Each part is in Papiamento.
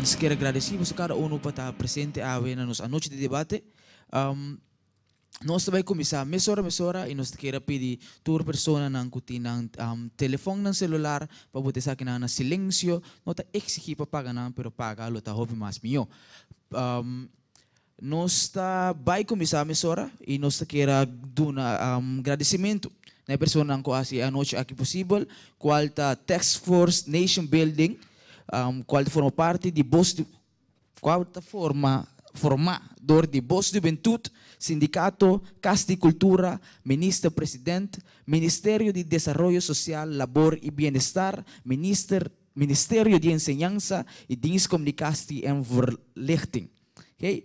Nos kier a gradeci boso cada uno pa ta presente awe na nos anochi di debate. Nos ta bay cuminsa mesora mesora y nos ta kier a pidi tur personanan cu tin nan telefonnan celular pa bota esakinan na silencio. No ta exigi pa paga nan pero paga lo ta hopi mas miyo. Nos ta bai kuminsá mesora i nos ta kier a duna gradisimentu na e personanan ku a hasi e anochi aki posibel, kual ta Task Force Nation Building, kual ta forma parti di Bos di kual ta forma formá dor di Bos di Hubentut, Sindikato, Kas di Kultura, Minister President, Ministerio di Desaroyo Sosial, Labor i Bienestar, Minister Ministerio di Enseñansa i Dienst Communicatie en Voorlichting. Hey,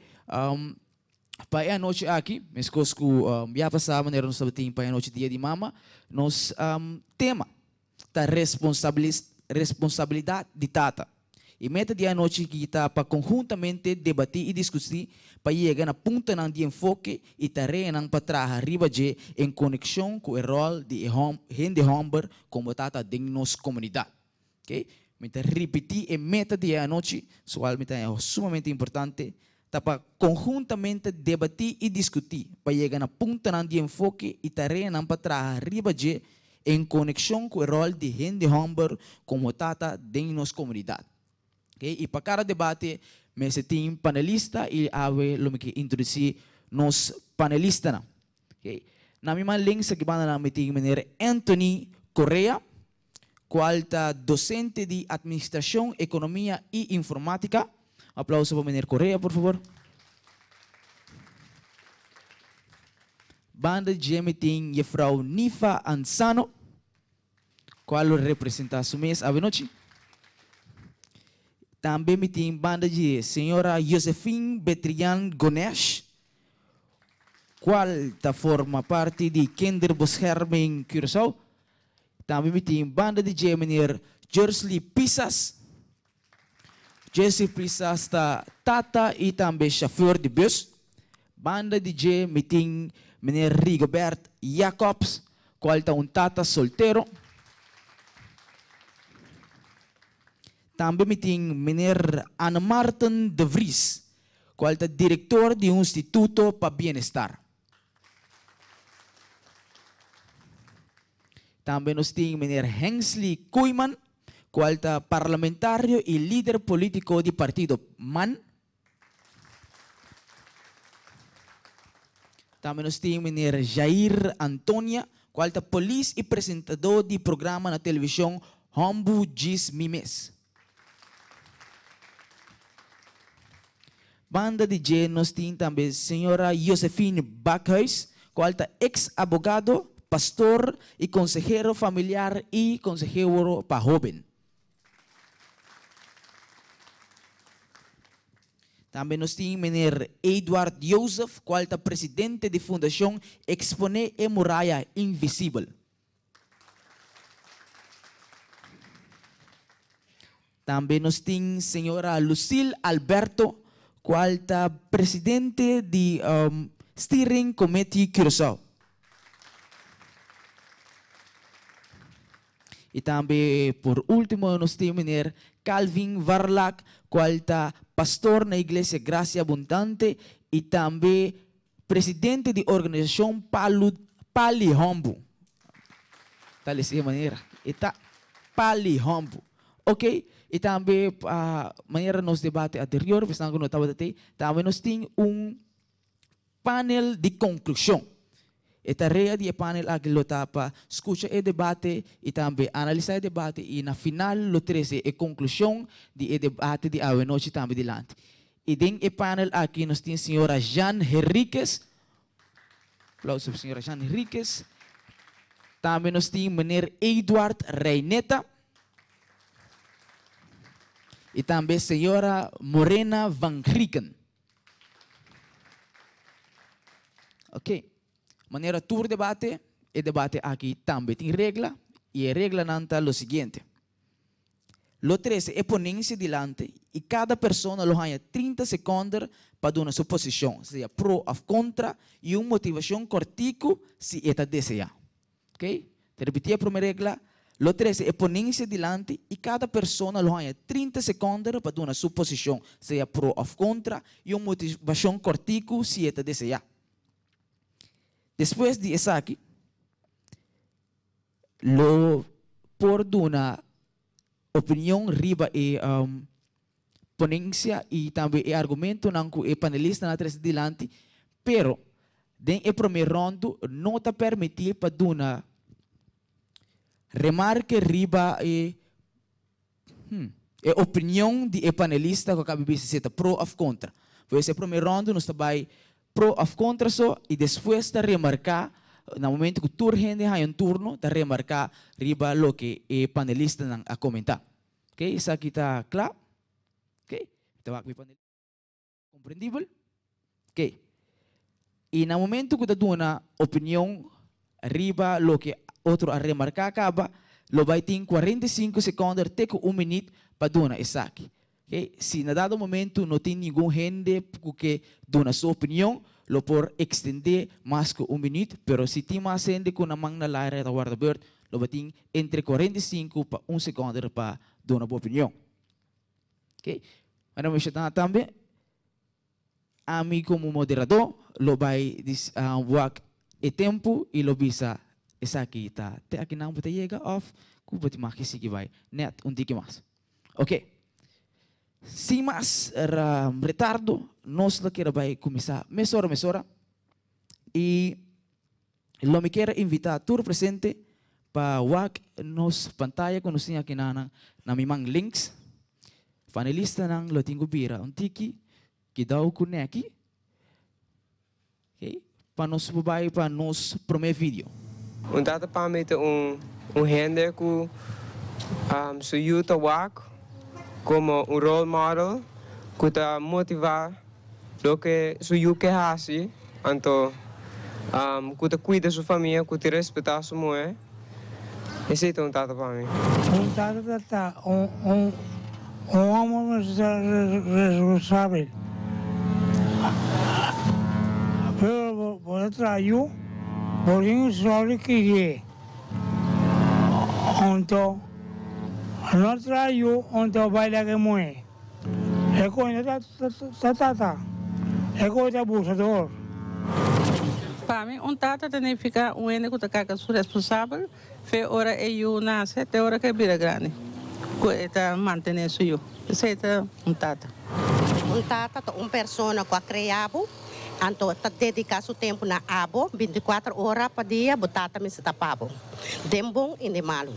pa e anochi aki, meskos ku ya pasá manera nos tabatin pa e anochi Dia di Mama, nos tema ta responsabilidat di tata. E meta di e anochi aki ta pa konhuntamente debatí i diskutí pa yega na puntonan di enfoke i tareanan pa traha riba dje en konekshon ku e ròl di e hende hòmber komo tata den nos komunidat. Ok, mi ta ripití e meta di e anochi, sual mi ta haña sumamente importante, ta pa konhuntamente debatí i diskutí pa yega na puntonan di enfoke i tareanan pa traha riba dje en konekshon ku e ròl di hende hòmber komo tata den nos komunidat. Ok, i pa kada debate mester tin panelista i awe lo mi ke introdusí nos panelistanan. Ok, na mi man links aki banda nan mi tin meneer Anthony Correa, cual ta docente di Administracion, Economia y Informatica. Aplauso pa meneer Correa, por favor. Banda dje mi tin juffrouw Nifa Ansano, cual lo representa su mes avenochi. Tambe mi tin banda dje señora Josephine Betrian Gonesh, cual ta forma parti di Kinderbescherming Curaçao. Tambe mi tin banda di dje meneer Jursley Pisas. Jursley Pisas ta tata y tambe chauffeur di bus. Banda di dje mi tin meneer Rigobert Jacobs, cual ta un tata soltero. Tambe mi tin meneer Anne Marten de Vries, cual ta director di un instituto pa bienestar. Tambe nos tin meneer Hensley Koeiman, cual ta parlamentario y lider politico di partido man. Tambe nos tin meneer Jair Antonia, cual ta polis y presentador di programa na television Hombu Djis Mi Mes. Banda di dje nos tin tambe señora Josephine Bakhuis, cual ta ex abogado, pastor y consehero familiar y consehero pa hoben. Tambe nos tin meneer Eduard Joseph, cual ta presidente di Fundacion Expone e Muraya Invisibel. Tambe nos tin señora Lucille Alberto, cual ta presidente di Steering Committee Curaçao. Y tambe por ultimo nos tin meneer Calvin Varlack, cual ta pastor na Iglesia Gracia Abundante y tambe Presidente di organisacion Palu Pali Hombu. Ta lesa e manera. E ta Pali Hombu. Ok, y tambe pa manera nos debate anterior, esnan cu no tabata tey, tambe nos tin un panel di conclusion. E tarea di e panel aki lo ta pa scucha e debate y tambe analisa e debate y na final lo trece e conclusion di e debate di awenochi tambe dilanti. Y den e panel aki nos tin señora Jean Henriquez. Aplauso pa señora Jean Henriquez. Tambe nos tin meneer Eduard Reineta. Y tambe señora Morena van Grieken. Ok. Manera tur debate, e debate aki tambe tin regla y e reglanan ta lo siguiente. Lo trese e ponensia dilanti i kada persona lo haña 30 sekònder pa duna su posishon, sea pro òf kontra, i un motivashon kòrtiku si e ta deseá. Oke? Ta ripití e promé regla. Lo trese e ponensia dilanti i kada persona lo haña 30 sekònder pa duna su posishon, sea pro òf kontra, i un motivashon kòrtiku si e ta deseá. Despues di esaki, lo por duna opinion riba e ponensia i tambe e argumentonan ku e panelistanan a trese dilanti, pero den e promé ròndu no ta permití pa duna remarke riba e e opinion di e panelista ku a kaba bisa si e ta pro òf kontra. Pues e promé ròndu nos ta bai Pro of kontra so i despues ta remarká na momento ku tur hende haña un turno ta remarká riba loke e panelistanan a komentá. Oke, esaki ta kla? Oke, mi ta wak mi panelista. Komprendibel? Oke. I na momento ku ta duna opinion riba loke otro a remarká kaba, lo bai tin 45 sekònder te ku un minüt pa duna esaki. Oke, si na dado momento no tin ningun hende ku ke duna su opinion, lo por ekstendé mas ku un minüt, pero si tin mas hende ku nan man na laira ta warda beurt, lo bo tin entre 45 pa un sekònder pa duna bo opinion. Oke, manera mi menshoná tambe, ami komo moderadó lo bai wak e tempu i lo bisa esaki ta te akinan bo ta yega òf ku bo tin mag ke sigui bai nèt un tiki mas. Ok, sin mas retardo nos lo kier a bai kuminsá mesora mesora i lo mi kier a invitá tur presente pa wak nos pantaya ku nos tin aki na na mi man links. Panelistanan lo tin ku bira un tiki kidao ku neki, ok, pa nos por bai pa nos promé video. Un tata pa mi ta un un hende ku su yu ta wak komo un role model ku ta motivá loke su yu ke hasi, anto ku ta kuida su famia, ku ta respetá su muhé. Esei ta un tata pa mi. Un tata ta un un homber responsabel. Pero bo ta traha yu, bo tin un sòru kirié. Anto no traha yu anto bai laga e muhé. E koe ta ta tata, e koe ta abusador. Pa mi, un tata ta nifiká un hende ku ta karga su responsabel fe ora e yu nase te ora ku e bira grandi, ku e ta mantené su yu. Esei ta un tata. Un tata ta un persona ku a krea bo, anto ta dediká su tempu na abo, bintikuater ora pa dia bo tata mester ta pa bo, den bon i den malu.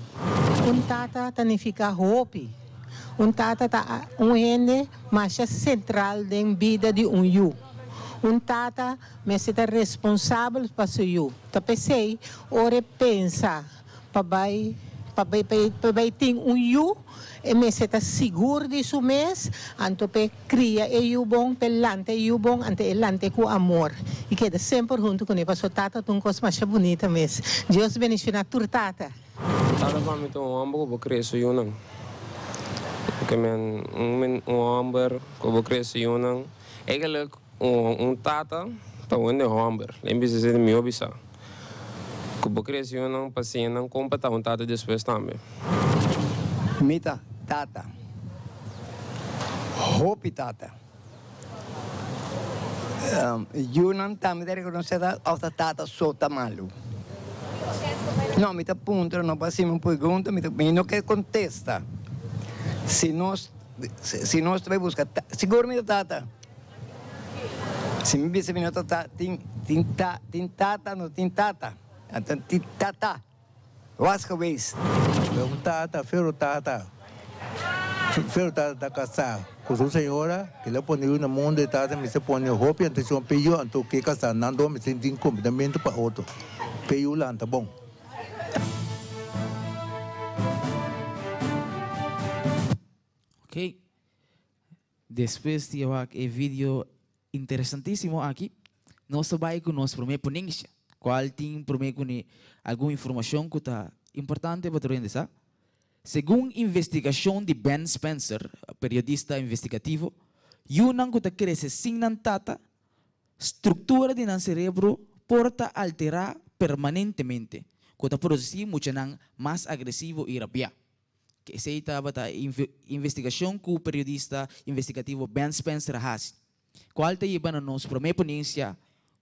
Un tata ta nifiká hopi. Un tata ta un hende masha sentral den bida di un yu. Un tata mester ta responsabel pa su yu. Ta p'esei ora e pensa pa bai pa pa bai tin un yu, e mester ta sigur di su mes, anto p'e kria e yu bon, p'e lanta e yu bon, anto e lant'e ku amor i keda semper huntu kuné. Pasobra tata ta un kos masha bunita mes. Dios bendishoná tur tata. Tata pa mi ta un homber ku bo krie su yunan. Ke men un un homber ku bo krie su yunan. Eigenlijk un un tata ta un hende homber. Len bisa esei ta mihó bisa. Ku bo krie su yunan pa siña nan kon pa ta un tata despues tambe. Mi ta tata. Hopi tata. Yunan tambe ta rekonosé ta òf ta tata so ta malu? No, mi ta puntra, no pa hasi mi un pregunta, mi ta, mi no ke kontesta. Si nos, si nos ta bai buska, sigur mi ta tata. Si mi bisa mi no ta tata, tin, tin ta, tin tata, no tin tata. Anto tin tata. Was geweest. Un tata, fero tata, fero tata ta kasá ku su señora, el a pone yu na mundu, e tata mester pone hopi atenshon p'e yu, anto ke kasá nan dos mester tin kompletamentu pa otro, p'e yu lanta bon. Ok, despues di a wak e video interesantisimo aki, nos ta bai ku nos promé ponensha, kual tin promé kuné algun informashon ku ta importante pa tur hende sa. Segun investigashon di Ben Spencer, periodista investigativo, yunan ku ta krese sin nan tata, struktura di nan serebro por ta alterá permanentemente. ku ta produsí muchanan mas agresivo i rabiá. Esei tabata e investigashon ku periodista investigativo Ben Spencer a hasi, kual ta yiba na nos promé ponensia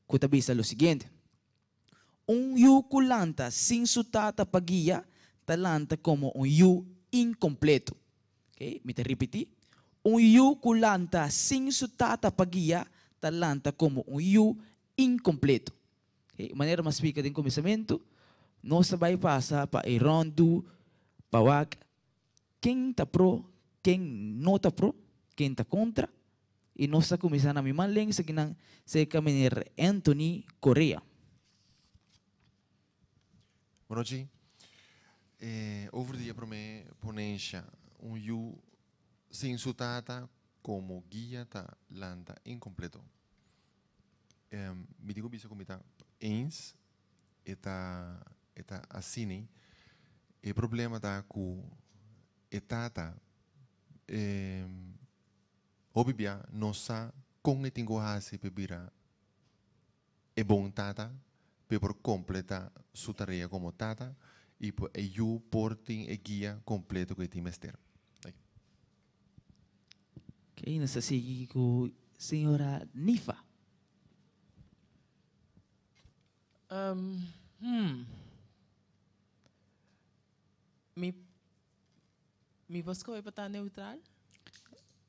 ku ta bisa lo siguiente, Un yu ku lanta sin su tata pa guia ta lanta komo un yu inkompleto. Oke, mi ta ripití, Un yu ku lanta sin su tata pa guia ta lanta komo un yu inkompleto. E manera mas spika den kuminsamentu, nos ta bai pasa pa e ròndu pa wak ken ta pro, ken no ta pro, ken ta kontra, i nos ta kuminsá na mi man lenks akinan serka meneer Anthony Correa. Bonochi. Over di e promé ponensha, un yu sin su tata komo guia ta lanta inkompleto. Mi tin ku bisa ku mi ta eens, e ta e ta asina. E problema ta ku e tata hopi bia no sa kon e tin ku hasi pa e bira e bon tata, pa e por kompletá su tarea komo tata i pa e yu por tin e guia kompleto ku e tin mester. Oké, nos ta sigui ku señora Nifa. Um, hmm. Mi, mi por skohe pa ta neutral?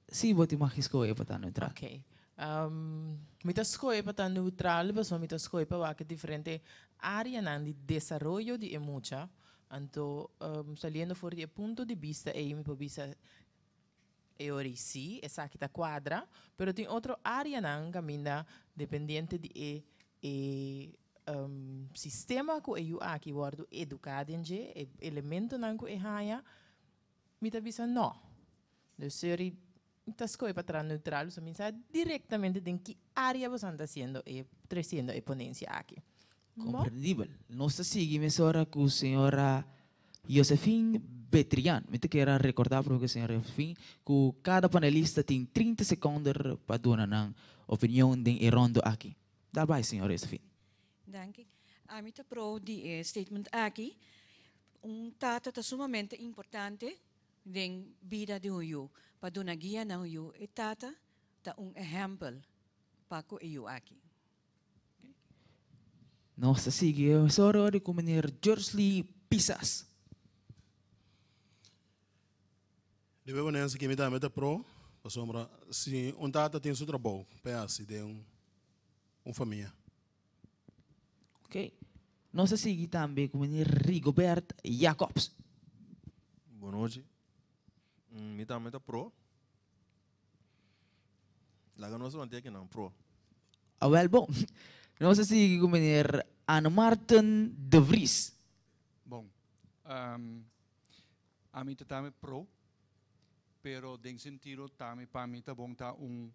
Sí, bo tin mag skohe pa ta neutral. Oké. Um, mi ta skohe pa ta neutral, pasobra mi ta skohe pa wak diferente áreanan di desaroyo di e mucha. Anto, um, saliendo for di e punto di bista ei, mi por bisa E ora ei sí, esaki ta kuadra, pero tin otro áreanan kaminda dependiente di e e sistema ku e yu aki wòrdu eduká den dje, e elementonan ku e haña, mi ta bisa nò. Dus e ora ei mi ta skohe pa traha neutral, pasobra mi sa direktamente den ki área boso ta hasiendo e tresiendo e ponensia aki. Komprendibel. Nos ta sigui mesora ku señora Josephine Betrian. Mi ta kier a rekordá promé ku señora Josephine ku kada panelista tin 30 sekonder pa duna nan opinion den e rondo aki. Dal bai, señora Josephine. Danki. Ami ta pro di e statement aki. Un tata ta sumamente importante den bida di un yu. Pa duna guia na un yu, e tata ta un ehèmpel pa ku e yu aki. Nos ta sigui e ora ora ku meneer Jursley Pisas. Di e ponencia aki mi tambe ta pro, pasobra si un tata tin su trabou pa e hasi den un famia. Ok. Nos ta sigui tambe ku meneer Rigobert Jacobs. Bonochi. Mi tambe ta pro. Laga nos manté akinan pro. Awel bon. Nos a sigui ku meneer Anne Marten de Vries. Bon. Ami ta tambe pro, pero den sentido tambe pa mi ta bon ta un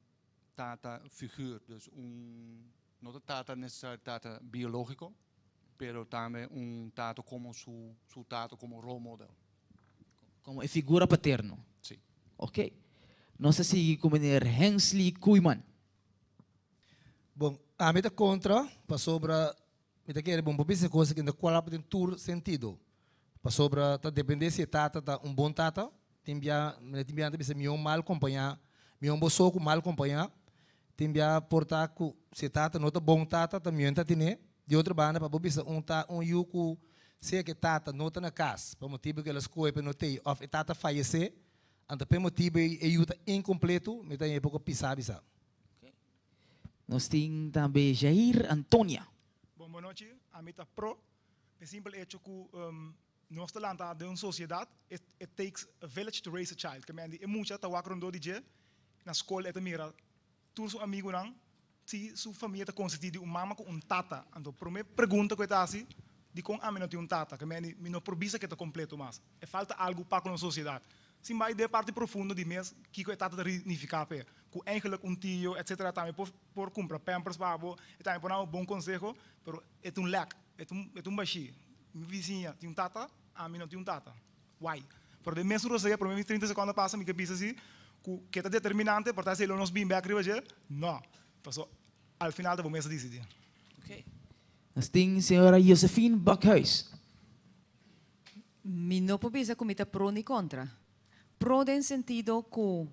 tata figuur, dus un, no ta tata necesario tata biologico, pero tambe un tata como su su tata como role model. Como e figura paterno. Si. Ok. Nos ta sigui cu meneer Hensley Koeiman. Bon, ami ta contra pasobra mi ta kere bon por bisa e cos aki no ta cuadra den tur sentido. Pasobra ta depende si e tata ta un bon tata, tin bia, tin bia nan ta bisa mihó mal compañá, mihó bo so cu mal compañá. Tin bia por ta cu si e tata no ta bon tata, ta mihó ta tine. Di otro banda, pa bo bisa un ta un yu cu sea cu e tata no ta na cas pa motibu cu el a scohe pa e no t'ey of e tata fayece, anto pa e motibu ey e yu ta incompleto, mi ta haña e poco pisa bisa. Nos tin tambe Jair Antonia. Bon bonochi, ami ta pro e simpel hecho cu nos ta lanta den un sociedad, it it takes a village to raise a child, ke men di e mucha ta wak rondó di dje, na skol e ta mira tur su amigunan, si su famia ta konsistí di un mama ku un tata, anto promé pregunta ku e ta hasi, dikon ami no tin un tata? Ke men di mi no por bisa ke ta kompleto mas, e falta algu pa ku nos sosiedat. Sin bai den e parti profundo di mes kiko e tata ta rignifiká p'e, ku eigenlik un tio etcetera tambe por por kumpra pampers pa bo, e tambe por duna bo bon konseho, pero e ta un lèk, e ta un e ta un bashí. Mi bisiña tin un tata, ami no tin un tata. Why? Pero den mesun rosea prome mi 30 sekondo a pasa mi ke bisa si ku ke ta determinante por ta esei lo nos bin bek riba dje? No. Paso al final ta bo mes a disidí. Nos tin señora Josephine Bakhuis. Mi no por bisa ku mi ta pro ni kontra. Pro den sentido ku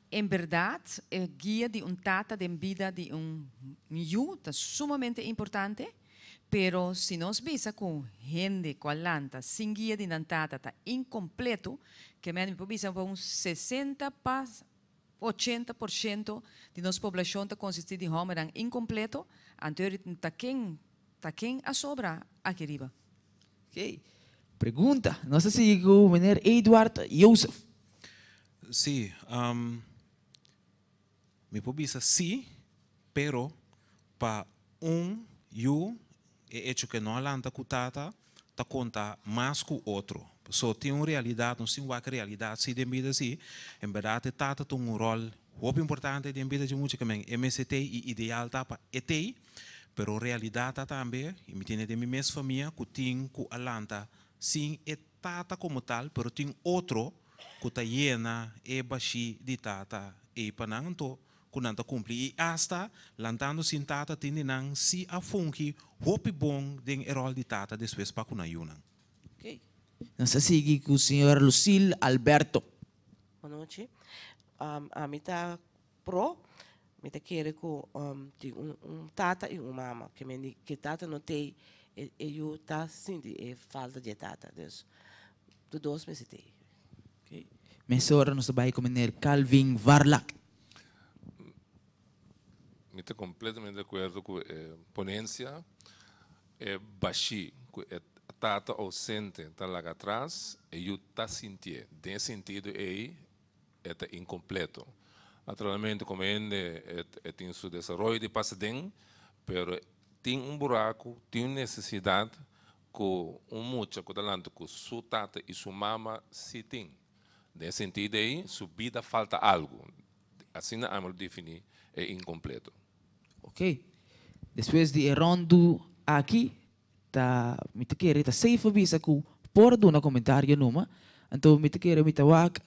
en bèrdat e guia di un tata den bida di un yu ta sumamente importante, pero si nos bisa ku hende ku a lanta sin guia di nan tata ta inkompleto, ke men mi por bisa pa un 60 pa 80% di nos poblashon ta konsistí di hòmbernan inkompleto, anto ta ken ta ken a sobra aki riba? Ok. Pregunta. Nos ta sigui ku meneer Eduard Joseph. Sí, mi por bisa sí, pero pa un yu e hecho ku e no a lanta ku tata ta konta mas ku otro. Pasobra tin un realidat, nos tin wak realidat sí den bida sí, en bèrdat e tata ta un ròl hopi importante den bida dje mucha ke men e mester tei i ideal ta pa e tei, Pero realidad ta tambe, y mi tene den mi mes famia, cu tin cu a lanta sin e tata como tal, pero tin otro cu ta yena e bashi di tata ey pa nan, anto cu nan ta cumpli. Y hasta lantando sin tata tin di nan si a fungi hopi bon den e rol di tata despues pa cu nan yunan. Ok. Nos ta sigui cu señora Lucille Alberto. Bonochi. Ami ta Pro, mi ta kere ku tin un un tata i un mama, ke men di ke tata no tei e e yu ta sinti e falta di e tata, dus tur dos mester tei. Ok, mesora nos ta bai ku meneer Calvin Varlack. Mi ta completamente di acuerdo cu e ponencia. E bashí cu e tata ausente ta laga atras, e yu ta sintié. Den e sentido ei, e ta incompleto. Naturalmente como hende e tin su desaroyo di pasa den, pero tin un buraco, tin un necesidad cu un mucha cu ta lanta cu su tata y su mama si tin. Den e sentido ey su bida falta algo. Asina ami lo defini e incompleto. Ok. Despues di e rondu aki ta mi ta kere ta safe pa bisa ku por duna komentario numa, anto mi ta kere mi ta wak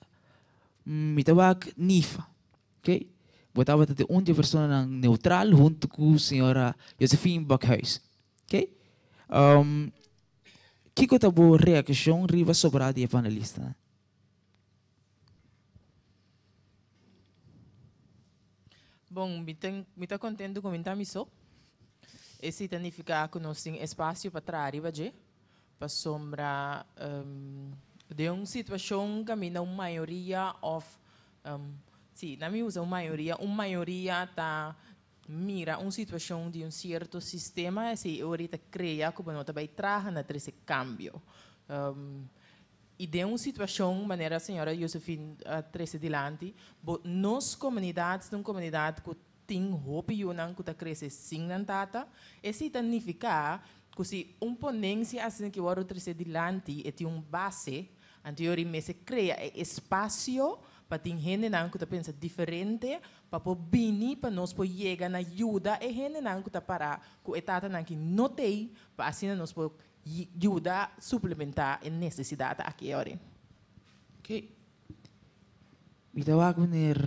mi ta wak Nifa, ok. Bo tabata di un di e personanan neutral huntu ku señora Josephine Bakhuis, ok. Kiko ta bo reakshon riba sobrá di e panelistanan? Bon, mi ta mi ta contento cu mi ta mi so. Esey ta nifica cu nos tin espacio pa traha riba dje, pasobra den un situacion caminda un mayoria of, si, nan mi usa un mayoria, un mayoria ta mira un situacion di un cierto sistema, esey e ora ta crea cu bo no ta bay traha na trece cambio. I den un situashon manera señora Josephine a trese dilanti, bo nos komunidat ta un komunidat ku tin hopi yunan ku ta krese sin nan tata. Esei ta nifiká ku si un ponensia asina ki wòrdu trese dilanti e tin un base, anto yori mester krea e espasio pa tin hendenan ku ta pensa diferente pa por bini pa nos por yega na yuda e hendenan ku ta pará ku e tatanan ki no t'ei pa asina nos por Yuda suplementá e nesesidat aki e ora. Ok. Mi ta wak meneer,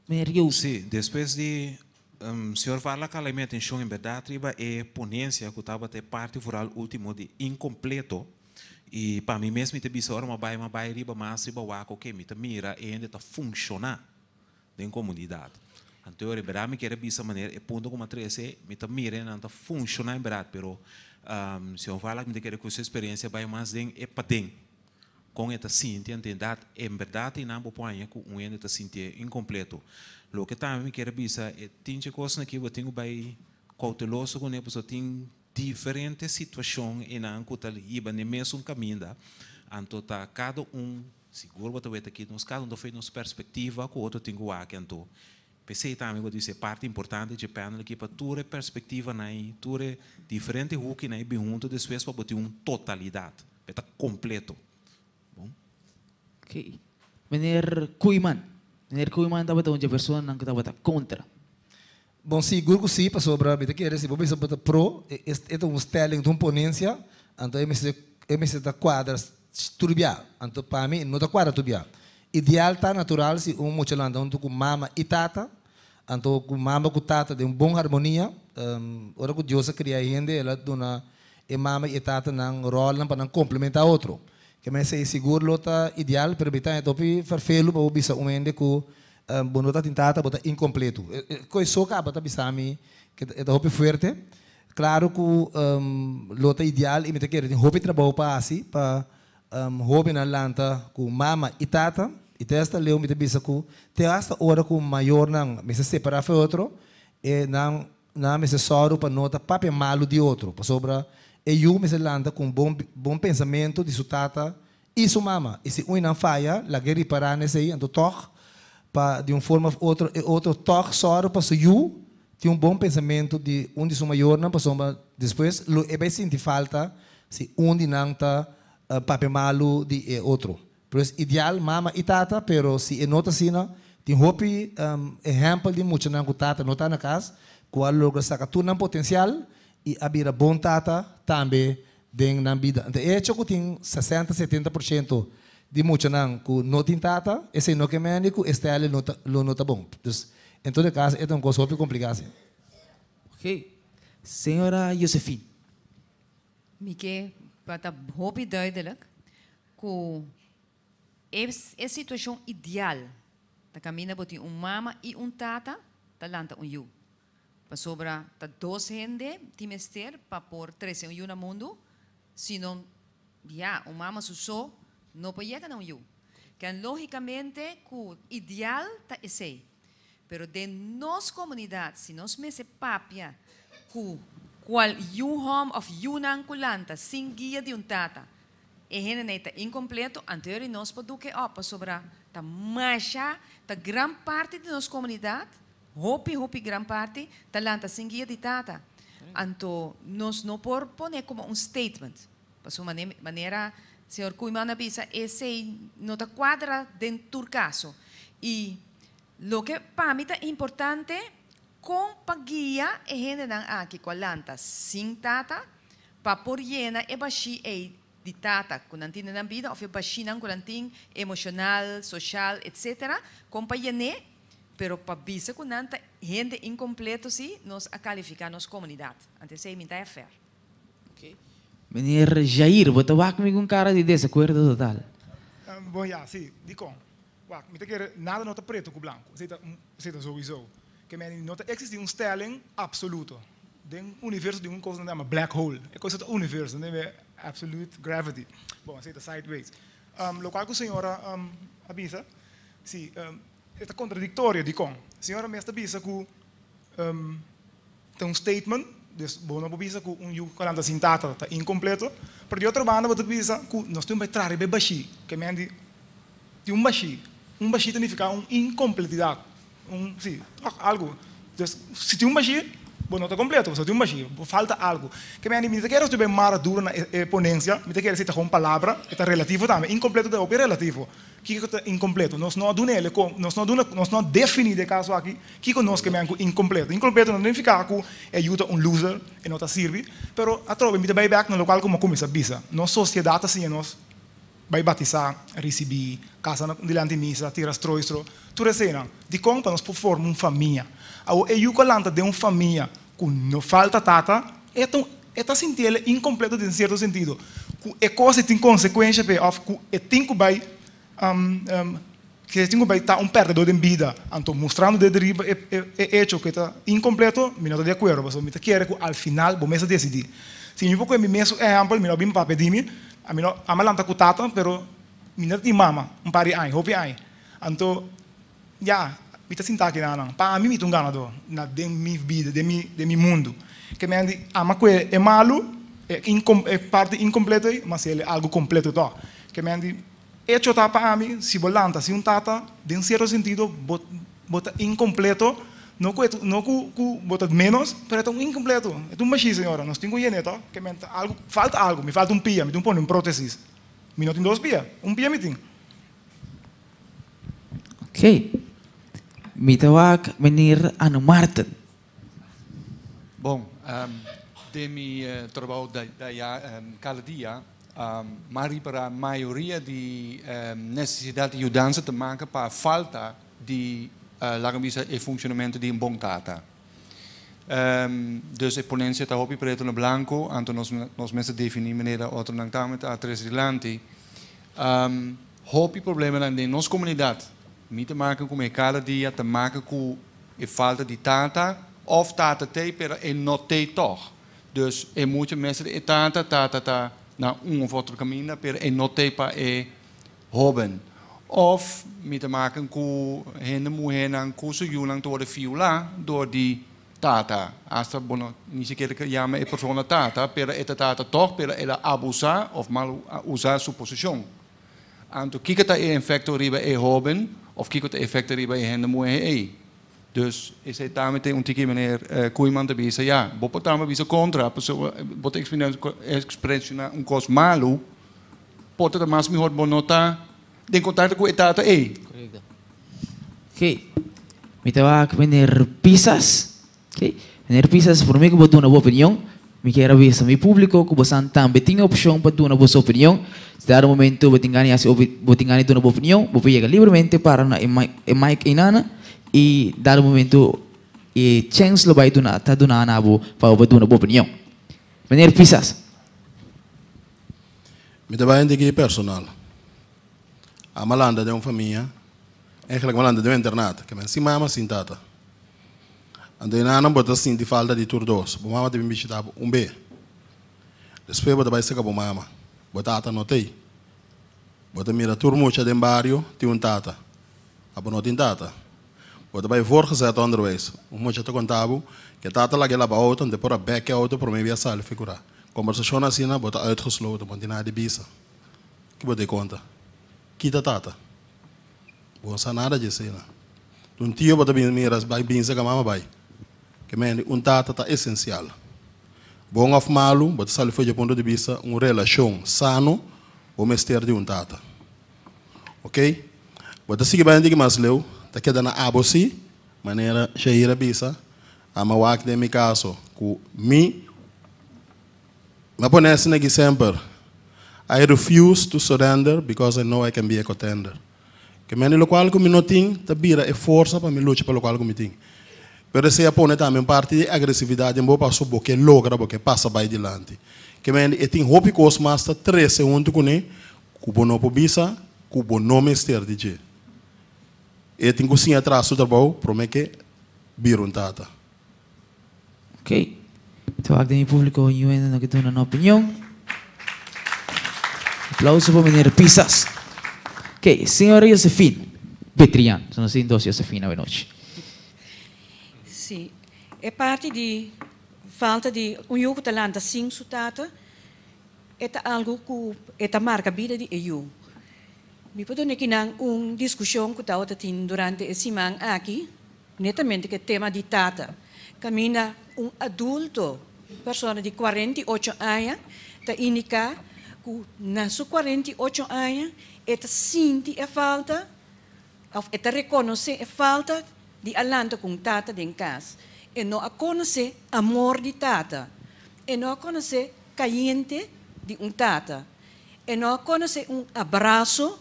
meneer Joost. Sí, despues di señor Varla kala mi atencion en berdad riba e ponencia cu tabata e parti vooral ultimo di incompleto y pa mi mes mi ta bisa ora mi a bay mi a bay riba mas riba wak ok mi ta mira e hende ta funciona den comunidad. Anto en berdad mi kier a bisa manera e punto cu mi a trece, mi ta mira e nan ta funciona en berdad, pero señor Valak mi ta kere cu su experiencia bay mas den e paden, con e ta sinti, anto en berdad, en berdad einan bo por haña cu un hende ta sintié incompleto. Loke tambe mi kier a bisa, e tin dje cosnan aki bo tin cu bay cauteloso cune pasobra tin diferente situacion einan cu ta hiba n'e mesun caminda, anto ta cada un Sigur bo ta weta ki nos kada un ta ofrece nos perspectiva cu otro tin cu wak anto p'esey tambe bo ta bisa e parti importante dje panel aki pa tur e perspectivanan y tur e diferente hukinan y bin hunto despues pa bo tin un totalidad pa e ta completo. Bon. Ok. Meneer Koeiman. Meneer Koeiman tabata un dje personanan cu tabata contra. Bon, sigur cu si, pasobra mi ta kere si bo bisa bo ta pro, e ta un stelling, ta un ponencia, anto e mester e mester ta cuadra tur bia. Anto pa mi no ta cuadra tur bia. Ideal ta natural si un mucha lanta hunto cu mama y tata, anto cu mama cu tata den un bon harmonia. Ora cu Dios a cria e hende el a duna. e mama i e tata nan ròlnan pa nan komplementá otro. Ke men esei sigur lo ta ideal, pero mi ta haña hopi ferfelu pa bo bisa un hende ku bo no ta tin tata, bo ta inkompleto. Koe so kaba ta bisa mi ke e ta hopi fuerte. Klaro ku lo ta ideal i mi ta kere tin hopi trabou pa hasi pa Hóbennan lanta ku mama i tata, i te asta leu mi ta bisa ku te asta ora ku mayornan mester separá for otro, e nan nan mester sòru pa no ta papia malu di otro, pasobra e yu mester lanta ku un bon bon pensamentu di su tata i su mama, i si un nan faya, lag'é ripará na esei, anto tòg pa di un forma òf otro e otro tòg sòru pa su yu tin un bon pensamentu di un di su mayornan, pasobra despues lo e bai sinti falta si un di nan ta papia malu di e otro. Pues ideal mama i tata, pero si e no ta asina, tin hopi ehèmpel di muchanan ku tata no ta na kas, ku a logra saka tur nan potensial i a bira bon tata tambe den nan bida. Anto e echo ku tin sesenta, setenta por shento di muchanan ku no tin tata, esei no ke mende ku e stèle no ta lo no ta bon. Dus en todo kaso e ta un kos hopi kompliká asina. Oké. Señora Josephine. Mi ke pa ta hopi duidelijk ku e e situashon ideal ta kaminda bo tin un mama i un tata ta lanta un yu. Pasobra ta dos hende tin mester pa por trese un yu na mundu, sino ya, un mama su so no por yega na un yu. Ken logicamente cu ideal ta esey. Pero den nos comunidad si nos mester papia cu cual yu hom of yunan cu lanta sin guia di un tata, e hendeney ta incompleto, anto eri nos por duke op pasobra ta masha, ta gran parti di nos comunidad Hopi, hopi gran parti ta lanta sin guia di tata. Anto nos no por pone como un statement. Pasobra manera señor Koeiman a bisa esey no ta cuadra den tur caso. Y loke pa mi ta importante con pa guia e hendenan aki cu a lanta sin tata pa por yena e bashi ey di tata cu nan tin den nan bida of e bashinan cu nan tin emocional, social, etc. Con pa yen'e. Pero pa bisa ku nan ta hende inkompleto si nos a kalifiká nos komunidat. Anto esei mi ta e fair. Meneer Jair, bo ta wak mi ku un kara di desakuerdo total. Bon ya, si. Dikon? Wak, mi ta kere nada no ta preto ku blanku. Esei ta, esei ta souiso. Ke meni no ta eksistí un stelling absoluto. Den universo tin un kos nan ta yama black hole. E kos ta universo, nan ta yama absolute gravity. Bon, esei ta sideways. Lokual ku señora a bisa, si. E ta kontradiktorio, dikon? Señora mes ta bisa ku ta un statement, dus bo no por bisa ku un yu ku a lanta sin tata ta inkompleto, pero di otro banda bo ta bisa ku nos tin bai traha riba e bashí, ke men di tin un bashí, un bashí ta nifiká un inkompletidat, un si, tòg algu, dus si tin un bashí bo no ta kompleto, pasobra tin un bashí, bo falta algu. Ke men di mi ta kere nos bai mara duro na e ponensia, mi ta kere si ta un palabra, e ta relativo tambe, inkompleto ta hopi relativo. Kiko ta inkompleto? Nos no a duna el e kon, nos no a duna, nos no a definí den e kaso aki kiko nos ke men ku inkompleto. Inkompleto no nifiká ku e yu ta un loser, e no ta sirbi, pero atrobe mi ta bai bèk na lokual ku mi a kuminsá bisa. Nos sosiedat ta siña nos bai batisá, risibí, kasa na dilanti misa, tira stroistro, tur eseinan. Dikon? Pa nos por forma un famia. Awor e yu ku a lanta den un famia ku no falta tata, e ta un, e ta sinti el inkompleto den sierto sentido, ku e kos ei tin konsekuensha p'e òf ku e tin ku bai ku e tin ku bai ta un pèrdedó den bida. Anto mustrando desde riba e e echo ku e ta inkompleto, mi no ta di akuerdo, pasobra mi ta kere ku al final bo mes a desidí. Si mi por kohe mi mes un ehèmpel, mi no a bin papia di mi, ami no a lanta ku tata, pero mi no ta tin mama un par di aña, hopi aña. Anto Ya, mi ta sinta aki na nan. Pa ami mi ta un ganadó na den mi bida, den mi den mi mundu. Ke men di ama ku e malu, e inkom e parti inkompleto ei, ma si el e algu kompleto tòg. Ke men di echo ta pa ami, si bo lanta sin un tata, den sierto sentido bo bo ta inkompleto, no ku e no ku ku bo ta ménos, pero e ta un inkompleto. E ta un bashí, señora. Nos tin ku yene tòg. Ke men ta algu, falta algu. Mi falta un pia, mi tin pone un prótesis. Mi no tin dos pia, un pia mi tin. Ok. Mi ta wak meneer Anno Marten. Bon, den mi trabou daya kada dia, m'a ripará mayoria di nesesidat di yudansa ta manka pa falta di, laga mi bisa, e funshonamentu di un bon tata. Dus e ponencia ta hopi preto na blanco, anto nos nos mester defini manera otronan tambe ta trece dilanti. Hopi problemanan den nos comunidad mi ta maka cu mi cada dia ta maka cu e falta di tata of tata t'ey pero e no t'ey tog. Dus e mucha mester e tata, tata ta na un of otro caminda pero e no t'ey pa e hoben. Of mi ta maka cu hende muhernan cu su yunan ta worde violá door di tata. Hasta bo no ni sikiera ke yama e persona tata, pero e ta tata tog, pero el a abusá of mal usa su posicion. Anto kiko ta e efecto riba e hoben of kiko ta e efecto riba e hende muher ey? Dus esey tambe ta un tiki meneer Koeiman ta bisa, ya, bo por tambe bisa contra, pasobra bo ta expresiona un cos malu, Por ta mas mihor bo no ta den contacto cu e tata ey. Correcto. Ok. Mi ta wak meneer Pisas. Ok. Meneer Pisas, prome cu bo duna bo opinion, mi kier a bisa mi publico cu bosan tambe tin e opcion pa duna boso opinion. Si dado momento bo tin gana di haci bo tin gana di duna bo opinion, bo por yega libremente para na e mic eynana y dado momento e chens lo bay duna ta duna na bo pa bo por duna bo opinion. Meneer Pisas. Mi ta bai hende personal. Ami a landa den un famia, eigenlijk mi a landa den un internat, ke men sin mama sin tata. Anto e nan bo ta sinti falta di tur dos. Bo mama ta bin bishita bo un be. Despues bo ta bai seka bo mama. Bo tata no t'ei. Bo ta mira tur mucha den bario tin un tata. Abo no tin tata. Bo ta bai voorgezet onderwijs. Un mucha ta konta bo ke tata laga e laba auto anto e por a bek e auto prome bia sali figura. Kombersashon asina bo ta uitgesloten, bo no tin nada di bisa. Ki bo ta e konta? Ki ta tata? Bo no sa nada dje esei nan. Un tio bo ta bin mira bai bin saka mama bai. Ke mende un tata ta esensial. Bon òf malu bo ta sali for dje punto di bista un relashon sano bo mester di un tata. Ok? Bo ta sigui bai un tiki mas leu, ta keda na abo si, manera Shahir a bisa, Ama wak den mi kaso ku mi Mi a pone asina aki semper, I refuse to surrender because I know I can be a contender. Ke mende lokual ku mi no tin ta bira e forsa pa mi lucha pa lokual ku mi tin. Pero esei a pone tambe un parti di agresividat den bo paso bo ke logra, bo ke pasa bai dilanti. Ke mende e tin hopi kos mas ta trese huntu kuné ku bo no por bisa ku bo no mester di dje. E tin ku siña tras su trabou promé ke bira un tata. Ok. Ta wak den e publico ñu hende no ke duna nan opinion. Aplauso pa meneer Pisas. Ok, señora Josefina Betrian. So nos tin dos Josefina awe nochi. Sí. E parti di falta di un yu ku ta lanta sin su tata, e ta algu ku e ta marka bida di e yu. Mi por duna kinan un diskushon ku tabata tin durante e siman aki, netamente ku e tema di tata. Kaminda un adulto, un persona di 48 aña, ta indiká ku na su 48 aña e ta sinti e falta òf e ta rekonosé e falta di a lanta ku un tata den kas. E no a konosé amor di tata. E no a konosé kayente di un tata. E no a konosé un abraso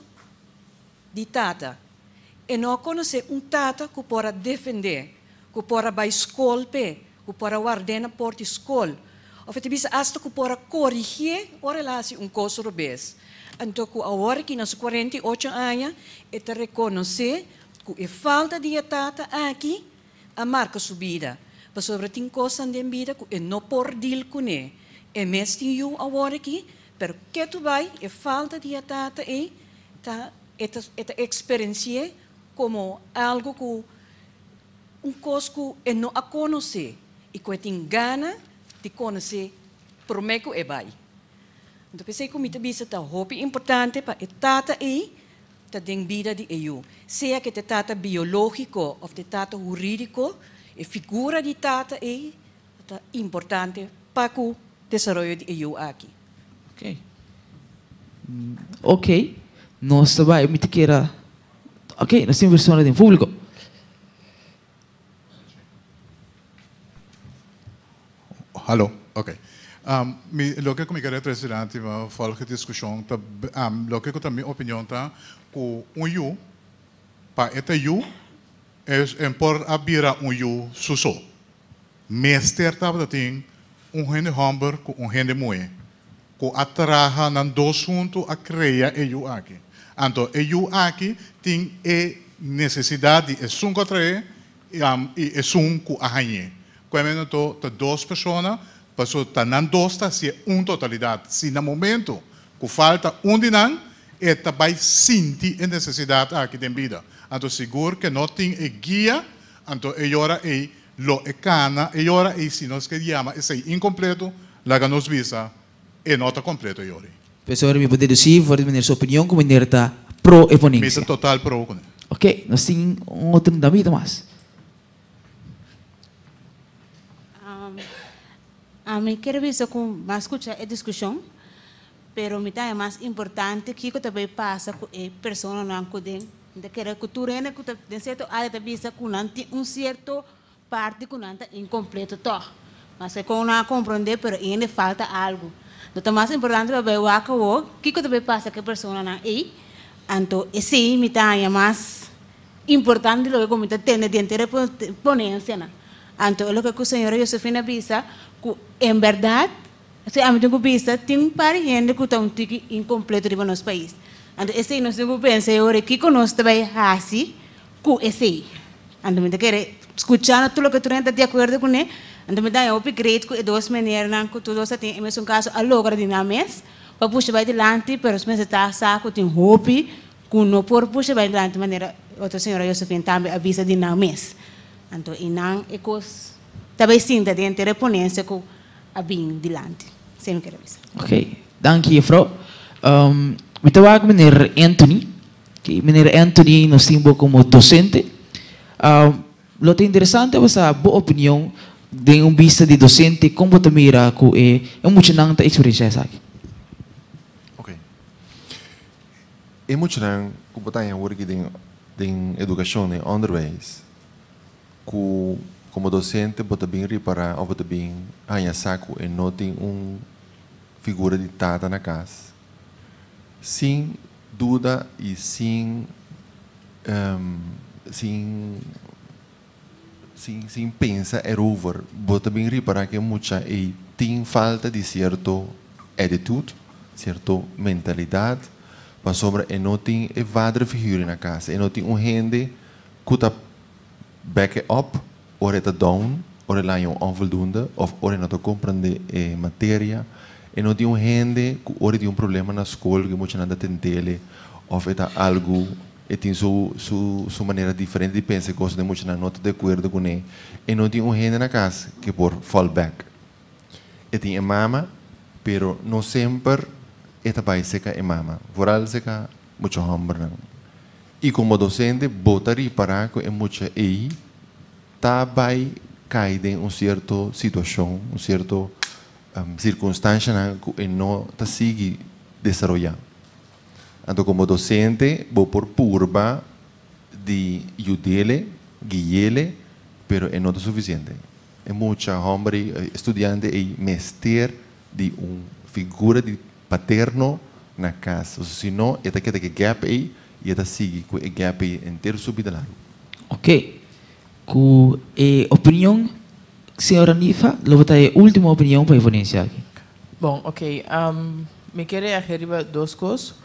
di tata. E no a konosé un tata ku por a defendé, ku por a bai skol p'e, ku por a ward'é na port di skol, òf e ta bisa asta ku por a korigié ora el a hasi un kos robes. Anto ku awor aki na su 48 aña e ta rekonosé ku e falta di e tata aki a marka su bida, pasobra tin kosnan den bida ku e no por dil kuné. E mes tin yu awor aki, Pero ketu bai e falta di e tata ei ta e ta e ta eksperensi'é komo algu ku un kos ku e no a konosé i ku e tin gana di konosé promé ku e bai. Anto p'esei ku mi ta bisa ta hopi importante pa e tata ei ta den bida di e yu, sea ku e ta e tata biológiko òf ta e tata hurídiko, e figura di tata ei Ta importante pa ku desaroyo di e yu aki. Ok. Ok, nos ta bai, mi ta kera, ok, nos tin persona den públiko. Hallo, ok. Mi loke ku mi kere trese dilanti pa volg e diskushon ta loke ku ta mi opinion ta ku un yu pa e ta yu e por a bira un yu su so. Mester tabata tin un hende hòmber ku un hende muhé ku a traha nan dos huntu a krea e yu aki. Anto e yu aki tin e nesesidat di esun ku a traé i esun ku a hañ'é. Kueme anto ta dos persona, pasobra ta nan dos ta hasié un totalidat. Si na momento ku falta un di nan, e ta bai sinti e nesesidat aki den bida. Anto sigur ke no tin e guia, anto e yora ei lo e kana, e yora ei si nos ke yama esei inkompleto, laga nos bisa e no ta kompleto e yora ei. Profesor, mi por dedusí for di meneer su opinion ku meneer ta pro e Mi ponencia. ta total pro kuné. Oké, nos tin un otro damita mas. Ami kier bisa ku mi a skucha e diskushon, pero mi ta haña mas importante kiko ta bay pasa ku e personanan ku den, mi ta kere ku tur hende ku ta den sierto área ta bisa ku nan tin un sierto parti ku nan ta inkompleto tòg. Maske kon nan a komprondé pero hende falta algu. No ta mas importante pa bay wak awor kiko ta bay pasa ku e personanan ei, anto esei mi ta haña mas Importante loke ku mi ta tende den tur e ponencianan. Anto e loke ku señora Josefina bisa ku en berdad, si ami tin ku bisa, tin un par di hende ku ta un tiki incompleto riba nos pais. Anto esei nos tin ku pensa e ora kiko nos ta bai hasi ku esei. Anto mi ta kere skuchando tur loke tur hende ta di akuerdo kuné, anto mi ta haña hopi great ku e dos menernan ku tur dos a tin e mesun kaso a logra di nan mes pa pusha bai dilanti, pero nos mester ta sa ku tin hopi Ku no por pusha bai dilanti manera otro señora Josefin tambe a bisa di nan mes. Anto i nan e kos ta bai sinta den henter e ponencia ku a bin dilanti. Esei mi ker a bisa. Ok, danki juffrouw. Mi ta wak meneer Anthony. Ok, meneer Anthony nos tin bo komo docente. Lo ta interesante pa sa bo opinion den un bista di docente kon bo ta mira ku e muchanan ta experiencia esaki. Ok. E muchanan ku bo ta haña awor aki den den edukashon, den onderwijs, ku komo dosente bo ta bin ripará òf bo ta bin haña sa ku e no tin un figura di tata na kas, sin duda i sin sin sin sin pensa erover bo ta bin ripará ku e mucha ei tin falta di sierto attitude, sierto mentalidat, pasobra e no tin e vaderfiguur na kas, e no tin un hende ku ta back e up ora e ta down, ora el haña un onvoldoende òf ora e no ta komprendé e materia, e no tin un hende ku ora e tin un problema na skol ku e muchanan ta tent'el òf e ta algu E tin su su su manera diferente di pensa e cosnan muchanan no ta de acuerdo cune. E no tin un hende na cas ke por fall back. E tin e mama, pero no semper e ta bay seca e mama, vooral seca mucha hombernan. Y como docente bo ta ripara cu e mucha ey ta bay cay den un cierto situacion, un cierto circunstancianan cu e no ta sigui desaroya. Anto komo dosente bo por purba di yud'ele, gui'ele, pero e no ta sufisiente. E mucha hòmber ei, e studiante ei mester di un figura di paterno na kas. Pasobra si no e ta keda ku e gap ei i e ta sigui ku e gap ei henter su bida largu. Oke, ku e opinion señora Nifa lo bo ta e ultimo opinion pa e ponencia aki. Bon, oké. Mi ke reagir riba dos kos.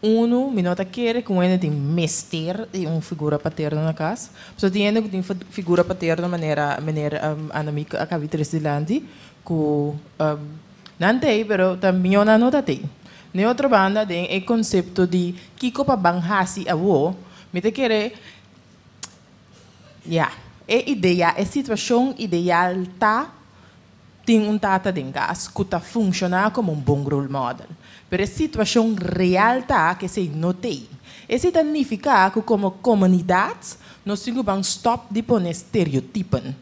Unu, mi no ta kere ku un hende tin mester di un figura paterno na kas. Pasobra tin hende ku tin figura paterno manera meneer Annemiek a kabi tres dilanti, ku nan t'ei pero ta mió nan no ta t'ei. Na e otro banda, den e konsepto di kiko pa ban hasi awo, mi ta kere, ya, e idea, e situashon ideal ta Tin un tata den kas ku ta funshoná komo un bon role model. Pero e situashon real ta ku esei no t'ei. Esei ta nifiká ku komo komunidat nos tin ku ban stòp di pone stereotipen.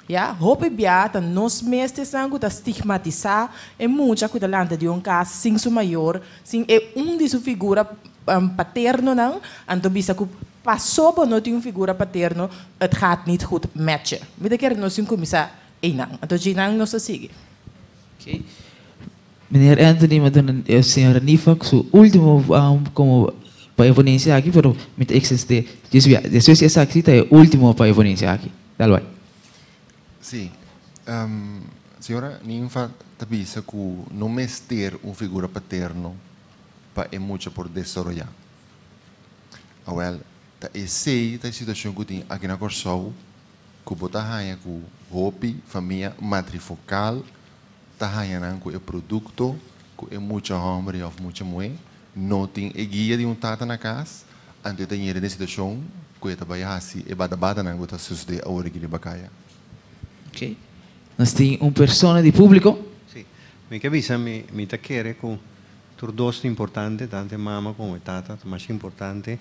Ya, hopi bia ta nos mes ta esnan ku ta stigmatisá e mucha ku ta lanta di un kas sin su mayor, sin e un di su figura paternonan, anto bisa ku paso bo no tin un figura paterno, het gaat niet goed met je. Mi ta kere nos tin kuminsá Einan. Anto djinan nos ta sigui. Ok. Meneer Anthony mi a duna e señora Nifa su ultimo como pa e ponencia aki pero mi ta existe despues di esaki si ta e ultimo pa e ponencia aki. Dal bai. Sí. Señora Ninfa ta bisa ku no mester un figura paterno pa e mucha por desaroyá. Awèl, ta esei ta e situashon ku tin aki na Kòrsou ku bo ta haña ku hopi famia matrifokal ta haña nan ku e produkto ku e mucha hòmber òf mucha muhé no tin e guia di un tata na kas, anto e ta yera den situashon ku e ta bai hasi e badabadanan ku ta susedé awor aki riba kaya. Ok. Nos tin un persona di públiko. Sí. Mi ke bisa mi mi ta kere ku tur dos ta importante, tantu e mama komo e tata ta masha importante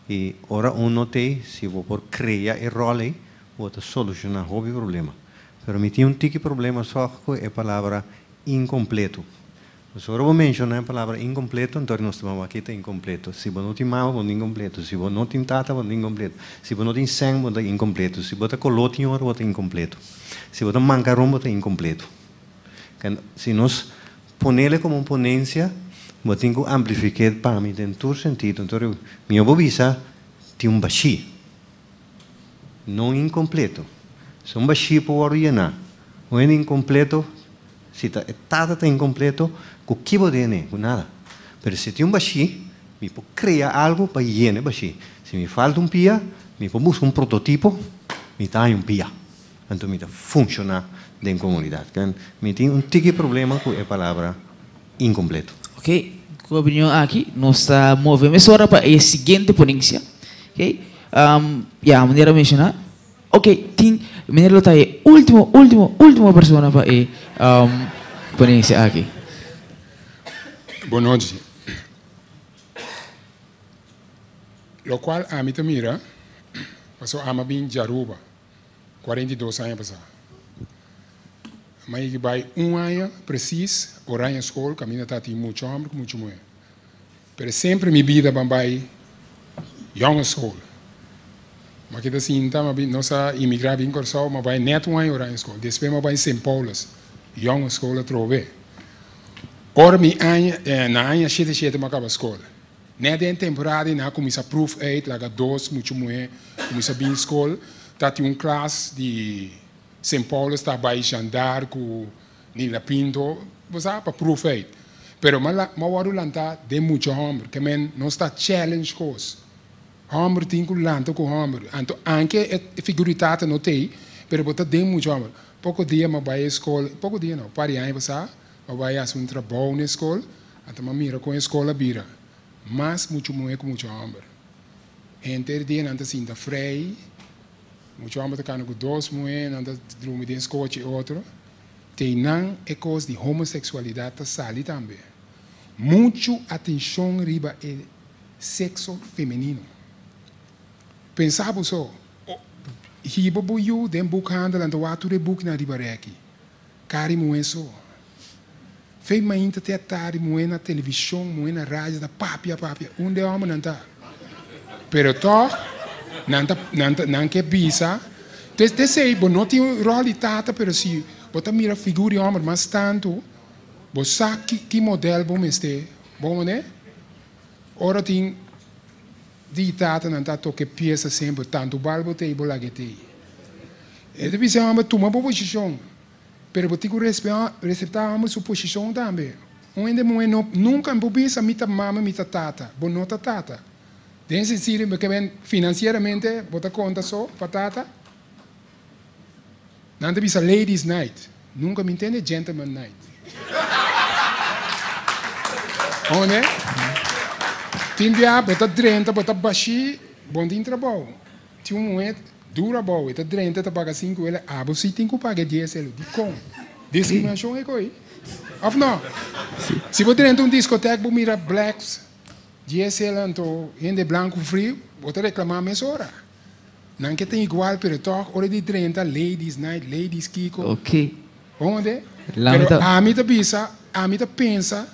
i ora un no t'ei si bo por krea e ròl ei bo ta solushoná hopi problema. Pero mi tin un tiki problema sòg ku e palabra inkompleto. Pasobra ora bo menshoná e palabra inkompleto, anto nos ta mama aki ta inkompleto. Si bo no tin mama, bo ta inkompleto. Si bo no tin tata, bo ta inkompleto. Si bo no tin sèn, bo ta inkompleto. Si bo ta koló tin ora, bo ta inkompleto. Si bo ta mankaron, bo ta inkompleto. Si nos ponele komo un ponensia, bo tin ku amplifik'é pa mi den tur sentido. Anto mihó bo bisa tin un bashí. No inkompleto. Si un bashí por wòrdu yená, un hende inkompleto, si ta e tata ta inkompleto, ku ki bo ta yen'é? Ku nada. Pero si tin un bashí, mi por krea algu pa yena e bashí. Si mi falta un pia, mi por buska un prototipo, mi ta haña un pia. Anto mi ta funshoná den komunidat. Mi tin un tiki problema ku e palabra inkompleto. Oké, ku e opinion aki nos ta move mesora pa e siguiente ponensia. Oké, ya meneer a menshoná. Oké, tin meneer lo ta e último, último, último persona pa e ponensia aki. Bon nochi. Lokual ami ta mira, pasobra ami a bin di Aruba 42 aña pasá. Mi a bai un aña precies Oranje School kaminda ta tin mucha hòmber ku mucha muhé. Pero semper mi bida ban bai jonge school. Mi a keda sinta, mi a bin, nos a imigrá bin Kòrsou, mi a bai nèt un aña Oranje School. Despues mi a bai Sint Paulus, jonge school atrobe. Ora mi aña, na aña shete shete mi a kaba skol. Nèt den temporada ei nan a kuminsá pruf uit, laga dos mucha muhé kuminsá bin skol. Ta tin un klas di Sint Paulus ta bai Jean d'Arc ku Nila Pinto, bo sa, pa pruf uit. Pero m'a la, m'a wòrdu lantá den mucha hòmber, ke men nos ta challenge kos. Hòmber tin ku lanta ku hòmber. Anto anke e figura di tata no t'ei, pero bo ta den mucha hòmber. Poko dia m'a bai e skol, poko dia no, par di aña pasá, m'a bai hasi un trabou na e skol, anto m'a mira kon e skol a bira. Mas mucha muhé ku mucha hòmber. Henter dia nan ta sinta frei. Mucha hòmber ta kana ku dos muhé, nan ta drumi den skochi e otro. Te nan e kos di homoseksualidat ta sali tambe. Muchu atenshon riba e sekso femenino. Pensa bo so, hiba bo yu den boekhandel anto wak tur e bukinan riba rèki. Kari muhé so. Fei mainta te atardi muhé na televishon, muhé na radio ta papia, papia. Unda e hòmbernan ta? Pero tòg nan ta, nan ta, nan ke bisa. Te, te esei bo no tin un ròl di tata, pero si bo ta mira figura di hòmber mas tantu, bo sa ki, ki modèl bo mester. Bo komprendé? Ora tin di tatanan ta toka e piesa semper, tantu bal bo t'ei, bo laga e t'ei. E ta bisa e hòmber, tuma bo posishon. Pero bo tin ku respetá hòmber su posishon tambe. Un hende muhé no nunka bo bisa mi ta mama, mi ta tata. Bo no ta tata. Den sentido bo ke ben finansieramente bo ta konta so pa tata. Nan ta bisa ladies night. Nunka mi ntende gentleman night. Hone? Tin bia bo ta drenta bo ta bashí bo no tin trabou. Tin un muhé duru abou, e ta drenta e ta paga sinku ele, abo si tin ku paga e dies elo. Dikon? Diskriminashon e koi? Òf no? Si bo drenta un diskotek bo mira blacks dies elo anto hende blanku friu, bo ta reklamá mesora. Nan ke ta igual pero tòg ora di drenta ladies night, ladies kiko. Oké. Bon ode? Pero ami ta bisa, ami ta pensa,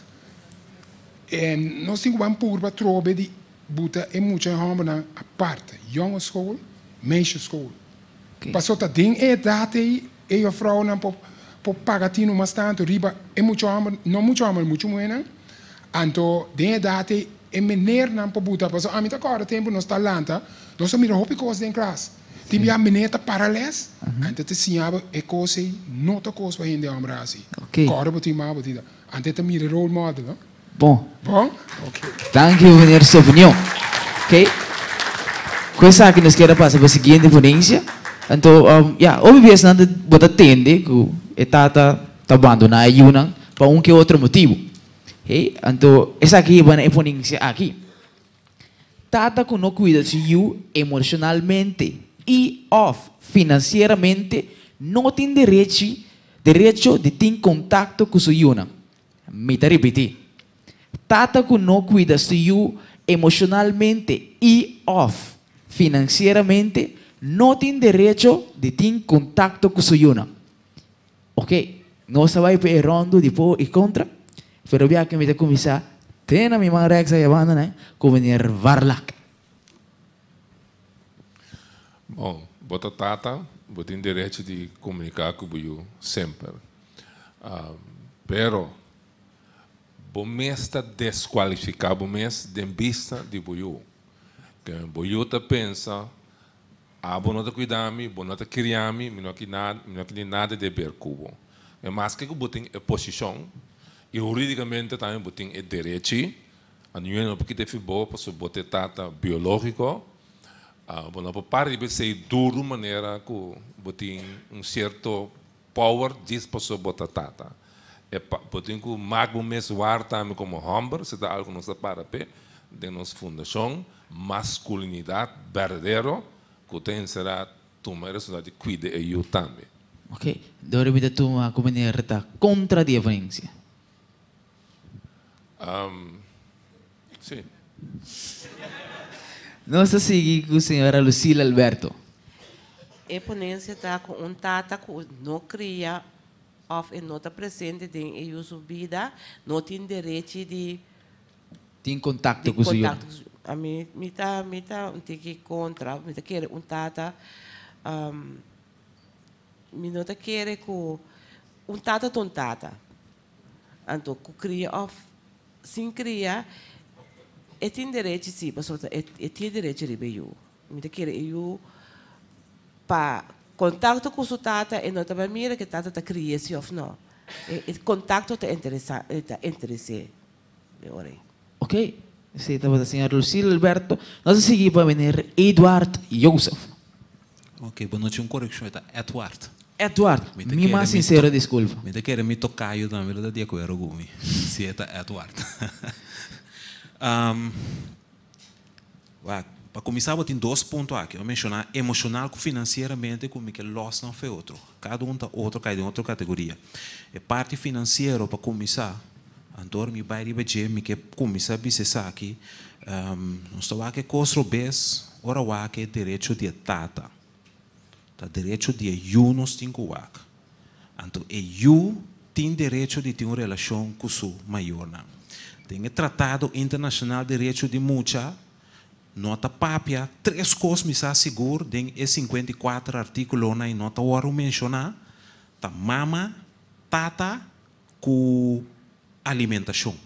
nos tin ku ban purba trobe di Buta e mucha e hòmbernan apart, jonge school, meisje school. Paso ta den e edat ei e jufrounan por por paga tinu mas tantu riba e mucha hòmber, no mucha hòmber, mucha muhénan. Anto den e edat ei e menernan por buta, paso ami ta kòrda tempu nos ta lanta, nos a mira hopi kos den klas. Tin bia meneer ta para les, anto ta siña bo e kos ei no ta kos pa hende homber hasi. Kòrda bo tin mama bo tin ta. Anto e ta mira e role model, no? Bon. Bon? Ok. Danki meneer su opinion. Ok. Ku esaki nos kier a pasa pa e siguiente ponencia. Anto, ya, hopi bes nan ta bo ta tende ku e tata ta bandoná e yunan pa un ke otro motibu. Hey, anto esaki hiba na e ponencia aki. Tata ku no kuida su yu emoshonalmente i òf finansieramente no tin derechi derecho di tin kontakto ku su yunan. Mi ta ripití, Tata ku no kuida su yu emoshonalmente i òf finansieramente no tin derecho di tin kontakto ku su yunan. Oke, nos ta bai pa e ròndu di po i kontra, pero biaha mi ta kuminsá te na mi man rèks aya banda nan ku meneer Varlak. Bon, bo ta tata, bo tin derecho di komuniká ku bo yu semper. Pero, bo mes ta deskualifiká bo mes den bista di bo yu. Bo yu ta pensa Abo no ta cuida mi, bo no ta kiria mi, mi no ki nada, mi no ki tin nada di ber cu bo. E maske cu bo tin e posicion, y huridicamente tambe bo tin e derechi, a niun hende no por kita e fi bo pasobra bo ta e tata biologico, bo no por para riba esey duro manera cu bo tin un cierto power djis pasobra bo ta tata. E pa, bo tin cu mak bo mes waar tambe como homber, si ta algo cu nos ta para p'e den nos fundacion. Masculinidad berdadero cu ta encera tuma e responsabilidad di cuida e yu tambe. Ok, dor mi ta tuma cu meneer ta contra di e ponencia. Um, si. Nos ta sigui cu señora Lucila Alberto. E ponencia ta cu un tata cu no cria of e no ta presente den e yu su bida no tin derechi di Tin kontakto ku su yu. Ami mi ta mi ta un tiki kontra, mi ta kere un tata mi no ta kere ku un tata ta un tata. Anto ku kria òf sin kria e tin derechi si pasobra e tin derechi riba e yu. Mi ta kere e yu pa kontakto ku su tata e no ta bai mira ku e tata ta kri'é si òf no. E kontakto ta interesa ta interes'é. E ora ei. Ok, esei tabata señor Lucille Alberto. Nos a sigui pa meneer Eduard Joseph. Ok, bo no tin un korekshon, e ta Edward. Edward, Mi ta mi kere mas mi sinsero to diskulpa. Mi ta kere mi tokayo tambe lo ta di akuerdo ku mi, si e ta Edward. Wak, pa kuminsá bo tin dos punto aki. Bo a menshoná emoshonal ku finansieramente ku mi ke lòs nan fe otro. Kada un ta otro, kai den otro kategoria. E parti finansiero pa kuminsá, anto mi bai riba dje mi ke kuminsá bisa esaki, nos ta wak e kos robes ora wak e derecho di e tata. Ta derecho di e yu nos tin ku wak. Anto e yu tin derecho di tin un relashon ku su mayornan. Den e Tratado Internashonal Derecho di Mucha no ta papia tres kos mi sa sigur den e 54 artíkulonan i no ta wòrdu menshoná, ta mama, tata ku alimentashon.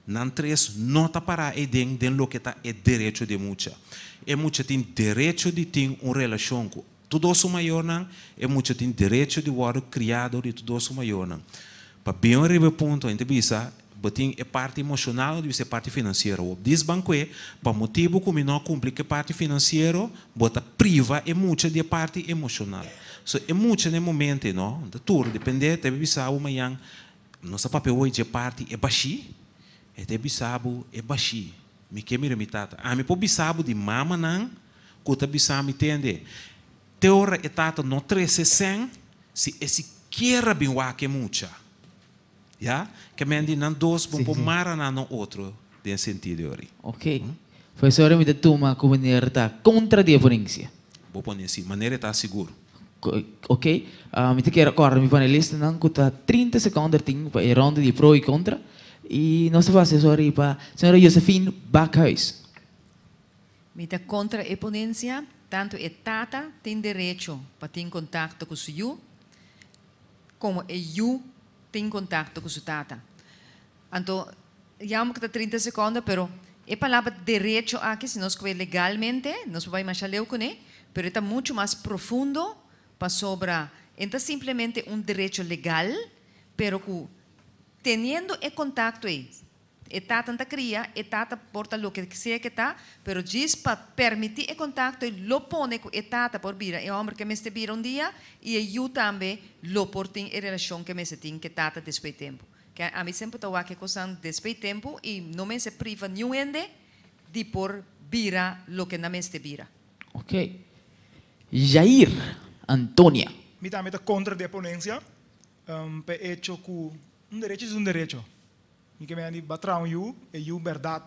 Nan tres no ta pará eiden den loke ta e derecho di e mucha. E mucha tin derecho di tin un relashon ku tur dos su mayornan, e mucha tin derecho di wòrdu kriá dor di tur dos su mayornan. Pa bin riba e punto hende ta bisa, bo tin e parti emoshonal, bo ta bisa e parti finansiero. Bo dis bankué, pa motibu ku mi no a kumpli ku e parti finansiero, bo ta priva e mucha di e parti emoshonal. So e mucha na e momento ei no, ta tur dependé, ta bisa bo mañan, Nos ta papia hoy dje parti e bashí, e ta bisa bo e bashí, mi ke mira mi tata. Ami por bisa bo di mamanan ku ta bisa mi tende, te ora e tata no trese sèn, si e sikiera bin wak e mucha. Ya, ke men di nan dos bon por mara nan no otro den sentido ori. Ok. Pues ora mi ta tuma ku meneer ta kontra di e ponencia. Bo pone si, manera e ta sigur. Ok, mi ta kier acorda mi panelistanan cu ta 30 seconden tin pa e ronda di pro y contra y nos ta fasi sorry pa señora Josephine Bakhuis. Mi ta contra e ponencia, tanto e tata tin derecho pa tin contacto cu su yu, como e yu tin contacto cu su tata. Anto, jammer cu ta 30 seconden, pero e palabra derecho aki, si nos coge legalmente, nos por bay masha leu cune. Pero e ta muchu mas profundo pasobra e ta simplemente un derecho legal, pero ku teniendo e kontakto ei, e tata ta kria, e tata por ta loke sea ku e ta, pero djis pa permití e kontakto ei lo pone ku e tata por bira e hòmber ku e mester bira un dia i e yu tambe lo por tin e relashon ku e mester tin ku e tata despues di tempu. Ke ami semper ta wak e kosnan despues di tempu i no mester priva niun hende di por bira loke nan mester bira. Ok. Jair Antonia. Mi tambe ta kontra di e ponensia pa e echo ku un derecho es un derecho. Mi ke mende ba traha un yu, e yu bèrdat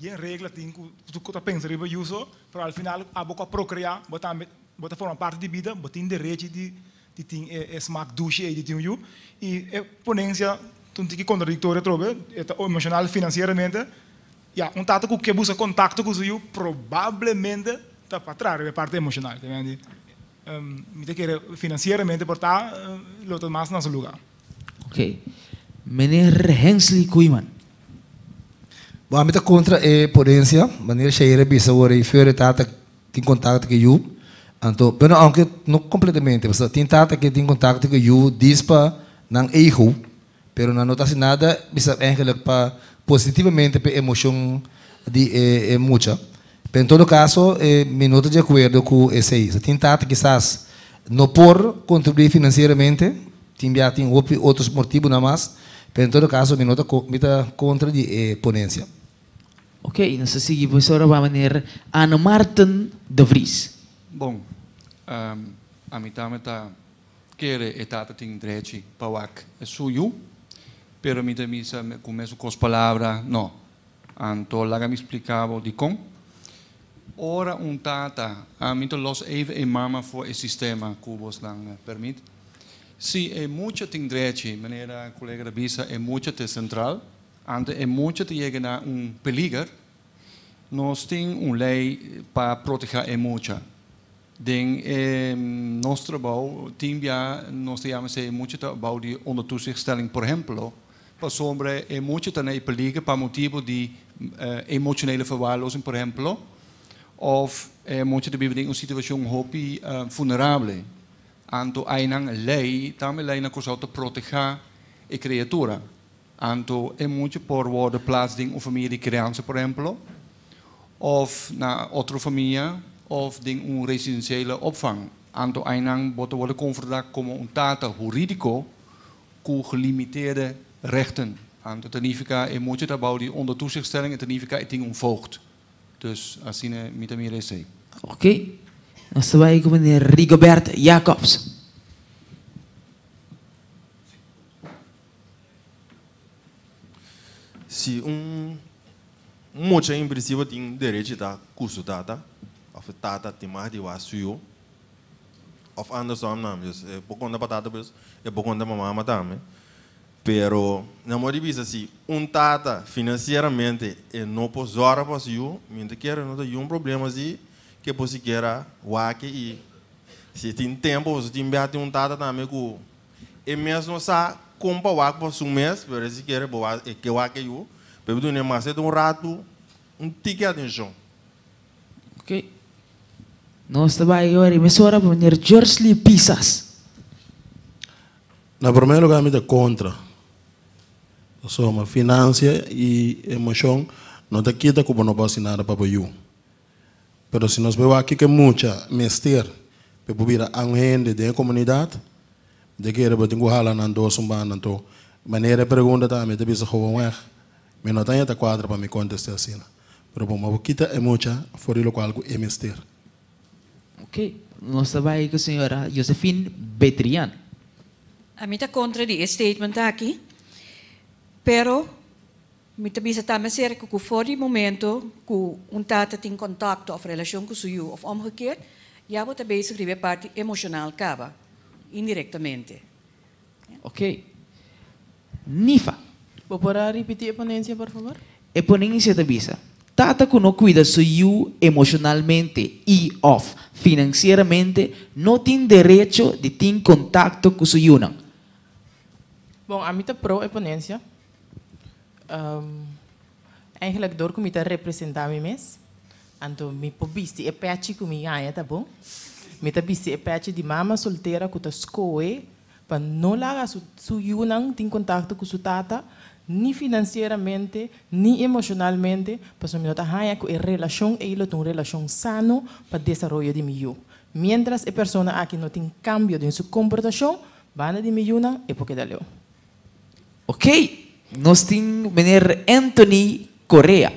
yen regla tin ku ku ta pensa riba yu so, pero al final abo ku a prokreá bo tambe bo ta forma parti di bida, bo tin derechi di di tin e smak dushi ei di tin un yu. I e ponensia ta un tiki kontradiktorio atrobe, e ta emoshonal finansieramente. Ya, un tata ku ke buska kontakto ku su yu probablemente ta pa traha riba e parti emoshonal. Te mende mi ta kere finansieramente por ta lo ta mas na su luga. Ok. Meneer Hensley Koeiman. Bo ami ta kontra e ponensia, manera Shaira a bisa ora e feur e tata tin kontakto ku e yu, anto, bueno aunke no kompletamente, pasobra tin tata ke tin kontakto ku e yu dis pa nan ego, Pero nan no ta hasi nada bisa eigenlijk pa positivamente pa e emocion di e mucha. Pero en todo caso mi no ta di acuerdo cu esey. Sa tin tata kisas no por contribui financieramente, tin bia tin hopi otros motibonan mas, pero en todo caso mi no ta mi ta contra di e ponencia. Ok, nos ta sigui pues ora pa meneer Anne Marten de Vries. Bon, ami tambe ta Kere e tata tin drechi pa wak e su yu, pero mi ta bisa ku mesun kos palabra no. Anto laga mi splika bo dikon. Ora un tata, ami ta los even e mama for e sistema ku bosnan permit. Si e mucha tin drechi, manera kolega ta bisa, e mucha ta e sentral, anto e mucha ta yega na un peliger, nos tin un lei pa proteha e mucha. Den e nos trabou tin bia nos ta yama esei mucha ta bou di ondertoezichtstelling por ehemplo, pasobra e mucha ta na e peliger pa motibu di emotionele verwaarlozing por ehemplo, of e mucha ta biba den un situacion hopi vulnerable. Anto aynan ley, tambe ley na Kòrsou ta proteha e criatura. Anto e mucha por wòrdu plats den un famia di kriansa, por ehemplo, òf na otro famia òf den un residensiële opvang. Anto einan bo ta wòrdu konfrontá komo un tata hurídiko ku gelimiteerde rechten. Anto ta nifiká e mucha ta bou di ondertoezichtstelling en ta nifiká e tin un voogd. Dus asina mi ta mira esei. Ok. Nos ta bai ku meneer Rigobert Jacobs. Si un mucha en principio tin derechi ta cu su tata, of e tata tin mag di wak su yu, of andersom nan, dus e por conta pa tata pues e por conta pa mama tambe, pero na modo di bisa si un tata financieramente e no por zorga pa su yu, mi ta kere no ta yun problema si ke por sikiera wak y si tin tempo pasobra tin bia tin un tata tambe cu E mes no sa kon pa wak pa su mes, pero e si kere bo wak, e ke wak e yu, pero bo dun'e mas e un ratu un tiki atenshon. Ok. Nos ta bai awor e mesora pa meneer Jursley Pisas. Na prome lugar mi ta kontra. Pasobra finansia i emoshon no ta kita ku bo no por hasi nada pa bo yu. Pero si nos bai wak kiko e mucha mester pa e por bira un hende den e komunidat, mi ta kere bo tin ku hala nan dos un banda. Anto, manera e pregunta ta, mi ta bisa gewoonweg, mi no ta ña ta kuadra pa mi kontest'é asina. Pero bo por kita e mucha for di lokual ku e mester. Ok, nos ta bai ku señora Josephine Betrian. Ami ta kontra di e statement aki, pero Mi ta bisa tambe acerca cu for di momento cu un tata tin contacto of relacion cu su yu of omgekeerd, ya bo ta bezig riba e parti emocional caba, indirectamente. Ok. Nifa. Bo por a ripiti e ponencia por favor? E ponencia ta bisa, Tata cu no cuida su yu emocionalmente y of financieramente no tin derecho di tin contacto cu su yunan. Bon, ami ta pro e ponencia. Eigenlijk door ku mi ta representá mi mes. Anto mi por bisti e pèchi ku mi haña ta bon. Mi ta bisti e pèchi di mama soltera ku ta skohe pa no laga su su yunan tin kontakto ku su tata, ni finansieramente, ni emoshonalmente, pasobra mi no ta haña ku e relashon ei lo ta un relashon sano pa desaroyo di mi yu. Miéntras e persona aki no tin kambio den su komportashon, banda di mi yunan e por keda leu. Ok, nos tin meneer Anthony Correa.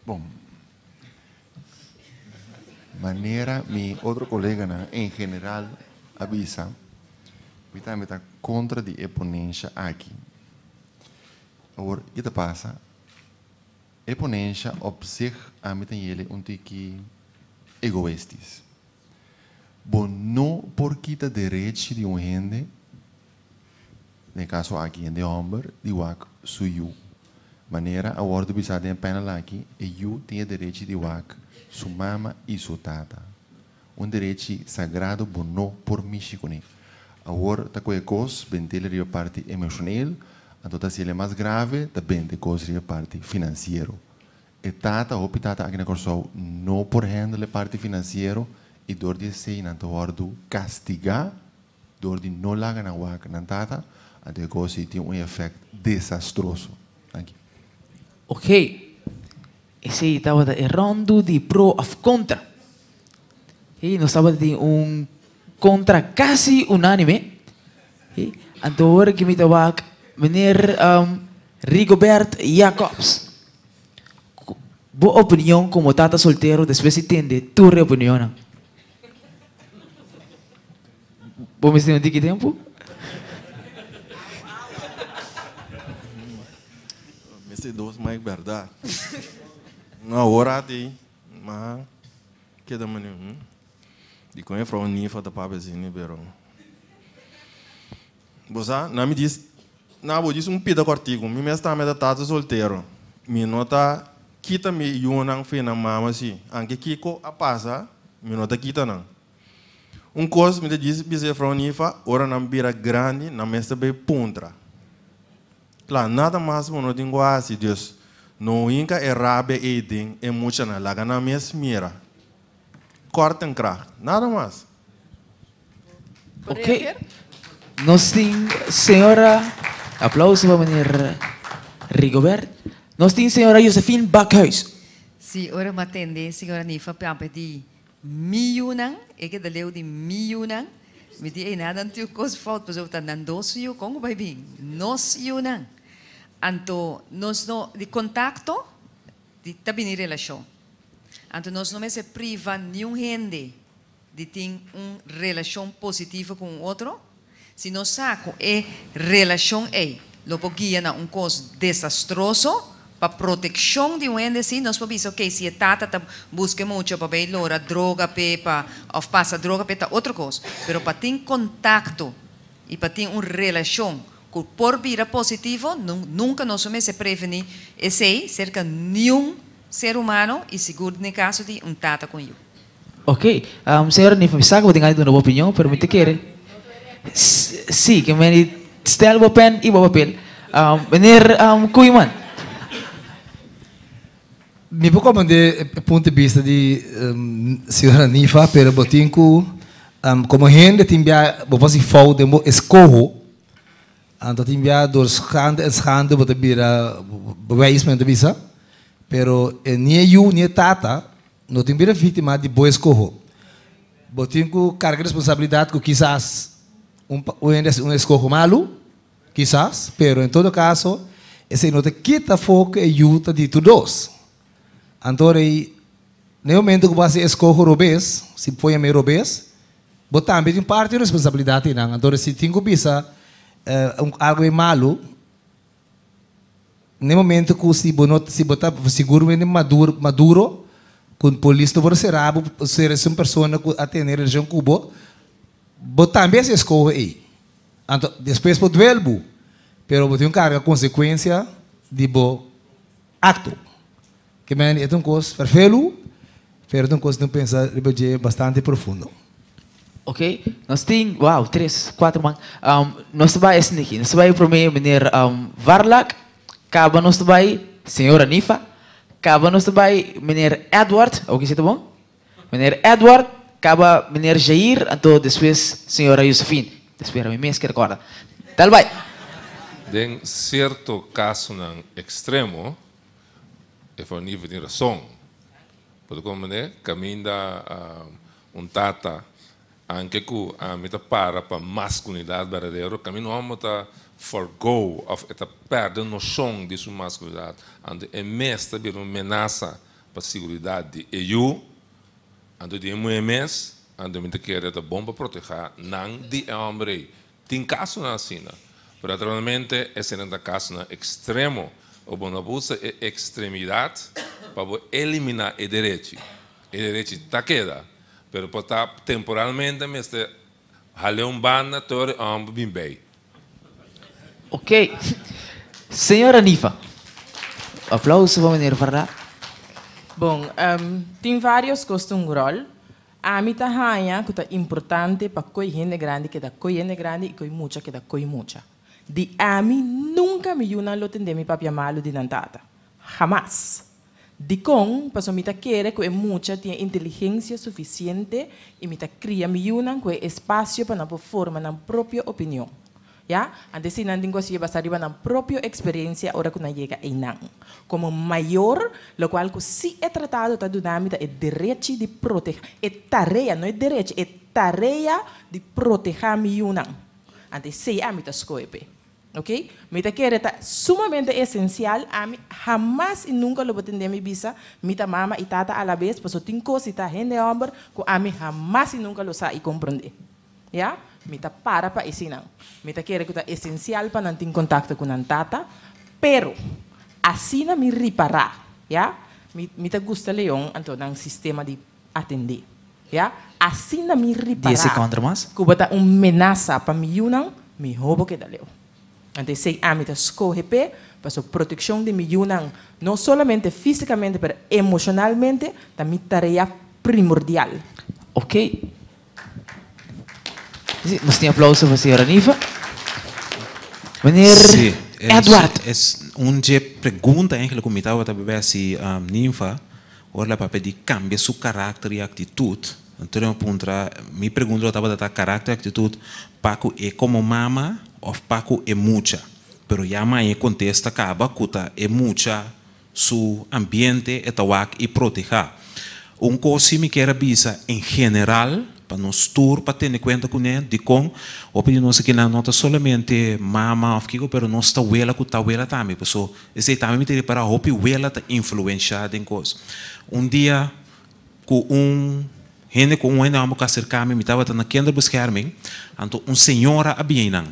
Bon. Manera mi otro koleganan en general a bisa, mi tambe ta kontra di e ponensha aki. Awor, ke ta pasa? E ponensha op zich ami ta yele un tiki egoistis. Bo no por kita derechi di un hende, den e kaso aki hende hòmber, di wak su yu. Manera a wòrdu bisá den e panel aki, e yu tin e derechi di wak su mama i su tata. Un derechi sagrado bo no por mishi kuné. Awor ta ku e kos bent'el riba parti emoshonel, anto ta hasiel e mas grave ta bente kos riba parti finansiero. E tata, hopi tata aki na Kòrsou no por handle e parti finansiero i dor di esei nan ta wòrdu kastigá dor di no laga nan wak nan tata, anto e kos ei tin un efèkt desastroso. Danki. Ok, esei tabata e ròndu di pro òf kontra. Hey, nos tabata tin un kontra kasi unánime. Hey, anto ora ki mi ta wak meneer Rigobert Jacobs. Bo opinion komo tata soltero despues di tende tur e opinionnan? Bo mester un tiki tempu? Mester dos mic bèrdat. No awor ati ma keda manera hm dikon e frou Nifa ta papia asina pero. Bo sa, na mi dis, na bo dis un pida kòrtiku, mi mes tambe ta tata soltero. Mi no ta kita mi yunan fi nan mama si, anke kiko a pasa, mi no ta kita nan. Un kos mi ta djis bisa Efraun Nifa, ora nan bira grandi, nan mester bai puntra. Kla, nada mas bo no tin ku hasi, dus no hinka e rabia ei den e muchanan, laga nan mes mira. Kort en kracht, nada mas. Ok, nos tin señora, aplauso pa meneer Rigobert. Nos tin señora Josephine Bakhuis. Sí, ora mi a tende señora Nifa papia di mi yunan, e keda leu di mi yunan, mi di ey nada tin un kos fout pasobra ta nan dos yu, kon ku bai bin? Nos yunan. Anto nos no, di kontakto di ta bini relashon. Anto nos no mester priva niun hende di tin un relashon positivo ku un otro, si nos sa ku e relashon ei lo por guia na un kos desastroso, pa protekshon di un hende si nos por bisa ok si e tata ta buska e mucha pa bai lora droga p'e pa òf pasa droga p'e ta otro kos, pero pa tin kontakto i pa tin un relashon ku por bira positivo nunka nos no mester prevení esei serka niun ser humano i sigur den e kaso di un tata ku un yu. Ok, señora Nifa, mi sa ku bo tin gana di duna bo opinion, pero mi ta kere si ke meni stel bo pen i bo papel. Meneer Koeiman. Mi por komprende e punto di bista di señora Nifa, pero bo tin ku komo hende tin bia bo por hasi fout den bo eskoho, anto tin bia dor schande en schande bo ta bira bewijs men ta bisa, pero ni e yu ni e tata No tin bira víktima di bo eskoho. Bo tin ku karga responsabilidat ku kisas un un hende hasi un eskoho malu, kisas, pero en todo kaso esei no ta kita afó ku e yu ta di tur dos. Anto rei, na e momento ku bo hasi eskoho robes, si bo yam'é robes, bo tambe tin parti di responsabilidat einan. Anto si tin ku bisa un algu ei malu, N'e momento ku si bo no si bo ta sigurmente madur maduro ku polis no por sera bo sera esun persona ku a tene relashon ku bo, bo tambe a hasi eskoho ei. Anto despues por duel bo, pero bo tin un karga konsekuensia di bo akto. Ke men e ta un kos ferfelu, pero e ta un kos ku tin pensa riba dje bastante profundo. Ok, nos tin, wow, tres, cuatro man. Nos ta bai esaki aki. Nos ta bai prome meneer Varlak, caba nos ta bai señora Nifa, Kaba nos ta bai meneer Edward, oke si ta bon? Meneer Edward, kaba meneer Jair, anto despues señora Josephine. Ta spera mi mes ke recorda. Tal bai. Den cierto casonan extremo, e familia tin rason. Por como meneer, caminda un tata Anke ku ami ta para pa maskulinidat berdadero, kaminda un hòmber ta forgo òf e ta pèrdè noshon di su maskulinidat, anto e mes ta bira un menasa pa siguridat di e yu, anto di e muhé mes, anto mi ta kere ta bon pa protehá nan di e hòmber ei. Tin kasonan asina, pero naturalmente esenan ta kasonan ekstremo, o bo no por usa e ekstremidat pa bo eliminá e derechi. E derechi ta keda, Pero por ta temporalmente mester hal'é un banda tur e hòmber bin bei. Ok. Señora Nifa. Aplauso pa meneer Varda. Bon, tin varios kos ta un ròl. Ami ta haña ku ta importante pa koe hende grandi keda koe hende grandi i koe mucha keda koe mucha. Di ami nunka mi yunan lo tende mi papia malu di nan tata. Hamas. Dikon? Pasobra mi ta kere ku e mucha tin e inteligensia sufisiente i mi ta kria mi yunan ku e espasio pa nan por forma nan propio opinion. Ya? Antes si nan tin ku hasié basá riba nan propio eksperensia ora ku nan yega einan. Komo mayor, lokual ku si e tratado ta duna mi ta e derechi di protehá, e tarea, no e derechi, e tarea di protehá mi yunan. Antes esei ami ta skohe p'e. Ok? Mi ta kere ta sumamente esencial, ami hamas y nunca lo bo tende mi bisa mi ta mama y tata a la bes, paso tin cos y ta hende homber cu ami hamas y nunca lo sa y comprende. Ya? Mi ta para pa esinan. Mi ta kere cu ta esencial pa nan tin contacto cu nan tata, pero asina mi ripara, ya? Mi mi ta gusta Leon anto nan sistema di atende. Ya, asina mi Dies ripará seconde mas. ku bo ta un menasa pa mi yunan, mihó bo keda leu. Anto esei ami ta skohe p'e, pasobra protekshon di mi yunan, no solamente físikamente pero emoshonalmente, ta mi tarea primordial. Ok. Si, nos tin aplauso pa señora Nifa. Meneer Sí, es, Edward. es un dje pregunta eigenlijk ku mi tabata bebé si Ninfa Ora la papia di cambia su caracter y actitud, anto mi a puntra, mi pregunta lo tabata ta caracter y actitud pa cu e como mama of pa cu e mucha? Pero ya maña e contesta caba cu ta e mucha su ambiente e ta wak y proteha. Un cos si mi kier a bisa en general, Pa nos tur pa tene kuenta kuné dikon hopi di nos akinan no ta solamente mama òf kiko pero nos ta wela ku ta wela tambe paso esei tambe mi ta ripará hopi wela ta influenshá den kos. Un dia ku un hende ku un hende hòmber ku a aserká mi mi tabata na kinderbescherming anto un señora a bini einan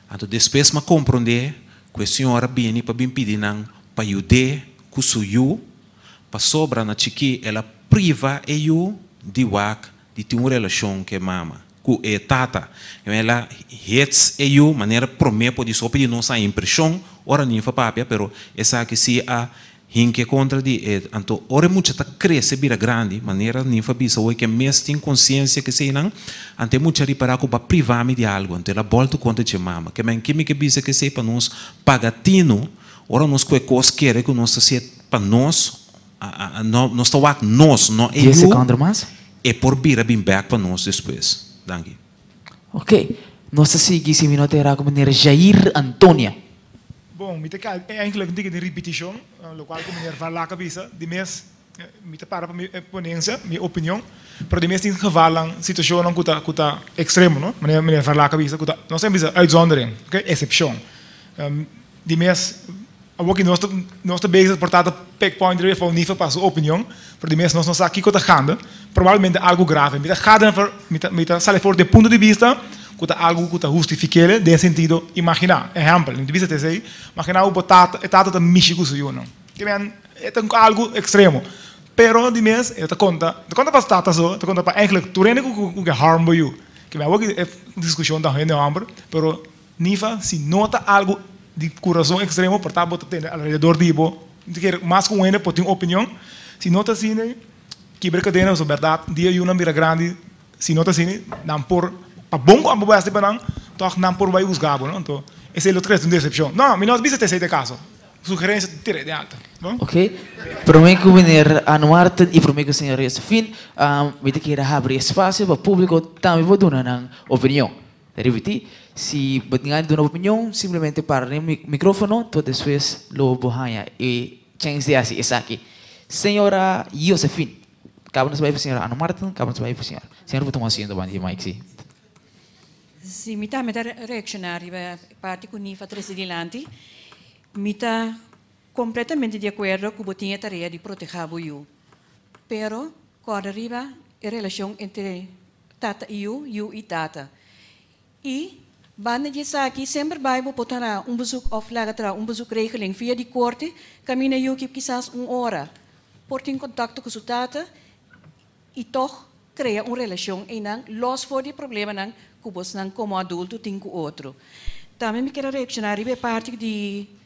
anto despues mi a komprondé ku e señora bini pa bin pidi nan pa yud'é ku su yu Pasobra na chikí el a priva e yu di wak di tin un relashon ku e mama, ku e tata. El a hets e yu manera promé por di hopi di nos a impreshon ora Ninfa papia, pero esaki si a hink'é kontra di e. Anto ora e mucha ta krese bira grandi, manera Ninfa bisa hoy ku e mes tin konsiensia ku eseinan, anto e mucha ripará ku bo a priva mi di algu, anto el a bòltu kontra dje mama. Ke men ke mi ke bisa ku esei pa nos paga tinu Ora nos ku e kos kere ku nos ta siet pa nos, no, nos ta wak nos, no e Dies yu, sekondo mas. e por bira bin bèk pa nos despues. Danki. Ok, nos ta sigui si mi no ta erá ku meneer Jair Antonia. Bon, mi ta kai eigenlijk un tiki den ripitishon, lokual ku meneer Van Laak a bisa. Di mes mi ta para pa mi ponencia, mi opinion, pero di mes tin gevalnan, situacionnan cu ta cu ta extremo, no? Manera meneer Verlaak a bisa cu ta, nos ta bisa uitzondering, oké, excepcion. Di mes, awor ki nos ta nos ta bezig por ta ta pick point riba e fout nifa pa su opinion, pero di mes nos no sa kico ta gande, probablemente algo grave. Mi ta gade mi ta mi ta sali for di e punto di bista cu ta algo cu ta hustifikele den sentido, imagina, ehempel, mi ta bisa ta esey, imagina bo tata, e tata ta mishi cu su yunan. Ke men E ta algu ekstremo. Pero di mes e ta konta, ta konta pa tata so, ta konta pa eigenlijk tur hende ku ku ke harm bo yu. Ke mi awor e diskushon ta hende hòmber, pero nifa si no ta algu di kurason ekstremo por ta bo ta tende alrededor di bo, mi ta kere mas ku un hende por tin opinion, si no ta asina kibra kadena pasobra bèrdat dia yunan bira grandi si no ta asina nan por pa bon ku abo bo hasi pa nan tòg nan por bai husga bo no, anto esei lo ta krese un desepshon. No, mi no ta bisa ta esei ta e kaso. Sugerencia tira den alto. Bon? Ok. Prome cu meneer Anne Martin y prome cu señora Josephine, mi ta kier a habri espacio pa publico tambe por duna nan opinion. Ta ripiti, si bo tin gana di duna bo opinion, simplemente para den microfono, to despues lo bo haña e chens di haci esaki. Señora Josephine, caba nos bai pa señora Anne Martin, caba nos bai pa señor. Señor por tuma asiento banda di mic, si. Si, mi tambe ta reacciona riba e parti cu Nifa trece dilanti. Mi ta completamente di acuerdo cu bo tin e tarea di proteha bo yu. Pero corda riba e relacion entre tata y yu, yu y tata. Y banda di esaki semper bay bo por traha un bezoek of laga traha un bezoekregeling via di corte caminda yu ki kisas un ora por tin contacto cu su tata y tog crea un relacion eynan los for di e problemanan cu bosnan como adulto tin cu otro. Tambe mi kier a reacciona riba e parti di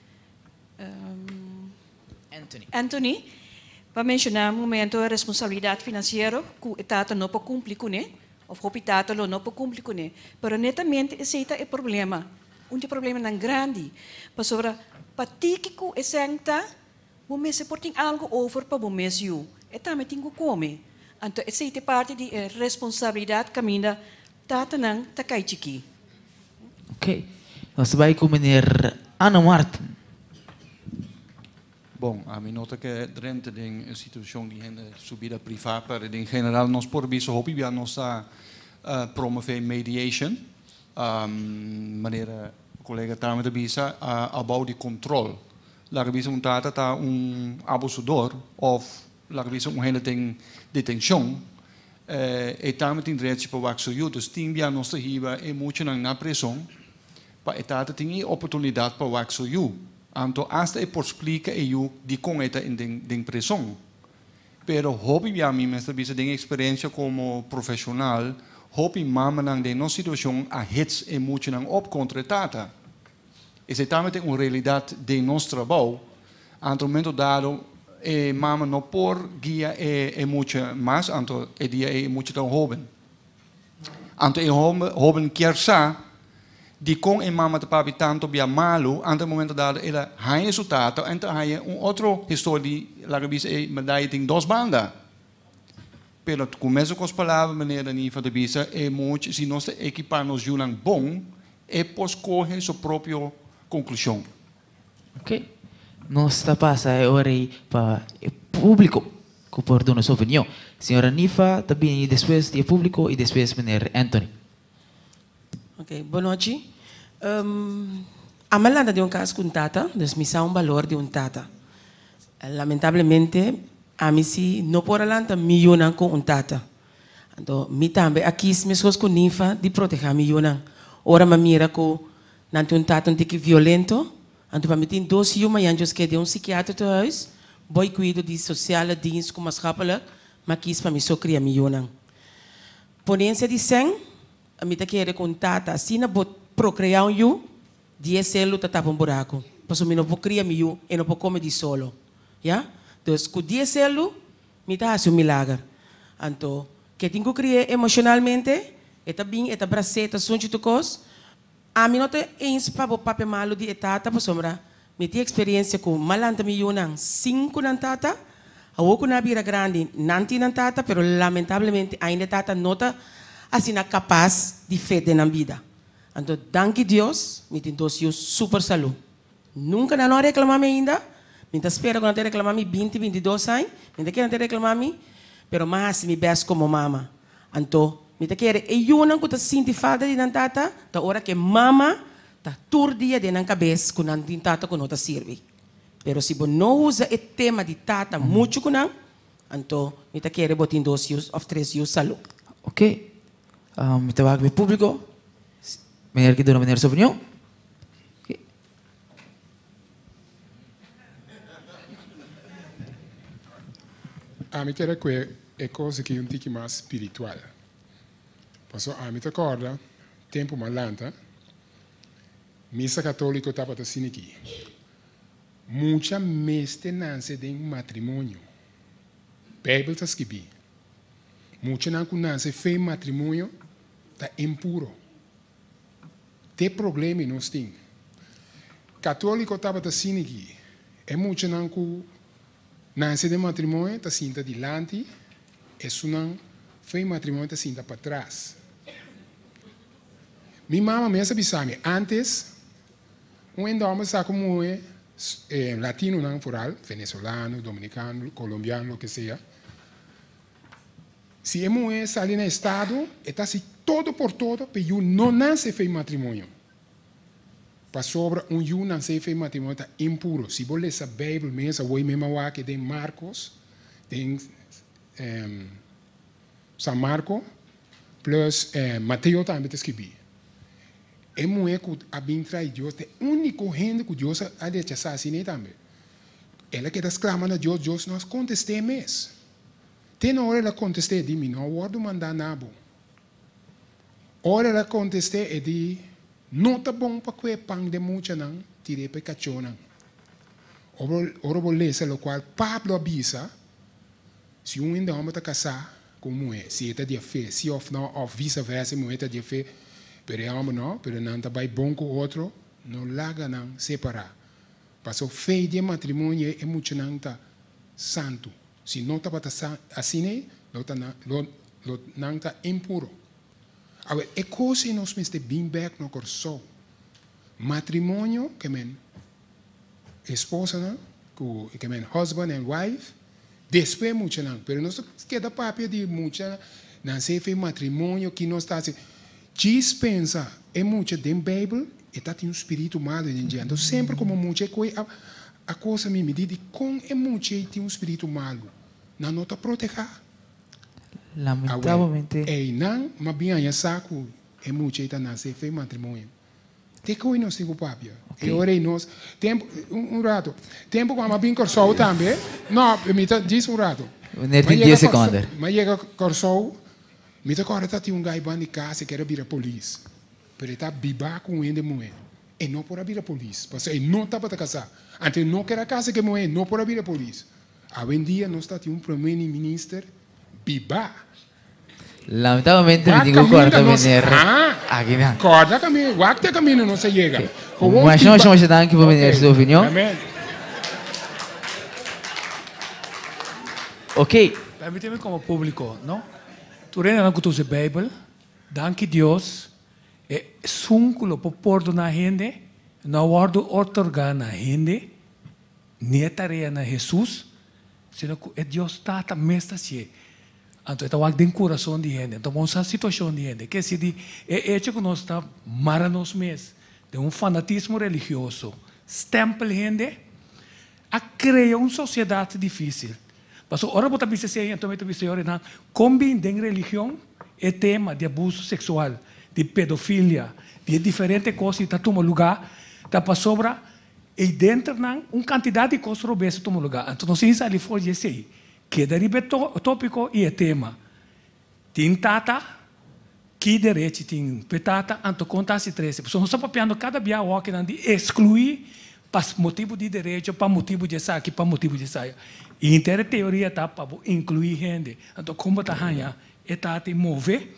Anthony pa menciona un momento e responsabilidad financiero cu e tata no por cumpli cune of hopi tata lo no por cumpli cune. Pero netamente esey ta e problema, un di e problemanan grandi pasobra pa tiki cu esey ta Bo mester por tin algu over pa bo mes yu. E tambe tin ku kome. Anto esei ta e parti di e responsabilidat kaminda tatanan ta kai chikí. Ok. Nos ta bai ku meneer Anna Martin. Bon, ami no ta ke drenta den e situashon di hende su bida privá, pero den general nos por bisa hopi bia nos ta promove mediation, manera kolega tambe ta bisa, abou di kontrol. Laga bisa un tata ta un abusador of laga bisa un hende den detencion, e tambe tin derecho pa wak su yu. Dus tin bia nos ta hiba e muchanan na prison pa e tata tin e oportunidad pa wak su yu. Anto hasta e por splica e yu dicon e ta den prison. Pero hopi bia mi mester bisa den experiencia como profesional, hopi mamanan den nos situacion a hits e muchanan op contra e tata. Esei tambe ta un realidat den nos trabou. Anto momento dado e mama no por guia e mucha mas, anto e dia ei e mucha ta un hoben. Anto e hoben kier sa dikon e mama ta papia tanto bia malu, anto e momento dado el a haña su tata en ta haña un otro historia di laga bisa e medaya tin dos banda. Pero ku mesun kos palabra manera Nifa ta bisa e mucha si nos ta ekipa nos yunan bon, E por scoge su propio conclusion. Ok. Nos ta pasa e ora ei pa e publico cu por duna su opinion. Señora Nifa ta bini despues di e publico y despues meneer Anthony. Ok, bonochi. Ami a lanta den un cas cu un tata, dus mi sa un balor di un tata. Lamentablemente ami si no por a lanta mi yunan cu un tata. Anto mi tambe a kis meskos ku Ninfa di protehá mi yunan. Ora mi a mira ku nan tin un tata un tiki violento, anto pa mi tin dos yu mañan djos keda den un psikiatertehuis, boi kuido di sosiale dienst ku maatschappelijk, mi a kis pa mi so kria mi yunan. Ponensia di sèn, mi ta kere ku un tata asina bo prokreá un yu, di e selu ta tapa un buraku, pasobra mi no por kria mi yu, e no por kome di solo. Ya? Dus ku di e selu Mi ta hasi un milager. Anto, ke tin ku kri'é emoshonalmente, e ta bin, e ta bras'é, e ta sunchi tur kos. Ami no ta eens pa bo papia malu di e tata pasobra mi tin eksperiensia ku m'a lanta mi yunan sin ku nan tata. Awor ku nan a bira grandi, nan tin nan tata, pero lamentablemente ainda e tata no ta asina kapas di fet den nan bida. Anto, danki Dios, mi tin dos yu super salú. Nunka nan no a reklamá mi ainda. Mi ta spera ku nan ta reklamá mi binti, bintidos aña. Mi ta kere nan ta reklamá mi, pero mi a hasi mi bèst komo mama. Anto, mi ta kere e yunan ku ta sinti falta di nan tata ta ora ku e mama ta tur dia den nan kabes ku nan tin tata ku no ta sirbi. Pero si bo no usa e tema di tata muchu ku nan, anto mi ta kere bo tin dos yu òf tres yu salú. Ok. Mi ta wak mi públiko. Meneer ke duna meneer su opinion. Ami kere ku e kos aki un tiki mas spiritual. Pasobra ami ta kòrda tempu mi a lanta, misa katóliko tabata asina aki, Mucha mester nanse den matrimonio. Beibel ta skibí, Muchanan ku nanse fen matrimonio ta impuro. Te problemi nos tin. Katoliko tabata sinigi. E muchanan ku nase den matrimonio ta sinta dilanti, esunnan fo'i matrimonio ta sinta patras. Mi mama mes a bisa mi antes, un hende homber sa ku muhe, latinonan foral, venezolano, dominicano, colombiano, loke sea, si e muhe sali na estado, e ta hasi todo por todo pa e yu no nase fo'i matrimonio. Pasobra un yu nansé fe matrimonio ta impuro. Si bo lesa Bijbel mes awor mi a wak den Marcos, den San Marco, plus Mateo tambe ta skibí. E muhé ku a bin trai Dios ta e úniko hende ku Dios a rechasá asina ei tambe. El a keda sklama na Dios, Dios no a kontest'é mes. Te na ora el a kontest'é, di, Mi no a wòrdu mandá na bo. Ora el a kontest'é, e di, No ta bon pa kue pan den muchanan, tir'é pa e kachónan. Ora bo lesa lokual Pablo a bisa, si un hende hòmber ta kasá ku un muhé, si e ta di e fe, si òf nò, òf visa vèrsa e muhé ta di e fe, pero e hòmber nò, pero nan ta bai bon ku otro, no laga nan separá. Pasobra fe di e matrimonio ei, e muchanan ta santu. Si no tabata asina ei, lo ta nan, lo, lo nan ta impuro. Awor, e kos ei nos mester bin bèk na Kòrsou. Matrimonio ke men esposanan ku ke men husband and wife, despues muchanan. Pero nos ta keda papia di mucha nan sefe matrimonio ki nos ta hasi. Djis pensa e mucha den Beibel e ta tin un spiritu malu den dje. Anto semper komo mucha e koe a a kosa mi, mi di dikon e mucha ei tin un spiritu malu? Nan no ta protehá. Lamentablemente. Awel, einan m'a bin haña sa ku e mucha ei ta nase fe matrimonio. Te ku nos tin ku papia. E ora ei nos, tempu, un rato, tempu ku m'a bin Kòrsou tambe, no, mi ta djis un rato. Meneer tin dies sekonden. M'a yega Kòrsou, mi ta kòrda ta tin un gai banda di kas e kere bira polis, pero e ta biba ku un hende muhé. E no por a bira polis, pasobra e no tabata kasá. Anto e no kere a kasa ku e muhé, e no por a bira polis. Awendia nos ta tin un prome minister bibá. Lamentablemente mi tin ku kòrta meneer aki nan. Kòrta kaminda, wak te kaminda nos a yega. Masha masha masha danki pa meneer su opinion. Ok. Permitimi komo públiko, no? Tur hendenan ku ta usa e Beibel, danki Dios, e esun ku lo por pordoná hende no a wòrdu otorgá na hende, Ni e tarea na Hesus, sino ku e Dios Tata mes ta hasié. Anto e ta wak den kurason di hende. Anto bon sa situashon di hende. Ke si di e echo ku nos ta mara nos mes den un fanatismo religioso, stèmpel hende, a krea un sosiedat difísil. Pasobra ora bo ta bisa esei, anto mi ta bisa yora nan, kon bin den religion e tema di abuso seksual, di pedofilia, di e diferente kos i ta tuma lugá, ta pasobra Ei denter nan un kantidat di kos robes a tuma lugá. Anto nos tin sali for di esei. Keda riba e tópiko i e tema. Tin tata? Ki derechi tin p'e tata? Anto kon ta hasi trese? Pasobra nos ta papiando kada bia awòkinan di ekskluí pa motibu di derecho, pa motibu di esaki, pa motibu di esaya. I henter e teoria ta pa bo inkluí hende. Anto kon bo ta haña e tata i move?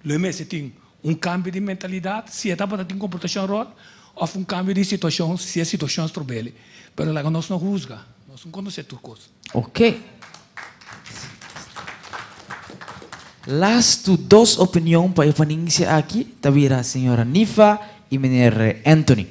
Lo e mester tin un kambio di mentalidat si e tabata tin komportashon ròt òf un kambio di situashon si e situashon strob'el. Pero laga nos no husga, nos no konosé tur kos. Ok. Lastu dos opinion pa e ponencia aki ta bira señora Nifa y meneer Anthony.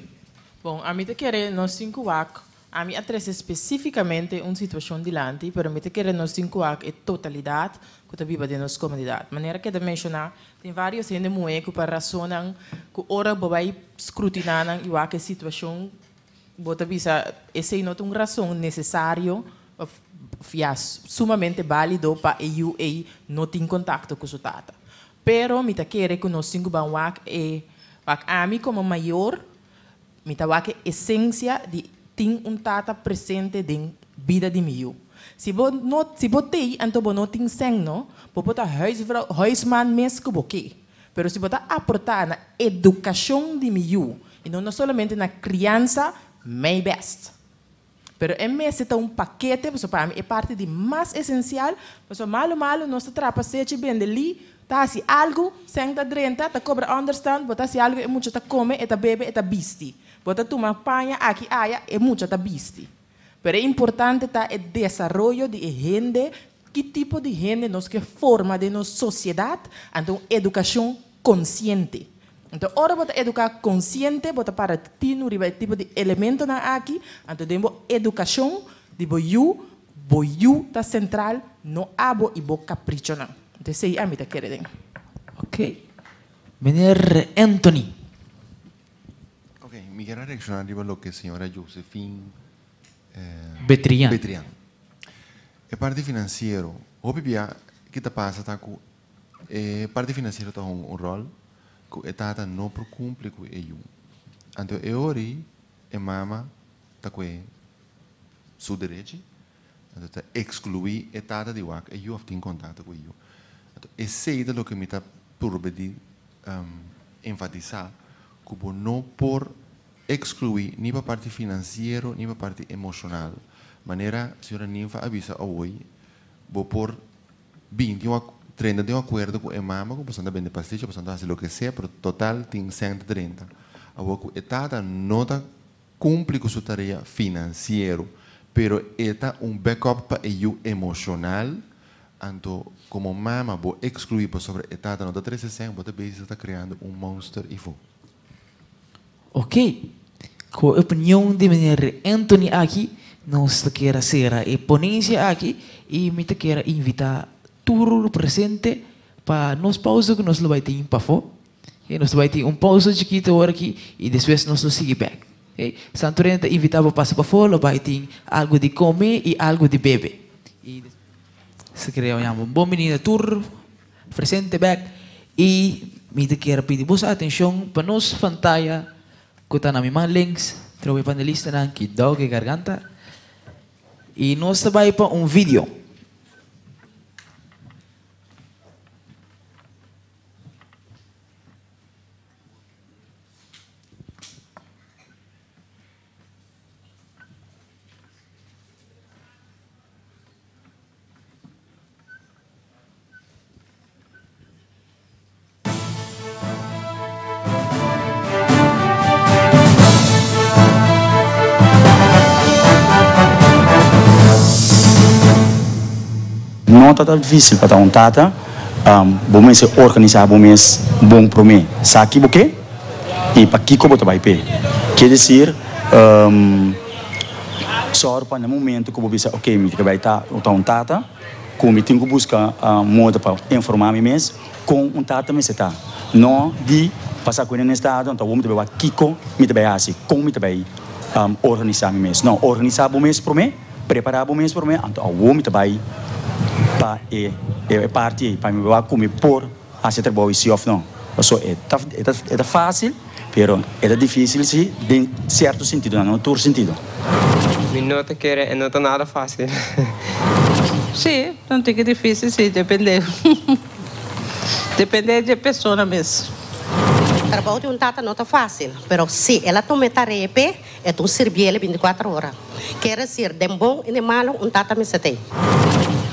Bon, ami ta kere nos tin ku wak Ami a trese spesífikamente un situashon dilanti, pero mi ta kere nos tin ku wak e totalidat ku ta biba den nos komunidat. Manera keda menshoná, tin vários hende muhé ku pa rasonnan ku ora bo bai skrutiná nan i wak e situashon, bo ta bisa esei no ta un rason nesesario òf ya sumamente bálido pa e yu ei no tin kontakto ku su tata. Pero mi ta kere ku nos tin ku ban wak e wak ami komo mayor. Mi ta wak e esensia di tin un tata presente den bida di mi yu. Si bo no, si bo t'ei anto bo no tin sèn no, bo por ta huisvrouw, huisman mes ku bo ke. Pero si bo ta aportá na edukashon di mi yu i no no solamente na kriansa, mijn best. Pero e mester ta un pakete, pasobra pa mi e parti di mas esensial, pasobra malu malu nos ta trapa sechi bende li, ta hasi algu, sèn ta drenta, ta kobra ònderstant, bo ta hasi algu e mucha ta kome, e ta bebe, e ta bisti. Bo ta tuma paña aki aya, e mucha ta bisti. Pero e importante ta e desaroyo di e hende, ki tipo di hende nos ke forma den nos sosiedat, anto un edukashon konsiente. Anto ora bo ta eduká konsiente, bo ta para tinu riba e tipo di elementonan aki, anto den bo edukashon di bo yu, bo yu ta sentral, no abo i bo kaprichonan. Anto esei ami ta kere den. Ok. Meneer Anthony. Ok, mi kier a reacciona riba loke señora Josephine Betrian. Betrian. E parti financiero, hopi bia ki ta pasa ta cu e parti financiero ta hunga un rol cu e tata no por cumpli cu e yu. Anto e ori e mama ta cue su derechi, anto ta exclui e tata di wak e yu of tin contacto cu e yu. Anto esey ta loke mi ta purba di enfatisa cu bo no por exclui ni pa parti financiero ni pa parti emocional. Manera señora Ninfa a bisa awoy, bo por bin tin un trenta den un acuerdo cu e mama cu boso ta bende pasticha, boso ta haci loke sea, pero total tin cen ta drenta. Awor cu e tata no ta cumpli cu su tarea financiero, pero e ta un backup pa e yu emocional, anto como mama bo exclui pasobra e tata no ta trece cen, bo ta bezig ta creando un monster ifo. Ok, cu e opinion di meneer Anthony aki, nos ta kier a cera e ponencia aki y mi ta kier a invita tur presente pa nos pausa cu nos lo bay tin pafo. Oké, nos ta bai tin un pausa chikito awor aki i despues nos lo sigui bek. Oké, Santo Reino ta invitá bo pasa pafó, lo bai tin algu di kome i algu di bebe. I si kere yama un bon binida tur presente bek i mi ta kier pidi boso atenshon pa nos pantaya ku ta na mi man links, trobe panelistanan ki dòg e garganta i nos ta bai pa un video. No ta ta difícil pa ta un tata, bo mester organisa bo mes bon promé. Sa ki bo ke i pa kiko bo ta bai p'e. Kie desir, sòru pa na momento ku bo bisa ok mi ta bai ta un tata, ku mi tin ku buska moda pa informá mi mes kon un tata mester ta. No di pasa ku hende na estado anto awor mi ta bai wak kiko mi ta bai hasi, kon mi ta bai organisá mi mes. No, organisá bo mes promé, prepará bo mes promé, anto awor mi ta bai pa e e parti ei pa mi bai wak ku mi por hasi e trabou ei si òf no. Pasobra e ta e ta fásil pero e ta difísil si den sierto sentidonan, no tur sentido. Mi no ta kere e no ta nada fácil. Sí, ta un tiki difícil, sí, depende. Depende dje persona mes. Trabou di un tata no ta fácil, pero si el a tuma e tarea p'e, e ta un sirbiel binticuatro ora. Kier decir, den bon i den malo, un tata mester t'ei.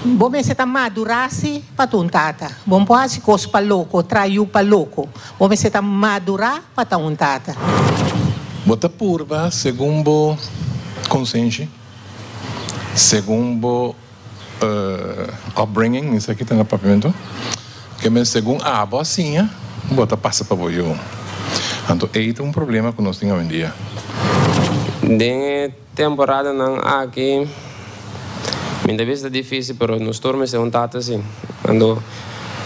Bo mester ta madurá si pa ta un tata. Bo no por hasi kos pa loko, traha yu pa loko. Bo mester ta madurá pa ta un tata. Bo ta purba segun bo konsenshi, segun bo upbringing, mi sa ki ta na papiamentu, ke men segun abo a siña, bo ta pasa pa bo yu. Anto ei ta un problema ku nos tin awendia. Den e temporadanan aki mi ta bisa ta dificil pero nos tur mester un tata si. Anto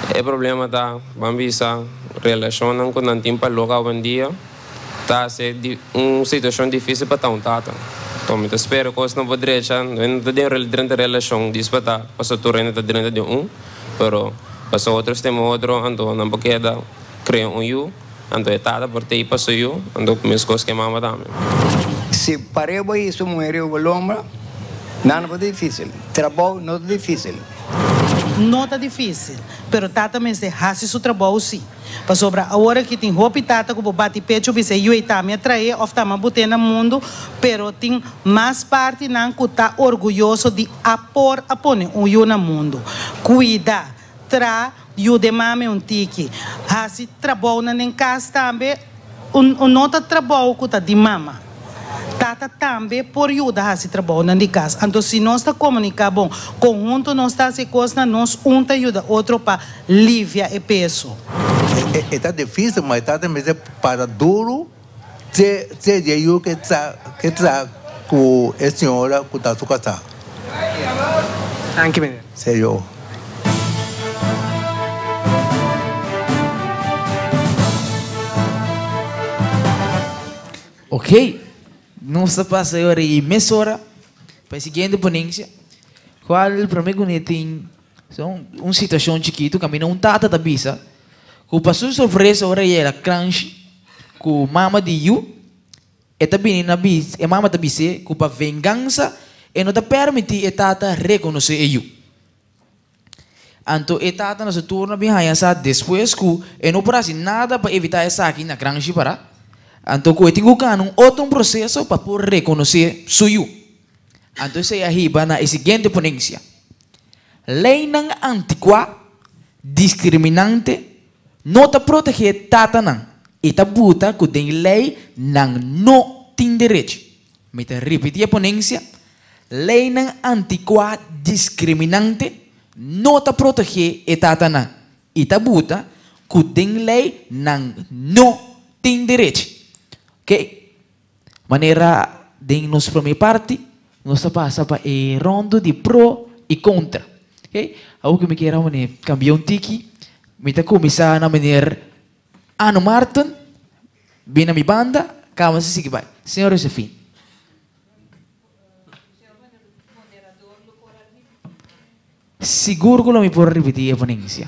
e problema ta ban bisa relacionnan cu nan tin pa loca awendia ta haci un situacion dificil pa ta un tata. Anto mi ta spera cosnan por drecha, no ta den drenta relacion dis pa ta pasobra tur hende ta drenta den un pero pasobra otro sistema otro anto nan por keda crea un yu. Anto e tata por tei pa su yu, anto meskos ku e mama tambe. Si pareu bo i su muher riba bo lombra, nan no por ta difícil. Trabou no ta difícil. No ta difícil, pero tata mester hasi su trabou sí. Pasobra awor aki tin hopi tata ku bo bati pecho bisa e yu ei ta mi a trae òf ta mi a bot'é na mundu, pero tin mas partinan ku ta orguyoso di a por a pone un yu na mundu. Kuida. Tra, yuda e mami un tiki. Hasi trabounan den kas tambe. un un no ta trabou ku ta di mama. Tata tambe por yuda hasi trabounan di kas. Anto si nos ta komuniká bon, konhunto nos ta hasi e kosnan, nos un ta yuda otro pa livia e peso. E ta difísil, ma e tata mester para duru te te dje yu ke tra ke tra ku e señora ku ta su kasá. Danki meneer. Señor. Ok, nos ta pasa e ora ei mesora pa e siguiente ponencia, cual prome cu ne tin un situacion chikito caminda un tata ta bisa cu pa su sorpresa ora e yega cranshi cu mama di yu e ta bini na bisa e mama ta bis'e cu pa vengansa e no ta permiti e tata reconoce e yu. Anto e tata na su turno a bin haña sa despues ku e no por hasi nada pa evitá esaki na Gran Shipará. Anto ku e tin ku kana un otro un proseso pa por rekonosé su yu. Anto esei a hiba na e siguiente ponensia, Leinan antikuá, diskriminante, no ta protegé tatanan i ta buta ku den lei nan no tin derechi. Mi ta ripití e ponensia, Leinan antikuá diskriminante no ta protegé e tatanan i ta buta ku den lei nan no tin derechi. Oke, manera den nos promé parti nos ta pasa pa e rondo di pro i kontra. Oke, awor ku mi kier a wone kambia un tiki, mi ta kuminsá na meneer Ano Marten, bin na mi banda, kaba nos ta sigui bai. Señor Josefin. Sigur ku lo mi por ripití e ponencia.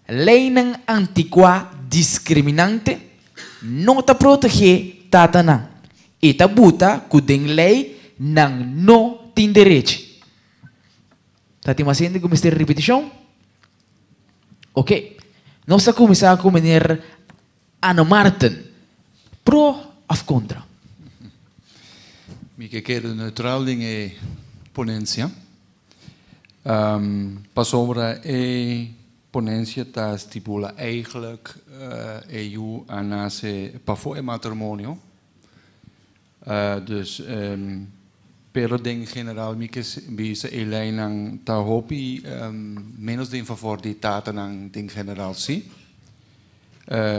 Leinan antikuá diskriminante no ta protegé tatanan i ta buta ku den lei nan no tin derechi. Ta tin mas hende ku mester ripitishon? Oke, nos ta kuminsá ku meneer Anno Marten, pro of kontra? Mi ke keda neutral den e ponencia, pasobra e ponencia ta stipula eigenlijk e yu a nace pafo e matrimonio, dus pero den general mi ke bisa e leynan ta hopi menos den favor di tatanan den general si.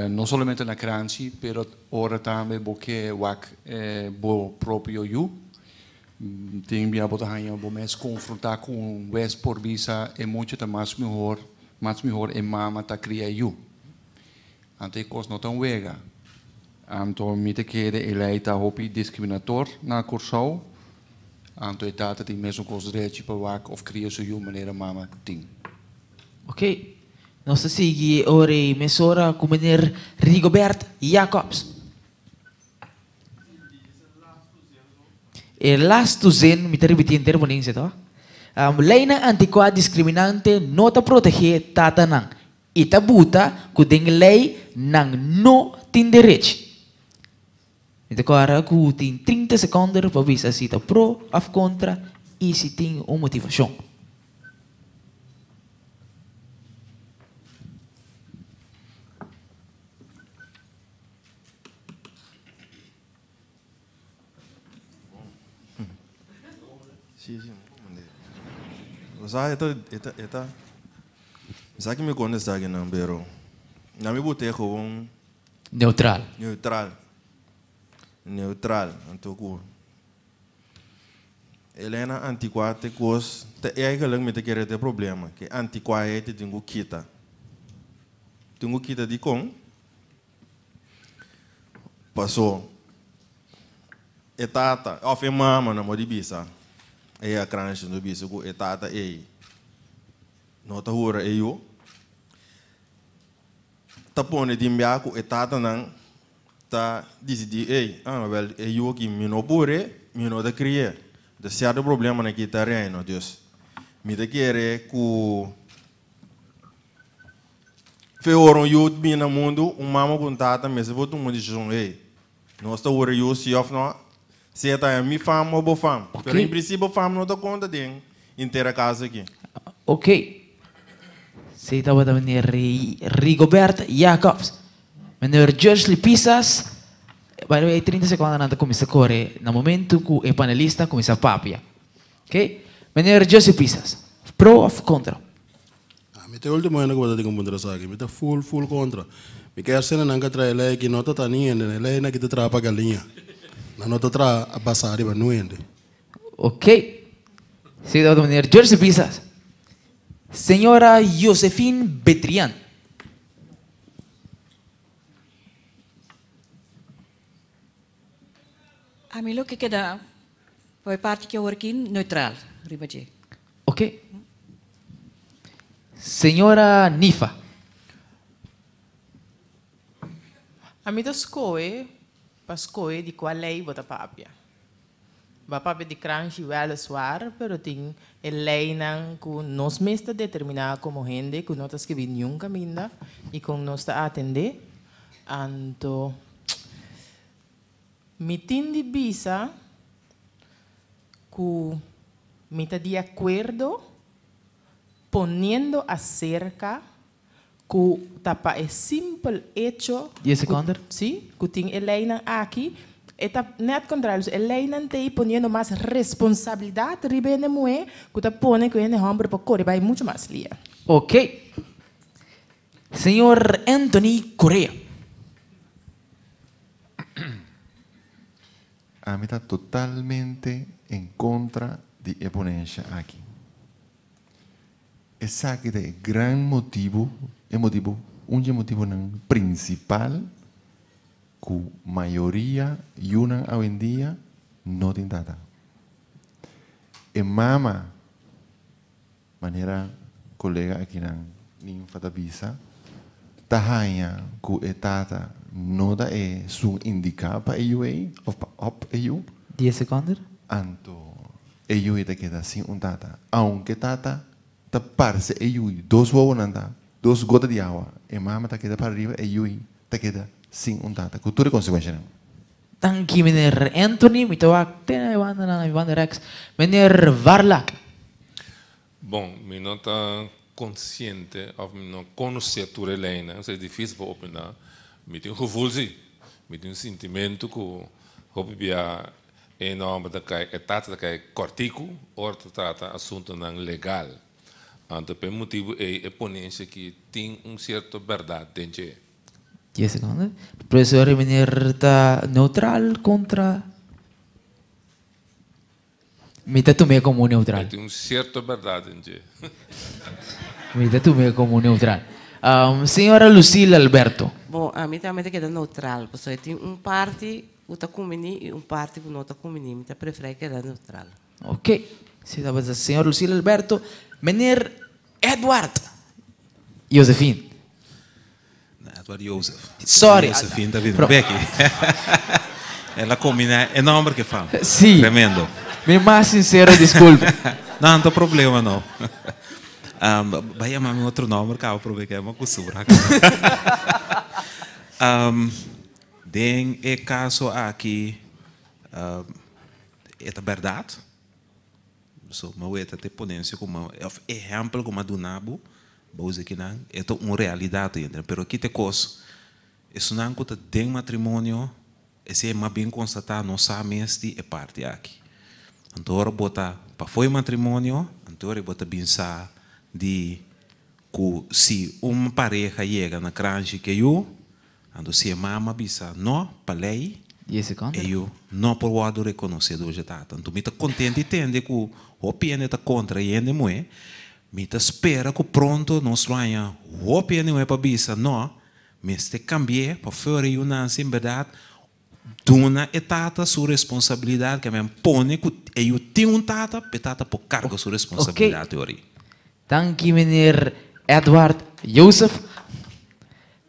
No solamente na kranchi, pero ora tambe bo ke wak bo propio yu. Tin bia bo ta haña bo mes konfrontá ku un wes por bisa e mucha ta mas mihor, mas mihor e mama ta kria e yu. Anto e kos no ta un wega. Anto mi ta kere e lei ta hopi diskriminator na Kòrsou. Anto e tata tin mesun kos drechi pa wak òf kria su yu manera mama tin. Ok. Nos ta sigui e ora ei mesora ku meneer Rigobert Jacobs. E lastu zin, mi ta ripití henter ponencia to. Leinan antikuá diskriminante no ta protegé tatanan i ta buta ku den lei nan no tin derechi. Mi ta kòrda ku tin trinta sekònder pa bisa si ta pro òf kontra i si tin un motivashon. Sí, sí. O sea, e ta, e ta, e ta. Sa ki mi contesta akinan, pero na mi bote gewoon. Neutral. Neutral. Neutral. Anto ku Elena anticuá te kos, te eigenlijk mi ta kere te problema, ke anticuá ei te tin ku kita. Tin ku kita dikon? Paso e tata òf e mama nan por di bisa ei a kranshi nan bisa ku e tata ei no ta hura e yu. Ta pone tin bia ku e tatanan ta disidí, ey, ah, wèl, e yu aki mi no pur'é, mi no ta kri'é. Ta sierto problemanan aki ta reino. Dus, mi ta kere ku fe ora un yu bini na mundu, un mama ku un tata mester por tuma un desishon, ey, nos ta wòrdu yu si òf no, sea ta mi fam òf bo fam. Pero en prinsipio fam no ta konta den henter e kas aki. Ok. Esei tabata meneer Rigobert Jacobs. Meneer Jursley Pisas. By the way, 30 seconde nan ta cuminsa core na momento cu e panelista cuminsa papia. Ok? Meneer Joseph Pisas, pro of contra? Ah, mi ta e ultimo hende ku bo ta tin ku puntra esaki. Mi ta full, full kontra. Mi kier sena nan ka traha e lei aki no ta ta ni hende. E lei nan aki ta traha pa galiña. Nan no ta traha a basa riba nu hende. Ok. Si tabata meneer Jersey Pisas. Señora Josephine Betrian. Ami lo ke keda pa e parti ki awor aki neutral riba dje. Ok. Señora Nifa. Ami ta skohe pa skohe di kua lei bo ta papia. Bo a papia di kranshi wèliswaar, pero tin e leinan ku nos mes ta determiná komo hende ku no ta skibí niun kaminda i kon nos ta atendé. Anto Mi tin di bisa ku mi ta di akuerdo poniendo aserka ku ta pa e simpel echo Dies sekonden. Si, ku tin e leinan aki, e ta nèt kontrario. E leinan ta ei poniendo mas responsabilidat riba hende muhé ku ta pone ku hende hòmber por kore bai muchu mas lia. Oké. Señor Anthony Correa. Ami ta totalmente en contra di e ponencia aki. Esaki ta e gran motibo, e motibo, un di e motibonan principal cu mayoria yunan awendia no tin tata. E mama. Manera kolega akinan Ninfa ta bisa, ta haña ku e tata no ta e sun indiká pa e yu ei òf pa òp e yu. Dies sekònder. Anto e yu ei ta keda sin un tata. Aunke tata ta parse e yu ei, dos wowonan ta, dos gota di awa, e mama ta keda para riba, e yu ei ta keda sin un tata, ku tur e konsekuenshanan. Danki meneer Anthony, mi ta wak te na e banda nan, e banda rechts. Meneer Varlack. Bon, mi no ta konsiente òf mi no konosé tur e leinan, so e difísil pa opiná. Mi tin un gevoel sí, mi tin un sintimentu ku hopi bia e nòmber ta kai, e tata ta kai kòrtiku ora ta trata asuntunan legal. Anto pa e motibu ei e ponensia aki tin un sierto bèrdat den dje. Dies secondo. Profesor e meneer ta neutral contra? Mi ta tum'é como neutral. E tin un cierto berdad den dje. Mi ta tum'é como neutral. Señora Lucille Alberto. Bon, ami tambe ta keda neutral, pasobra e tin un parti ku ta kumbiní i un parti ku no ta kumbiní. Mi ta preferá keda neutral. Ok. Si tabata señor Lucille Alberto. Meneer Edward Josephine. Edward Joseph. Sorry. Josephine ta bini beki. El a combina e nomber ke fam. Sí. Tremendo. Mi mas sincero disculpa. No, no ta problema no. Um, bai yama mi otro nomber caba prome ke mi acostumbra. Um, den e caso aki, um, e ta berdad. So, mi a weta te ponencia cu mi, of ehempel cu mi a duna bo, bo usa kinan, e ta un realidad hoy en dia. Pero kita e cos, esunnan cu ta den matrimonio, esey mas bien constata, no sa mes di e parti aki. Anto ora bo ta pafo e matrimonio, anto ora bo ta bin sa di cu si un pareha yega na kranshi ke yu, Anto si e mama bisa no pa lei, e yu no por wòrdu rekonosé dor dje tata. Anto mi ta kontent di tende ku hopi hende ta kontra e hende muhé. Mi ta spera ku pronto nos lo haña hopi hende muhé pa bisa no, mester kambi'é pa fora e yu nanse en bèrdat duna e tata su responsabilidat, ke men pone ku e yu tin un tata, pa e tata por karga su responsabilidat e ora ei. Danki meneer Edward Joseph.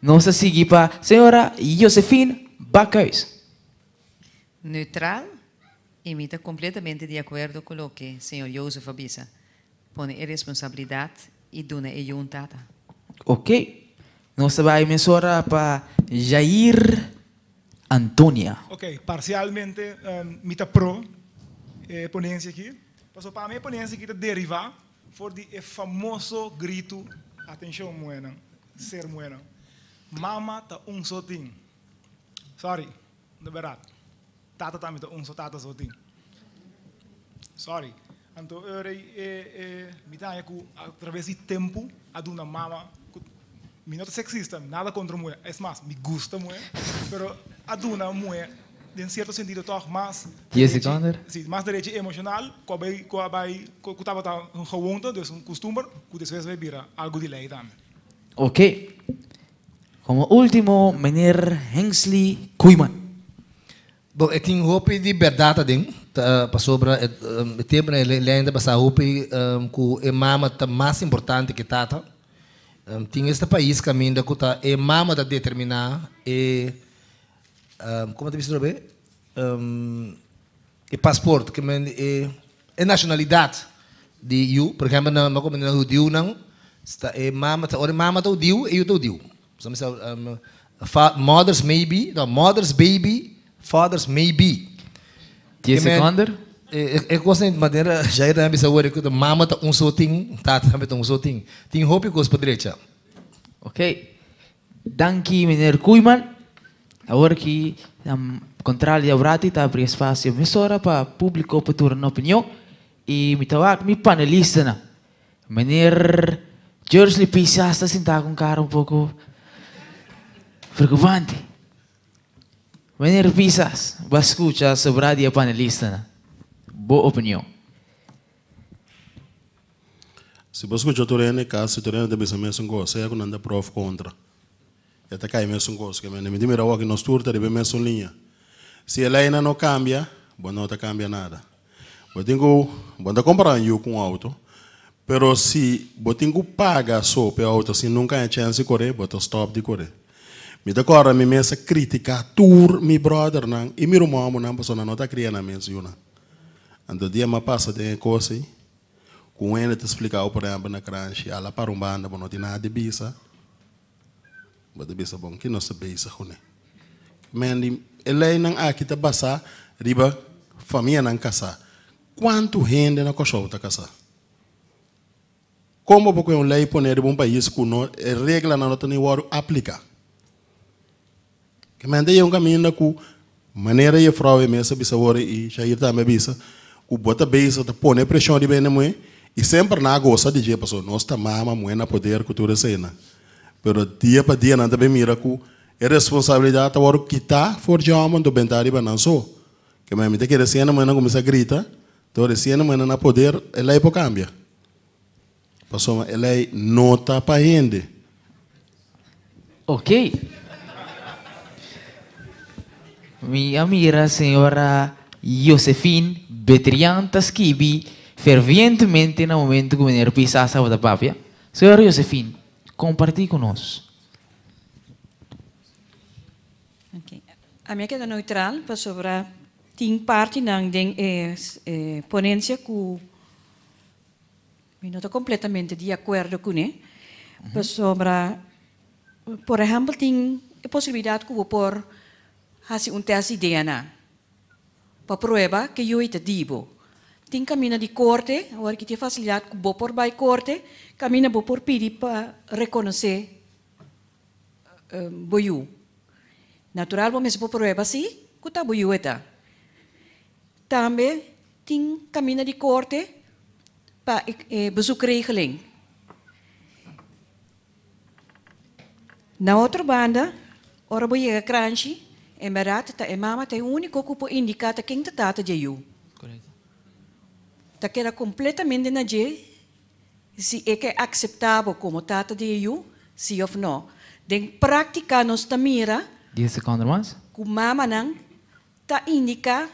Nos ta sigui pa señora Josephine Bakhuis. Neutral y mi ta completamente di acuerdo cu loke señor Joseph a bisa. Pone e responsabilidad y duna e yu un tata. Ok. Nos ta bay mesora pa Jair Antonia. Ok, parcialmente mi ta pro e ponencia aki. Pasobra pa mi e ponencia aki ta deriva for di e famoso gritu, atencion muhernan, ser muhernan, mama ta un so tin. Sorry. De bèrdat. Tata tambe ta un so tata so tin. Sorry. Anto ora e e mi ta haña ku a traves di tempu a duna mama ku mi no ta sexista, nada kontra muhé, es mas mi gusta muhé, pero a duna muhé den sierto sentido tòg mas Dies derechi, sekonden. si, mas derechi emoshonal ku a bai ku a bai ku tabata un gewoonte, dus un kustumber ku despues a bai bira algu di lei tambe. Ok. Como ultimo meneer Hensley Koeiman. Bon, e tin hopi di bèrdat aden, ta pasobra e e tempunan e lei ta basá hopi ku e mama ta mas importante ku e tata. Tin esta pais kaminda ku ta e mama ta determiná e komo ta bisa atrobe? E pasport, ke men e e nashonalidat di yu. Por ehèmpel na na komo na hudiunan sta e mama ta ora e mama ta hudiu e yu ta hudiu. Sa mi sa fa mothers may be no mothers baby fathers may be. Dies Ke men sekonden. e e kos den manera Jair tambe bisa awor ku ta mama ta un so tin tata tambe ta un so tin. Tin hopi kos pa drecha. Ok. Danki meneer Koeiman. Awor ki contral di Abrati ta abri espacio mesora pa publico pa duna nan opinion y mi ta wak mi panelistanan. Meneer George Lipisias ta sinta cu un cara un poco preocupante. Meneer Pisas, bo a scucha sobra di e panelistanan. Bo opinion. Si bo scucha tur hende casi tur hende ta bisa mesun cos, sea cu nan ta pro of contra. E ta cay mesun cos. Ke mende mi tin mira awor ki nos tur ta riba e mesun liña. Si e leynan no cambia, bo no ta cambia nada. Bo tin cu, bo no ta compara un yu cu un auto, pero si bo tin cu paga so pa e auto sin nunca haña chance di core, bo ta stop di core. Mi ta corda mi mes a critica tur mi brothernan y mi rumannan pasobra nan no ta cria nan mes yunan. Anto dia mi a pasa den e cos ey, Ku un hende ta splika bo por ehèmpel na kranshi, ala para un banda bo no tin nada di bisa, bo ta bisa bon ki nos ta bezig kuné. Mandy, e leinan aki ta basá riba famianan kasá. Kuantu hende na Kòrsou ta kasá? Kon bo por kohe un lei pone riba un pais ku no e reglanan no ta ni wòrdu apliká? Kemente e un kaminda ku manera jefrou e mes a bisa awor i Jair tambe a bisa ku bo ta bezig ta pone preshon riba hende muhé i semper nan a gosa di dje pasobra nos ta mama muhé na poder ku tur eseinan. Pero dia pa dia nan ta bin mira ku e responsabilidat ta wòrdu kitá for dje hòmber anto bentá riba nan so. Kemente mi ta kere si hende muhénan kuminsá grita, tor si hende muhénan na poder e lei por kambia. Pasobra e lei no ta pa hende. Ok. Mi a mira señora Josephine Betrian ta skibi fervientemente na momento ku meneer Pisas tabata papia. Señora Josephine, kompartí ku nos. Ok. Ami a keda neutral pasobra tin partinan den e ponencia ku Mi no ta completamente di acuerdo cune, pasobra, por ehempel, tin e posibilidad cu bo por haci un test di DNA pa prueba ke yui ta di bo. Tin camina di corte, awor aki tin e facilidad cu bo por bay corte, camina bo por pidi pa reconoce bo yu. Natural bo mester por prueba si cu ta bo yu e ta. Tambe tin caminda di corte pa e bezoekregeling. Na otro banda, ora bo yega Kranshi, en berdad ta e mama ta e unico cu por indica ta ken ta tata dje yu. Ta keda completamente na dje si e ke acepta bo como tata di e yu, si of no. Den practica nos ta mira Dies secondo mas. cu mamanan Ta indiká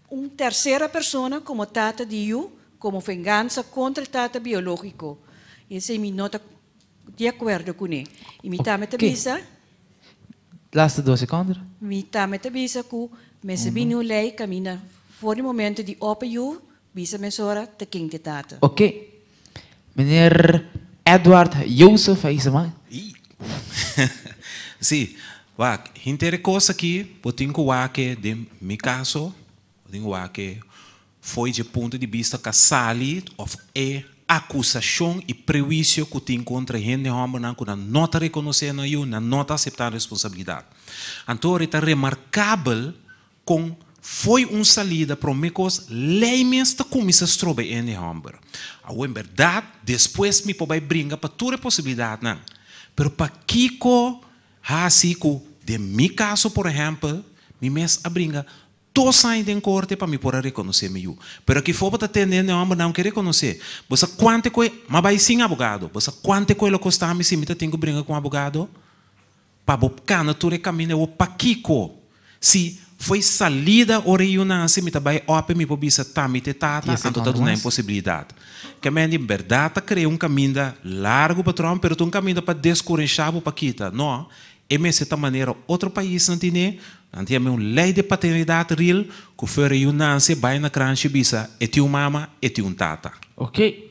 un tersera persona komo tata di yu komo vengansa kontra e tata biológiko. I esei mi no ta di akuerdo kuné. I mi tambe ta bisa. Laatste dos sekonden. Mi tambe ta bisa ku mester bini un lei kaminda for di momento di opa yu bisa mesora ta ken ta e tata. Oké. Meneer Edward Joseph a isa man. Sí, wak, henter e kos aki bo tin ku wak e den mi kaso, bo tin ku wak e fo'i dje punto di bista ka sali òf e akusashon i prehuisio ku tin kontra e hende hòmbernan ku nan no ta rekonosé nan yu, nan no ta aseptá responsabilidat. Anto ora e ta remarkabel. Kon fo'i un salida promé kos lei mes ta kuminsá stroba e hende hòmber. Awor en bèrdat despues mi por bai bringa pa tur e posibilidatnan. Pero pakiko hasi ku den mi kaso por ehèmpel mi mes a bringa dos aña den korte pa mi por a rekonosé mi yu. Pero aki for bo ta tende hende hòmber nan ke rekonosé. Bo sa kuantu ku e, m'a bai sin abogado, bo sa kuantu ku e lo kosta mi si mi ta tin ku bringa ku un abogado? Pa bo kana tur e kaminda awor pakiko? Si foi salida ora e yu nase mi ta bai ope mi por bisa ta mi ta e tata Dies anto ta sekondo duna e mas. posibilidat. Ke men di bèrdat ta krea un kaminda largu pa Trump pero ta un kaminda pa deskurensha bo pa kita. No, e mester ta manera otro paisnan tine, nan tin un lei di paternidat real ku for e yu nase bai na kranshi bisa e tin un mama e tin un tata. Ok.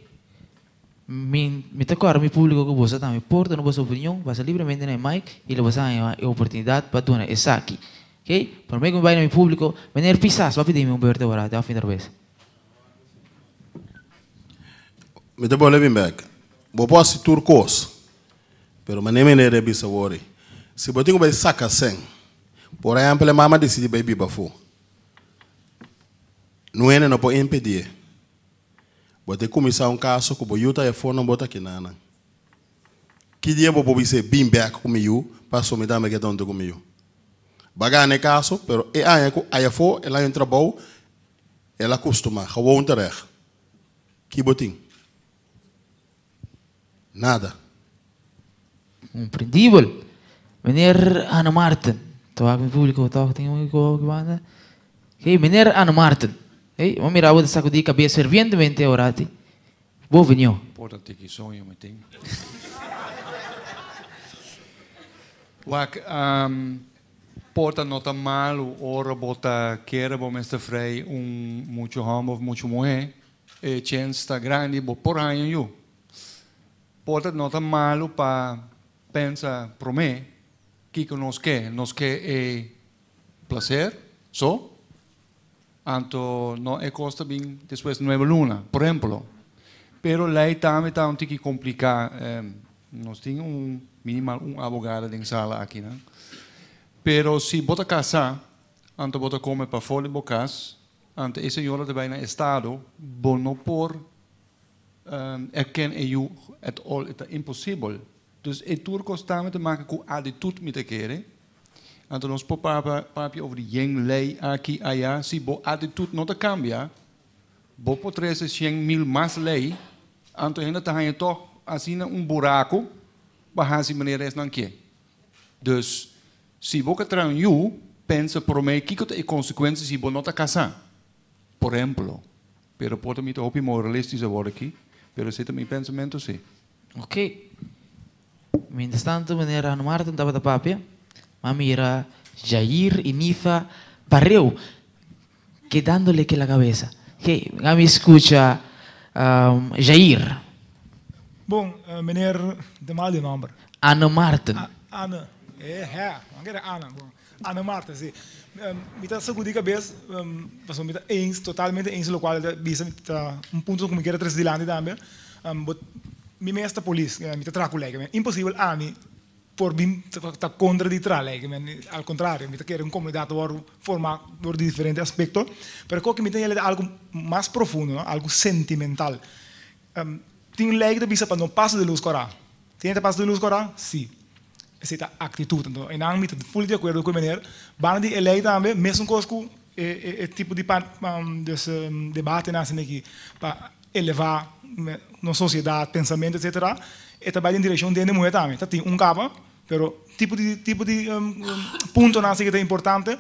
Mi mi ta kòrda mi públiko ku boso tambe por duna boso opinion basa libremente na e mic i lo boso haña e oportunidat pa duna esaki. Oké, promé ku mi bai na mi públiko, meneer Pisas bo a pidi mi un beurt ora òf mi ta robes? Mi ta bolbe bin bèk. Bo por hasi tur kos, pero manera meneer a bisa wor ei, si bo tin ku bai saka sèn, por ehèmpel e mama disidí bai biba afó, no hende no por impedié. Bo ta kuminsá un kaso ku bo yu ta efo nan bo ta kina nan. Ki dia bo por bis'é bin bèk ku mi yu paso mi tambe ke ta huntu ku mi yu? Bo a gana e kaso pero e aña ku ayafó el a haña un trabou el a kustumá gewoon terecht. Ki bo tin? Nada. Comprendibel. Meneer Anne Marten. Ta wak mi publico toch tin un ko ki banda. Hey, meneer Anne Marten. Hey, bo mira bo ta sacudi cabes fervientemente ora ti. Bo opinion. Por ta tiki soño mi tin. Wak, por ta no ta malu ora bo ta kere bo mester vrij un mucho homber of mucho muhe. E chens ta grandi bo por haña yu. Por ta no ta malu pa pensa promé kiko nos ke. Nos ke e plaser so, anto no e kos ta bin despues nuebe luna, por ehemplo. Pero lei tambe ta un tiki kompliká. Nos tin un minimal un abogado den sala akinan. Pero si bo ta kasá, anto bo ta kome pafó di bo kas, Anto e señora ta bai na estado, bo no por erken e yu at all, e ta imposibel. Dus e tur kos tambe ta maka ku atitut mi ta kere. Anto nos por papia papia over di yen lei aki aya, si bo atitut no ta kambia, bo por trese 100.000 mas lei, anto hende ta haña tòg asina un buraku pa hasi manera esnan ke. Dus Si bo ka traha un yu, pensa promé kiko ta e konsekuensia si bo no ta kasá. Por ehemplo. Pero por ta mi ta hopi moralistisch awor aki, pero esei ta mi pensamentu si. Ok. Mientras tanto meneer Rano Martin tabata papia, m'a mira Jair y Nifa pareu kedándole ke la cabeza. Ok, mi a skucha Jair. Bon, meneer de mal di nomber. Anne Martin. Anne, eh hè, nan kere Anne. Bon, Anne Martin, si. Mi ta sagudi kabes, pasobra mi ta eens, totalmente eens lokual el ta bisa, mi ta un punto ku mi kier a trese dilanti tambe. Bo, mi mes ta polis, mi ta traha ku lei, imposibel ami por bin ta kontra di traha lei, al kontrario, mi ta kere un komunidat ta wòrdu formá dor di diferente aspekto, pero koke mi ta yega ta algu mas profundo, no, algu sentimental. Tin lei ku ta bisa pa no pasa di lus kòrá. Tin hende ta pasa di lus kòrá? Sí. Esei ta aktitut. Anto einan mi ta ful di akuerdo ku e meneer. Banda di e lei tambe, mesun kos ku e tipo di debatenan asina aki pa elevá nos sosiedat, pensamentu etcetera, e ta bai den direkshon di hende muhé tambe. Ta tin un kaba, pero tipo di tipo di puntonan asina ta importante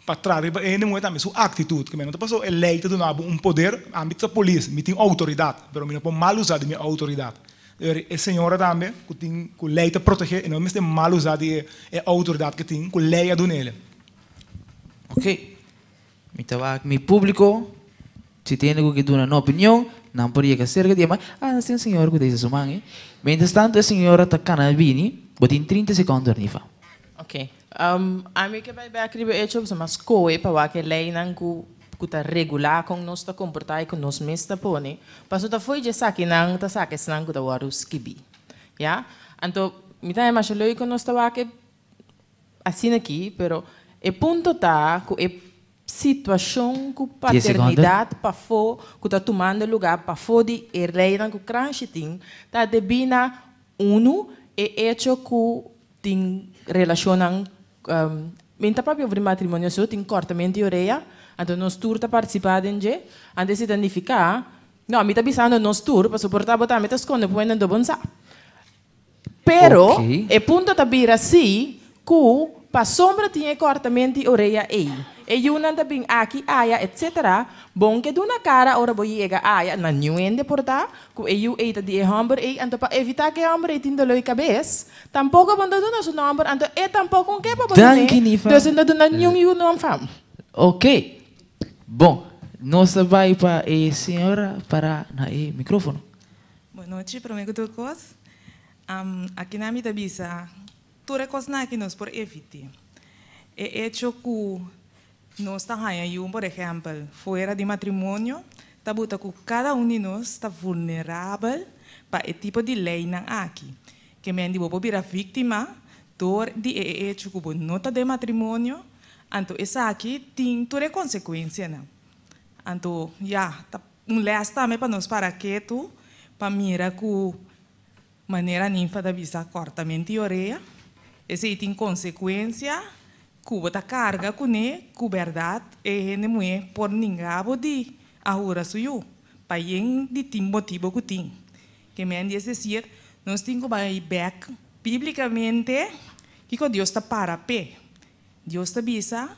pa traha riba e hende muhé tambe su aktitut. Ke men no ta pasobra e lei ta duna bo un poder, ami ta polis, mi tin outoridat, pero mi no por mal usa di mi outoridat. E señora tambe ku tin ku lei ta protegé e no mester mal usa di e outoridat ke tin ku lei a dun'el. Ok, mi ta wak mi públiko. Si tin hende ku ke duna nan opinion, nan por yega serka di e man. Ah, nos tin un señora ku ta hisa su man ei. Mientras tanto e señora ta kana bini, bo tin trinta sekònd Ornifa. Ok. Ami ke bai bek riba e echo pasobra mas skohe pa wak e leinan ku ku ta regulá kon nos ta komportá i ku nos mes ta pone. Pasobra ta fo'i dje esakinan ta saka esnan ku ta wòrdu skibí. Ya? Anto mi ta haña masha leuk ku nos ta wak e asina aki, pero e punto ta ku e. Situashon ku Dies sekonde. paternidat pafó ku ta tumando lugá pafó di e reinan ku Kranshi tin, ta debí na, unu, e echo ku tin relashonnan, mi ta papia over di matrimonio so, tin kòrtamentu di orea, anto nos tur ta partisipá den dje, anto esei ta nifiká, no, mi ta bisando nos tur, pasobra por ta bo tambe ta skonde p'e nan dobon sa. Pero e punto ta bira si ku pasobra tin e kòrtament di orea ei, e yunan ta bin aki, aya, etc. Bon ke duna kara ora bo yega aya, na niun hende por ta ku e yu ei ta di e hòmber ei, anto pa evitá ku e hòmber ei tin doló di kabes, tampoko bo no ta duna su nòmber, anto e tampoko un ke pa bo dun'é, Danki Nifa. dus e no ta duna niun yu nòm fam. Ok. Bon, nos ta bai pa e señora para na e microfono. Bonochi, prome ku tur kos, akinan mi ta bisa tur e kosnan aki nos por evit'é. E echo ku nos ta haña yu, por ehèmpel, fuera di matrimonio, ta buta ku kada un di nos ta vulnerabel pa e tipo di leinan aki. Ke men di bo por bira víktima dor di e echo ku bo no ta den matrimonio, anto esaki tin tur e konsekuensianan. Anto, ya, ta Un lès tambe pa nos para ketu pa mira ku manera Ninfa ta bisa kòrtamenti orea, esei tin konsekuensia ku bo ta karga kuné ku bèrdat e hende muhé por ninga bo di a hura su yu pa yen di tin motibu ku tin. Ke men di es desir, nos tin ku bai bèk bíblikamente kiko Dios ta para p'e. Dios ta bisa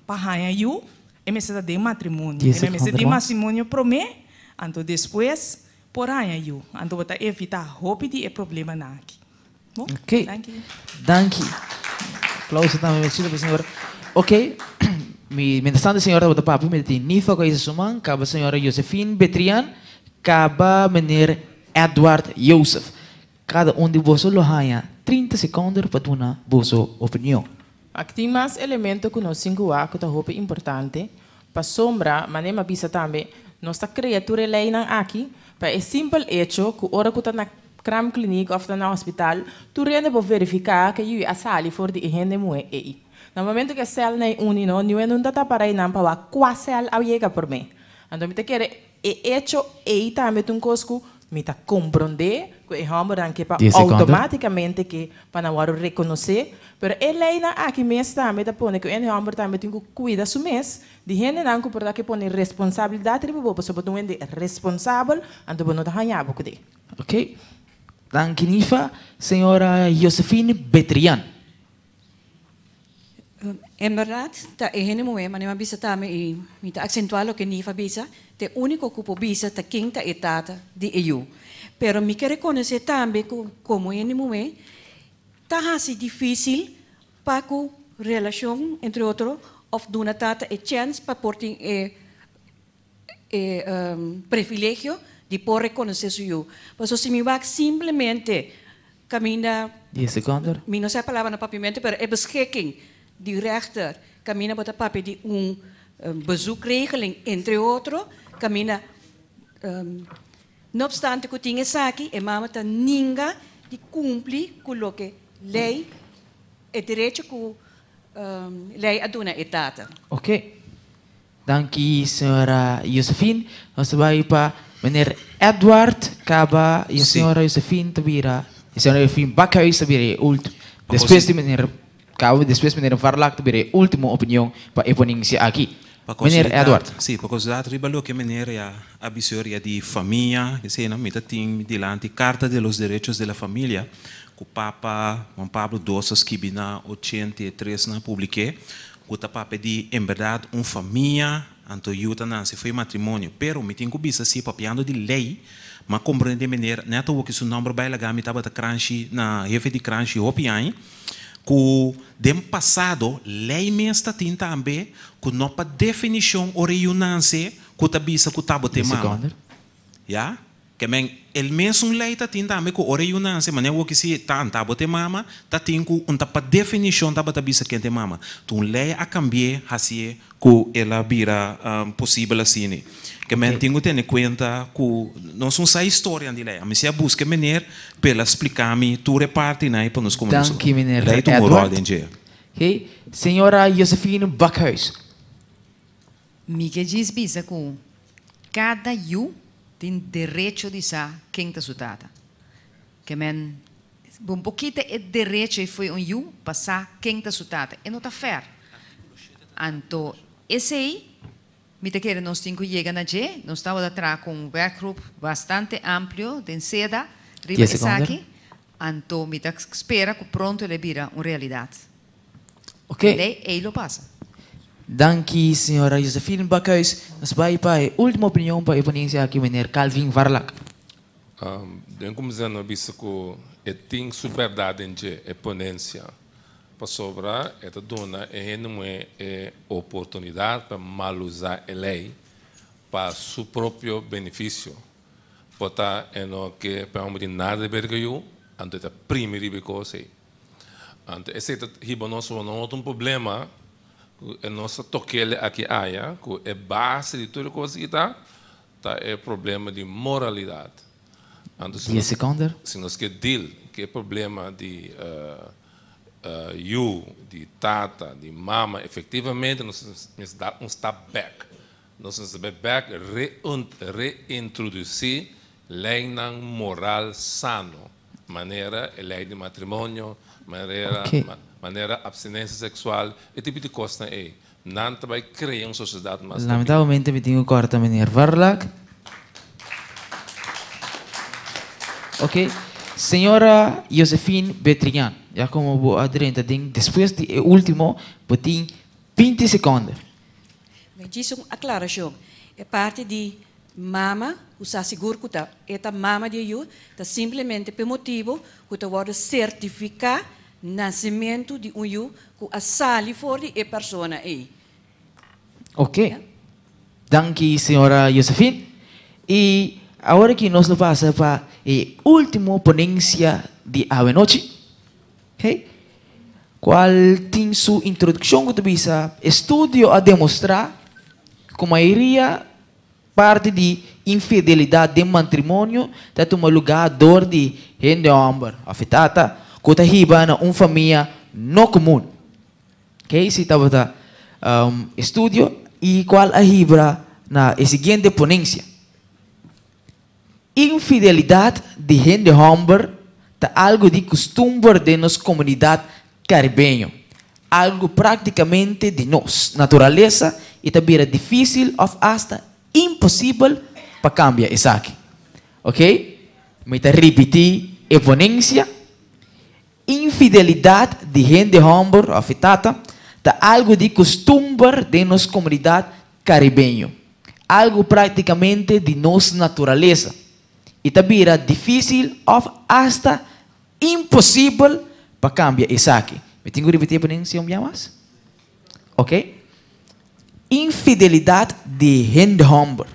pa haña yu, e mester ta den matrimonio. E mester tin matrimonio promé, anto despues por haña yu. Anto bo ta evitá hopi di e problemanan aki. Bo? Ok. Danki. Danki. Aplauso tambe merecido pa señora. Ok, mi, mientras tanto señora tabata papia, mi ta tin Nifa ku a hisa su man, kaba señora Josephine Betrian, kaba meneer Edward Joseph. Kada un di boso lo haña 30 sekonder pa duna boso opinion. Aki tin mas elemento ku nos tin ku wak ku ta hopi importante, pasobra, manera mi a bisa tambe, nos ta krea tur e leinan aki pa e simpel echo ku ora ku ta na kraamkliniek òf ta na hospital, tur hende por verifiká ke yu a sali for di e hende muhé ei. Na momento ku e sèlnan ei uni no, niun hende no ta tapa reinan pa wak kua sèl a yega promé. Anto mi ta kere E echo ei tambe ta un kos ku mi ta komprondé ku e hòmbernan ke pa Dies sekonde. outomátikamente ke pa nan wòrdu rekonosé, pero e leinan aki mes tambe ta pone ku e hòmber tambe tin ku kuida su mes di hendenan ku por ta ke pone responsabilidat riba bo pasobra bo ta un hende responsabel anto bo no ta haña bo kude. Ok. Danki Nifa. Señora Josephine Betrian. En berdad ta e hende muhé, manera mi a bisa tambe i mi ta aksentuá loke Nifa a bisa, ta e úniko ku por bisa ta ken ta e tata di e yu. Pero mi ke rekonosé tambe ku komo hende muhé ta hasi difísil pa ku relashon entre otro òf duna tata e chèns pa por tin e e privilegio di por rekonosé su yu. Pasobra si mi wak simplemente Kaminda, Dies sekonden. mi no sa e palabra na papiamentu, pero e beschikking di rechter, kaminda bo ta papia di un bezoekregeling, entre otro, kaminda, no obstante ku tin esaki, e mama ta ninga di kumpli ku loke lei, e derecho ku lei a duna e tata. Oké. Danki señora Josephine. Nos ta bai pa meneer Edward kaba y señora Josephine ta bira y señora Josephine Bakhuis ta bira e ultimo. Despues di meneer kaba despues meneer Varlack ta bira e ultimo opinion pa e ponencia aki. Meneer Edward. Si, pa considera riba loke meneer ya a bisa ori di famia, eseinan mi ta tin mi dilanti Carta de los Derechos de la Familia ku Papa Juan Pablo dos a skibi na 83 nan a publike. Ku ta papia di en bèrdat un famia, anto yu ta nase fo'i matrimonio. Pero mi tin ku bisa si papiando di lei, m'a komprendé di mener, nèt awo ki su nòmber bai laga mi tabata kranshi na hefe di kranshi hopi aña, ku den pasado lei mes ta tin tambe ku no pa definishon ora e yu nase ku ta bisa ku tabata e mama. Ya? Ke men, el mesun lei ta tin tambe ku ora e yu nase, manera wou ki si ta anta bo te mama, ta tin ku un ta pa definishon tabata bisa ken ta e mama. Tu un lei a kambi'é hasié ku el a bira posibel asini. Ke men tin ku tene kuenta ku nos un sa historianan di lei. Ami si a buska e meneer pa el a splika mi tur e partinan ei pa nos komo nos Danki meneer lei ta un ròl Edward. den dje. Oké, señora Josephine Bakhuis. Mi ke djis bisa ku kada yu tin derecho di sa ken ta su tata. Ke men bo por kita e derecho ei fo'i un yu pa sa ken ta su tata. E no ta fèr. Anto esei mi ta kere nos tin ku yega na dje. Nos tabata traha ku un werkgroep bastante amplio den seda riba esaki. Anto mi ta spera ku pronto el e bira un realidat. Ok. E lei ei lo pasa. Danki señora Josephine Bakhuis. Nos bai pa e ultimo opinion pa e ponencia aki meneer Calvin Varlack. Den kuminsá no a bisa ku e tin su bèrdat den dje, e ponencia, pasobra e ta duna e hende muhé e oportunidat pa malusá e lei pa su propio benefisio. Por ta e no ke pa e homber tin nada di ber ku yu, anto e ta primi riba e kos ei. Anto esei ta hiba nos na un otro problema ku e nos ta tok'el aki aya, ku e base di tur e kos aki ta, ta e problema di moralidat. Anto si nos, si nos ke deal ku e problema di yu, di tata, di mama efektivamente nos mester da un stap bèk. Nos mester bai bèk reintrodusí leinan moral sano, manera e lei di matrimonio, manera manera abstinensia seksual, e tipo di kosnan ei. Nan ta bai krea un sosiedat mas stabil. Lamentablemente mi tin ku kòrta meneer Varlack. Ok, señora Josephine Betrian, ya komo bo a drenta den despues di e último, bo tin binti sekonde. Mi djis un aklarashon. E parti di mama ku sa sigur ku ta e ta mama di e yu ta simplemente p'e motibu ku ta wòrdu sertifiká nasimentu di un yu ku a sali for di e persona ei. Ok. Danki señora Josephine. I awor aki nos lo pasa pa e ultimo ponensia di awenochi. Hey. Cual tin su introduccion cu ta bisa, Estudio a demostra cu mayoria parti di infidelidad den matrimonio ta tuma luga door di hende homber of e tata cu ta hiba na un famia no comun. Key si tabata estudio y cual a hibra na e siguiente ponencia. Infidelidat di hende hòmber ta algu di kustumber den nos komunidat karibeño, algu práktikamente di nos naturalesa i ta bira difísil òf asta imposibel pa kambia esaki. Oke, mi ta ripití e ponensia, Infidelidat di hende hòmber òf e tata ta algu di kustumber den nos komunidat karibeño, algu práktikamente di nos naturalesa i ta bira difísil òf asta imposibel pa kambia esaki. Mi tin ku ripití e ponensia un bia mas? Oke. Infidelidat di hende hòmber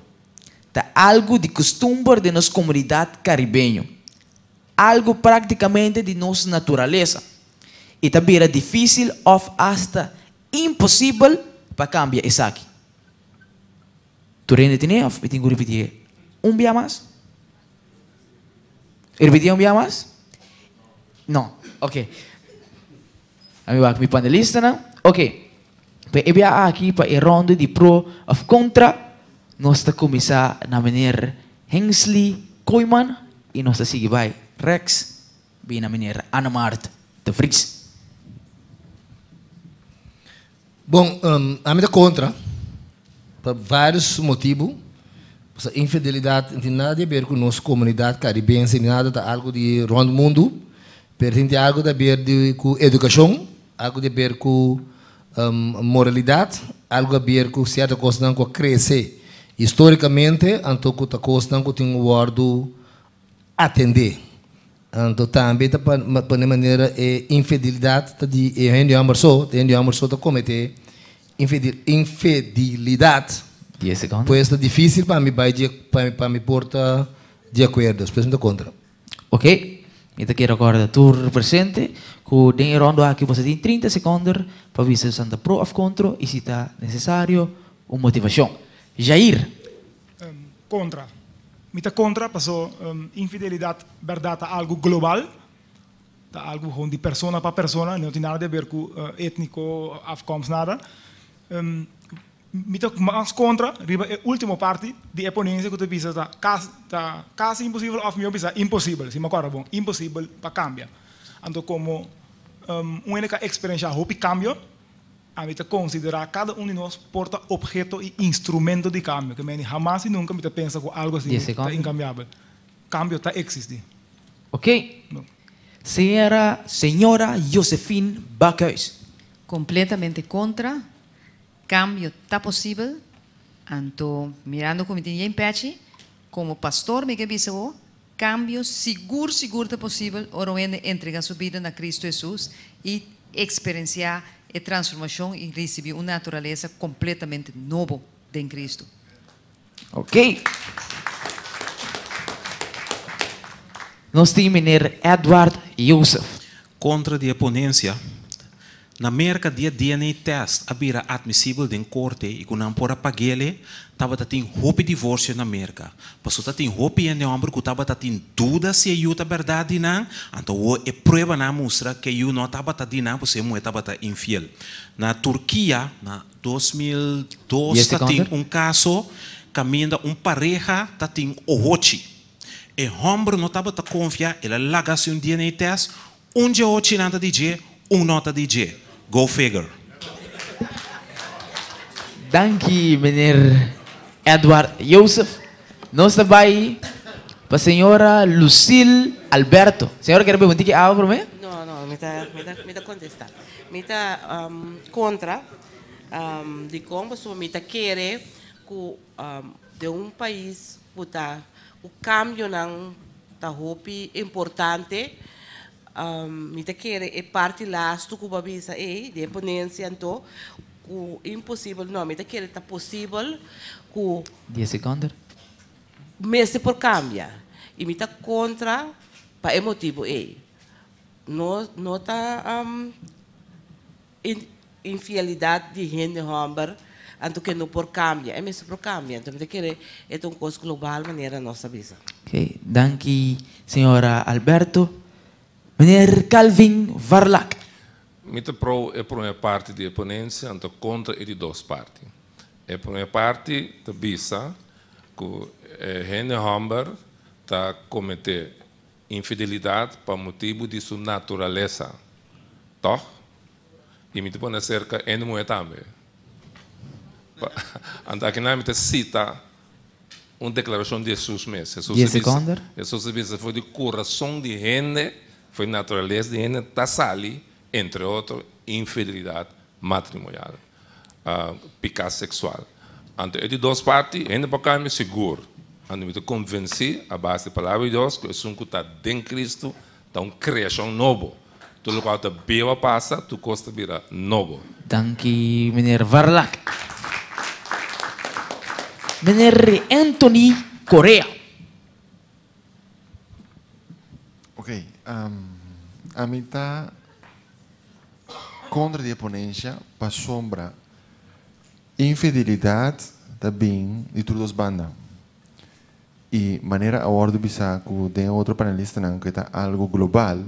ta algu di kustumber den nos komunidat karibeño, algu práktikamente di nos naturalesa i ta bira difísil òf asta imposibel pa kambia esaki. Tur hende tene òf mi tin ku ripitié un bia mas? Ripitié un bia mas? No, oke. A mi wak mi panelistanan. Oke, pa e bia aki pa e ronde di pro òf kontra nos ta kuminsá na meneer Hensley Koeiman i nos ta sigui bai rèks bina meneer Annemart de Vries. Bon, ami ta kontra pa vários motibu. Pasobra infidelidat no tin nada di aber ku nos komunidat karibense ni nada, ta algu di rònt mundu. Pero tin algu di aber di ku edukashon, algu di aber ku moralidat, algu aber ku sierto kosnan ku a krese histórikamente, anto ku ta kosnan ku tin wòrdu atendé. Anto tambe ta pone manera e infidelidat ta di e hende hòmber so, ta hende hòmber so ta kometé infidelidat. Pues ta difísil pa mi bai pa mi por ta di akuerdo, pues mi ta kontra. Ok, mi ta kere acorda tur presente cu den e rondo aki boso tin 30 seconder pa bisa si ta pro of contro y si ta necesario un motivacion. Jair. Contra. Mi ta contra paso infidelidad berdad ta algo global, ta algo gewoon di persona pa persona, no tin nada di haber cu etnico, afkomst, nada. Mi ta mas kontra riba e último parti di e ponensia ku ta bisa ta kasi ta kasi imposibel òf mihó bisa imposibel, si mi a kòrda bon, imposibel pa kambia. Anto komo un hende ku a eksperenshá hopi kambio, ami ta konsiderá kada un di nos por ta opheto i instrumento di kambio. Ke meni hamas i nunka mi ta pensa ku algu asina ta inkambiabel. Kambio ta eksistí. Ok. Señora Señora Josephine Bakhuis. Kompletamente kontra. Kambio ta posibel, anto mirando ku mi tin yen pechi, komo pastor mi ke bisa bo, kambio sigur sigur ta posibel ora un hende entrega su bida na Kristu Hesus i eksperensiá e transformashon i risibí un naturalesa kompletamente nobo den Kristu. Ok. Nos tin meneer Edward Joseph. Kontra di e ponensia, Na Merka dia DNA test a bira atmisibel den korte i ku nan por a pag'ele, tabata tin hopi divorsio na Merka. Paso ta tin hopi hende hòmber ku tabata tin duda si e yu ta bèrdat di nan, anto awor e pruebanan a mustra ku e yu no tabata di nan pasobra e muhé tabata infiel. Na Turkia, na 2002 ta tin un kaso kaminda un pareha ta tin ohochi. E hòmber no tabata konfia, el a laga hasi un DNA test, Un dje ochinan ta di dje, un no ta di dje. Go figure. Danki meneer Edward Joseph. Nos ta bai pa señora Lucille Alberto. Señora kier bebe un tiki awa prome? No, no, mi ta, mi ta, mi ta contesta. Mi ta contra dicon pasobra mi ta kere cu den un pais cu ta Ku kambionan ta hopi importante. Mi ta kere e parti lastu ku bo a bisa ei, di e ponensia anto, ku imposibel no, mi ta kere ta posibel ku. Dies sekondo. Mester por kambia. I mi ta kontra pa e motibu ei. No no ta. Infielidad di hende homber anto ke no por cambia e mester por cambia anto mi ta kere e ta un cos global manera nos ta bisa. Ok, danki señora Alberto. Meneer Calvin Varlack. Mi ta pro e prome parti di e ponencia anto contra e di dos parti. E prome parti ta bisa cu e hende homber ta comete Infidelidad pa motibu di su naturalesa, tòg? I mi ta pone aserka hende muhé tambe. Anto akinan mi ta sita un deklarashon di Hesus mes. Hesus a bisa, Hesus a bisa for di kurason di hende, for di naturalesa di hende ta sali, entre otro, infidelidad matrimonial, piká seksual. Anto e di dos parti, hende por kambia sigur. Anto mi ta konvensí a base di Palabra di Dios ku esun ku ta den Kristu ta un kreashon nobo. Tur lokual ta bieu a pasa, tur kos ta bira nobo. Danki meneer Varlack. Meneer Anthony Correa. Ok, ami ta kontra di e ponensha pasobra infidelidat ta bin di tur dos banda. I manera a wòrdu bisa ku den e otro panelistanan ku e ta algu global,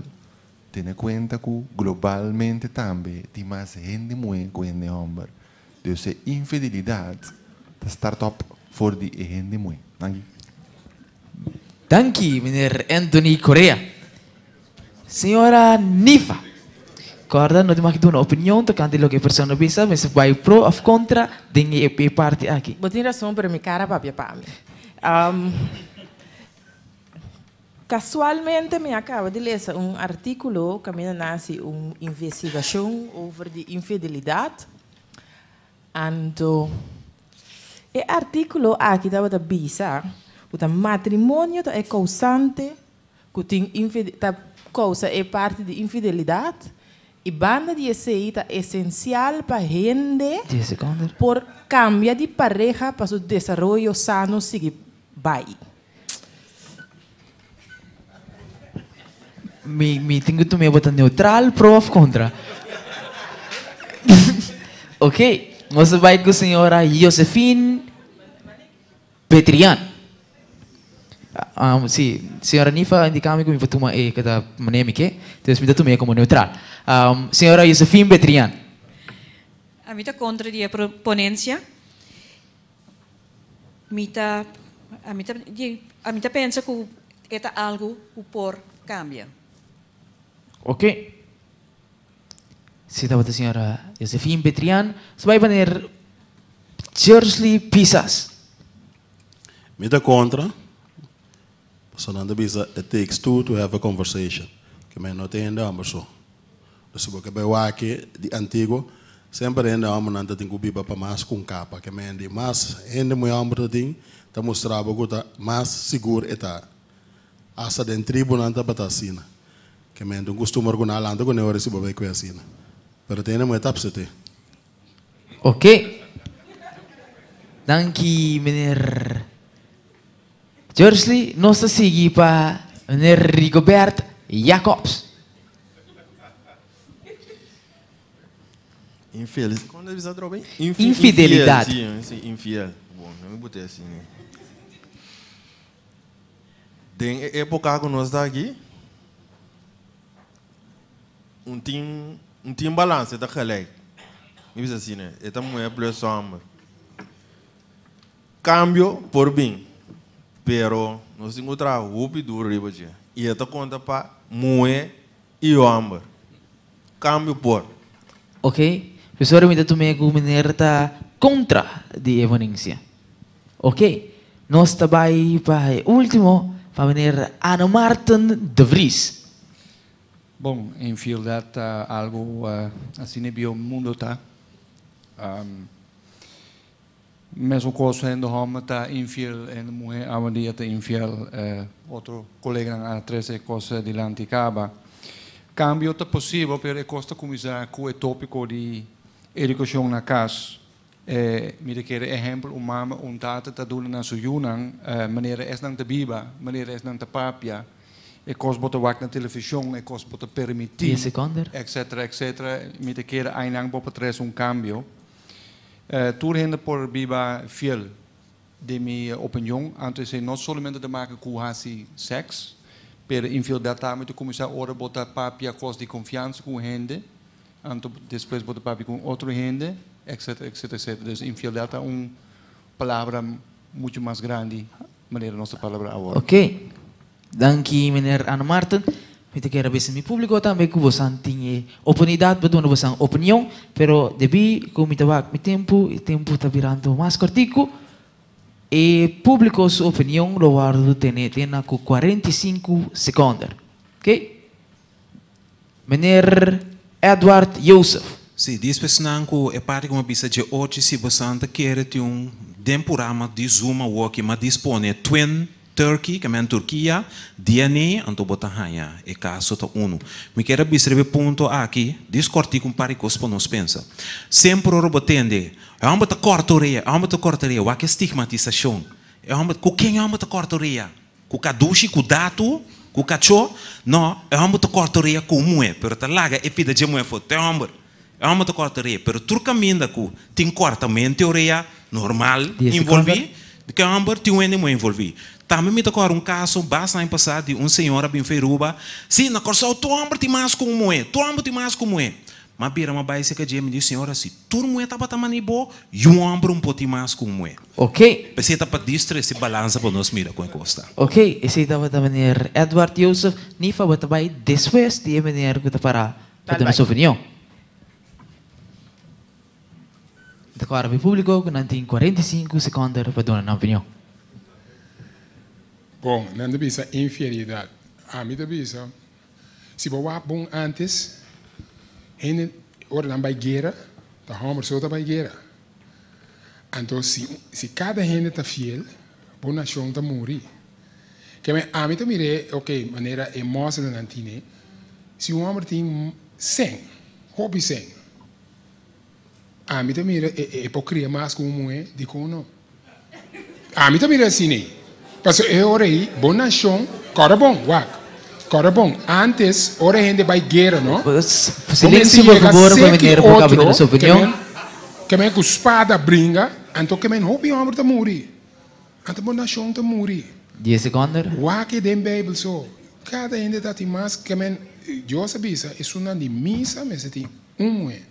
tene kuenta ku globalmente tambe tin mas hende muhé ku hende hòmber. Dus e infidelidat ta start op for di e hende muhé. Danki. Danki meneer Anthony Correa. Señora Nifa, corda no tin mag duna opinion tocante loke e persona bisa, mester bay pro of contra den e parti aki. Bo tin rason pero mi cara papia pa mi. Casualmente mi a caba di lesa un articulo caminda nan haci un investigacion over di infidelidad. Anto e articulo aki tabata bisa cu ta matrimonio ta e causante cu tin ta causa e parti di infidelidad y banda di esey ta esencial pa hende por cambia di pareha pa su desaroyo sano sigui bay. Mi mi tin ku tum'é bo ta neutral, pro òf kontra? Ok, nos ta bai ku señora Josephine Petrian. Si, señora Nifa a indiká mi ku mi por tuma e ku ta manera mi ke, entonces mi ta tum'é komo neutral. Señora Josephine Petrian. Ami ta kontra di e ponencia. Mi ta ami ta ami ta pensa ku e ta algu ku por kambia. Ok. Si tabata señora Josephine Betrian, su bai meneer Jersley Pisas. Mi ta kontra, pasobra nan ta bisa it takes two to have a conversation, ke men no ta hende hòmber so. Dus si bo ke bai wak di antiguo, semper hende hòmbernan ta tin ku biba pa mas ku un kapa, ke men di mas hende muhé hòmber ta tin, ta mustra bo ku ta mas sigur e ta. Asta den tribunan tabata asina. Ke men ta un kustumber ku nan a lanta kuné ora si bo bai kue asina. Pero te hende muhé ta apsete. Ok. Danki meneer Jursley. Nos ta sigui pa meneer Rigobert Jacobs. Infiel. Kon ta bisa atrobe? Infidelidat. Infiel, si, infiel. Bon, no mi bute asina. Den e époka ku nos ta aki, un tin un tin balansa, e ta gelijk. Mi bisa asina, e ta muhé plus hòmber. Kambio por bin, pero nos tin ku traha hopi duru riba dje. I e ta konta pa muhé i hòmber. Kambio por. Ok, profesor mi ta tum'é ku meneer ta kontra di e ponencia. Ok, nos ta bai pa e ultimo, pa meneer Anno Marten de Vries. Bon, infieldat ta algo asina bio mundo ta. Mesun kos hende hòmber ta infiel, hende muhé awendia ta infiel. Otro koleganan a trese e kos dilanti kaba. Kambio ta posibel, pero e kos ta kuminsá ku e tópiko di edukashon na kas. Mi ta kere ehèmpel un mama, un tata ta duna na su yunan manera esnan ta biba, manera esnan ta papia, e kos bo ta wak na televishon, e kos bo ta permití, etcetera, etcetera. Mi ta kere ainan bo por trese un kambio. Tur hende por biba fiel, den mi opinion. Anto esei no solamente ta maka ku hasi sèks, pero infieldat tambe ta kuminsá ora bo ta papia kos di konfiansa ku un hende, anto despues bo ta papia ku un otro hende, etcetera, etcetera, etcetera. Dus infieldat ta un palabra muchu mas grandi manera nos ta palabra awor. Ok. Danki meneer Anne Marten. Mi ta kere bisa mi publico tambe cu bosan tin e oportunidad pa duna bosan opinion, pero debi cu mi ta wak mi tempo y tempo ta birando mas cortico, e publico su opinion lo wordo tene te na cu 45 seconden. Ok. Meneer Edward Joseph. Sí, dispesnan cu e parti cu mi a bisa dje ochi si bosan ta kere tin un den purama di Zoom awoki ma dispone Twin Turkey, ke men Turkia, DNA, anto bo ta haña e kaso ta unu. Mi kier a bisa riba e punto aki, dis kòrtiku un par di kos pa nos pensa. Semper ora bo tende, e hòmber ta kòrta orea, e hòmber ta kòrta orea, wak e stigmatisashon. E hòmber, ku ken e hòmber ta kòrta orea? Ku kadushi, ku datu, ku kachó? No, e hòmber ta kòrta orea ku un muhé, pero ta laga e pida dje muhé afó. Te hòmber, e hòmber ta kòrta orea, pero tur kaminda ku tin kòrtamentu di orea normal envolví, ke hòmber tin un hende muhé envolví. Tambe mi ta kòrda un kaso basta aña pasá di un señora bin Feruba, Sí, na Kòrsou tur hòmber tin mas ku un muhé, tur hòmber tin mas ku un muhé. M'a bira m'a bai serka dje, mi di, Señora, si tur muhé tabata mani bo, yu hòmber un por tin mas ku un muhé. Ok. P'esei ta pa distrese balansa pa nos mira kon e kos ta. Ok, esei tabata meneer Edward Joseph. Nifa, bo ta bai despues di e meneer ku ta pará pa duna su opinion. Mi ta kòrda pa e públiko ku nan tin 45 sekònder pa duna nan opinion. Bon, nan ta bisa infielidat. Ami ta bisa, si bo wak bon ántes, hende ora nan bai guera, ta hòmber so ta bai guera. Anto si si kada hende ta fiel, bo nashon ta muri. Keme ami ta mir'é, ok, manera e mòslenan tine, si un hòmber tin sèn, hopi sèn, ami ta mira e e por kria mas ku un muhé, dikon no? Ami ta mira asina ei. Pasobra e ora ei bo nashon, kòrda bon, wak, kòrda bon, ántes ora hende bai guera, no, bo mester Silencio por yega favor pa seki meneer por caba otro duna su ke opinion. men ke men ku spada bringa, anto ke men hopi hòmber ta muri, anto bo nashon ta muri. Dies sekonden. Wak e den Beibel so, kada hende ta tin mas ke men, Dios a bisa esunnan di misa mester tin un muhé.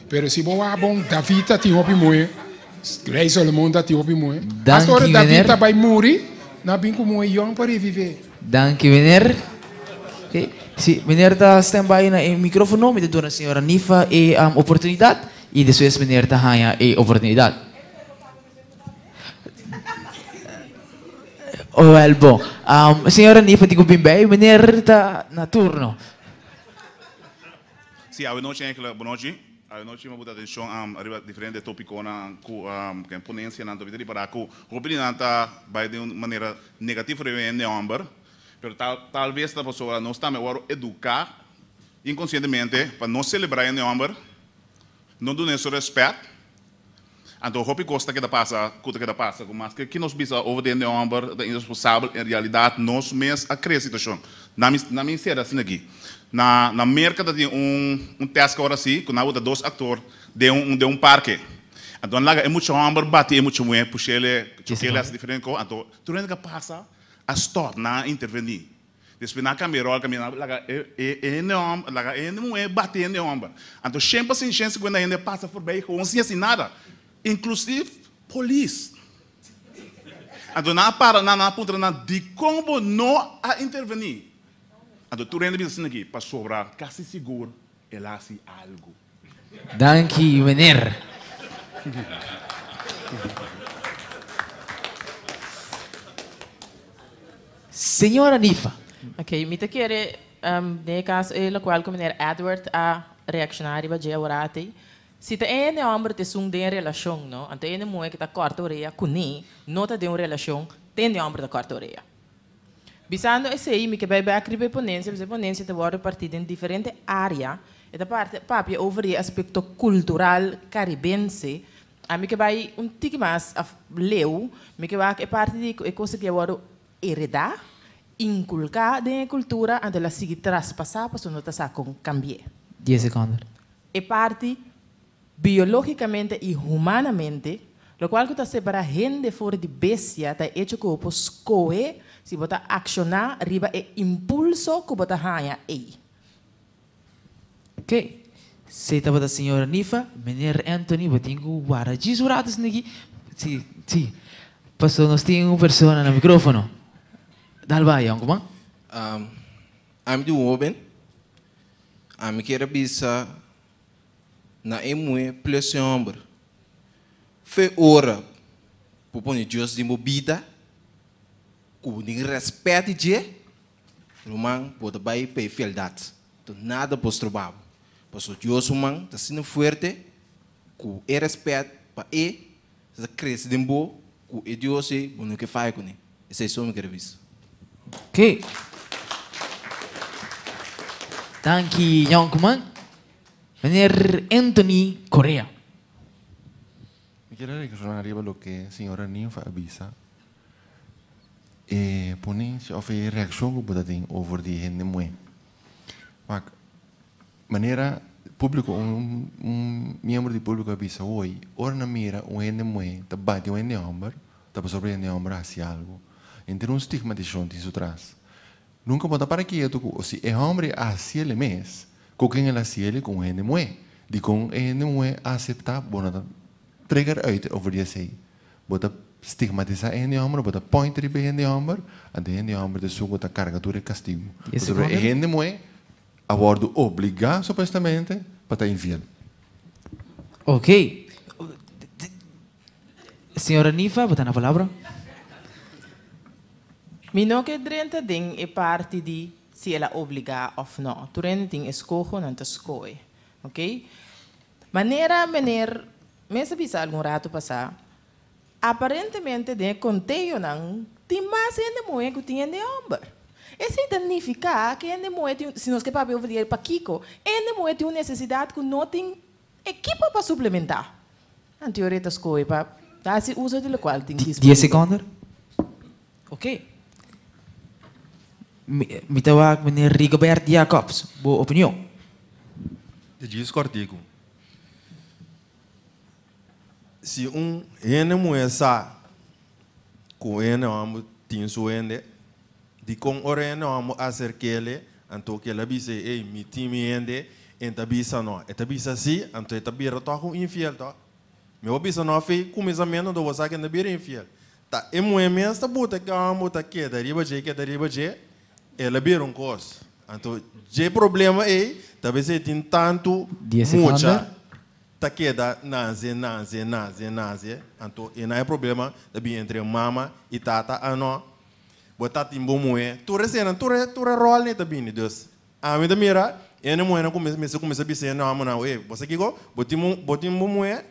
Pero si bo wak bon, David ta tin hopi muhé. Rei Solomon ta tin hopi muhé. Danki, Hasta ora David meneer. ta bai muri, nan a bin ku muhé yòn pa reviv'é. Danki, meneer. Oké, si meneer ta stand by na e microfono, mi ta duna señora Nifa e oportunidad y despues meneer ta haña e oportunidad. Wel bon, señora Nifa tin cu bin bij, meneer ta na turno. Sí, awenochi eigenlijk, bonochi. Awenochi mi a buta atencion riba diferente topiconan cu ken ponencianan ta bita ripara cu hopi di nan ta bay den un manera negativo riba hende homber, pero tal tal vez ta pasobra nos tambe a worde educa inconcientemente pa no celebra hende homber, no duna su respet. Anto hopi kos ta keda pasa ku ta keda pasa ku maske ki nos bisa over di hende hòmber ta iresponsabel en realidat nos mes a krea situashon. Na mi na mi sera asina aki. Na na Merka ta tin un un tèst ku ora si ku nan a bota dos aktor den un den un parke. Anto nan laga e mucha hòmber bati e mucha muhé push'el chok'el hasi diferente kos anto tur hende ku a pasa a stòp nan a intervení. Despues nan a kambia e ròl kambia nan a laga e hende hòmber laga e hende muhé bati e hende hòmber. Anto shen pa sin shen sikuenta hende a pasa forbei gewoon sin hasi nada, inklusiv polis. Anto nan a para nan, nan a puntra nan, dikon bo no a intervení? Anto tur hende bisa asina aki, pasobra kasi sigur el a hasi algu. Danki meneer. Señora Nifa. Ok, mi ta kere den e caso e locual cu meneer Edward a reacciona riba dje aworati. Si ta e hende homber ta esun den e relacion, no, anto e hende muhe cu ta corta orea cune no ta den un relacion, ta e hende homber ta corta orea. Bisando esei, mi ke bai bek riba e ponencia, pasobra e ponencia ta wordo parti den diferente area. E ta parti papia over di e aspecto cultural caribense. Ami ke bai un tiki mas af leu, mi ke wak e parti di e cosa ke a wordo hereda, inculca den e cultura, anto el a sigui traspasa pasobra no ta sa con cambi'e. Dies secondo. E parti biologicamente y humanamente, locual cu ta separa hende for di bestia ta e hecho cu bo por scohe si bo ta acciona riba e impulso cu bo ta haña ey. Ok, si tabata señora Nifa, meneer Anthony bo tin cu warda djis un rato esaki, si, si, pasobra nos tin un persona na microfono. Dal bai, yoncuman. Ami di un hoben, ami kier a bisa na e muhé plus e hòmber, fe ora bo pone Dios den bo bida, ku bo tin rèspèt di dje, ruman, bo ta bai pa e fieldat. Enton nada por stroba bo, pasobra Dios ruman ta asina fuerte ku e rèspèt pa e ta krese den bo ku e Dios ei bo no ke faya kuné. Esei so mi kere bisa. Ok. Danki Yonkman. Meneer Anthony Correa. Mi kier a reacciona riba loke señora Ninfa a bisa. E ponencia of e reaccion cu bo ta tin over di hende muhe. Wak, manera publico, un un miembro di publico a bisa hoy, ora nan mira un hende muhe ta bati un hende homber, ta pasobra e hende homber a haci algo. Henter un stigmatisacion tin su tras. Nunka bo ta para kietu ku si e hòmber a hasi el mes, ku ken el hasi el ku un hende muhé. Dikon e hende muhé a aseptá? Bo no ta trigger uit over di esei. Bo ta stigmatisá e hende hòmber, bo ta point riba e hende hòmber, anto e hende hòmber ta esun ku ta karga tur e kastigu. Pasobra e hende muhé a wòrdu obligá supuestamente pa ta infiel. Ok. Señora Nifa, bo ta na palabra. Mi no ke drenta den e parti di si el a obligá òf no. Tur hende tin eskoho, nan ta skohe. Ok. Manera meneer mes a bisa algun ratu pasá, aparentemente den e konteonan tin mas hende muhé ku tin hende hòmber. Esei ta nifiká ku hende muhé tin, si nos ke papia over di el pakiko, hende muhé tin un nesesidat ku no tin ekipo pa suplementá. Nan teoria ta skohe pa hasi uso di lokual tin Dies disponibel. sekondo. Ok. Mi ta wak meneer Rigobert Jacobs, bo opinion. Di djis kòrtiku. Si un hende muhé sa ku un hende hòmber tin su hende, dikon ora e hende hòmber aserk'el, anto kila bis'é, Ey, mi tin mi hende, e ta bisa no. E ta bisa sí, anto e ta bira tòg un infiel tòg. Mi por bisa no fi kuminsamentu anto bo sa ku e ta bira infiel. Ta e muhé mes ta buta e hòmber ta keda riba dje, keda riba dje, el a bira un kos. Anto dje problema ei ta bes ei tin tantu Dies mucha sekondo. ta keda nanse, nanse, nanse, nanse. Anto e nan e problema ta bin entre mama i tata. Ah no, bo ta tin bo muhé. Tur eseinan, tur e tur e ròl ei ta bini. Dus ami ta mira e muhénan ku mester kuminsá bisa e hòmbernan, oye, bo sa kiko? Bo tin bo tin bo muhé,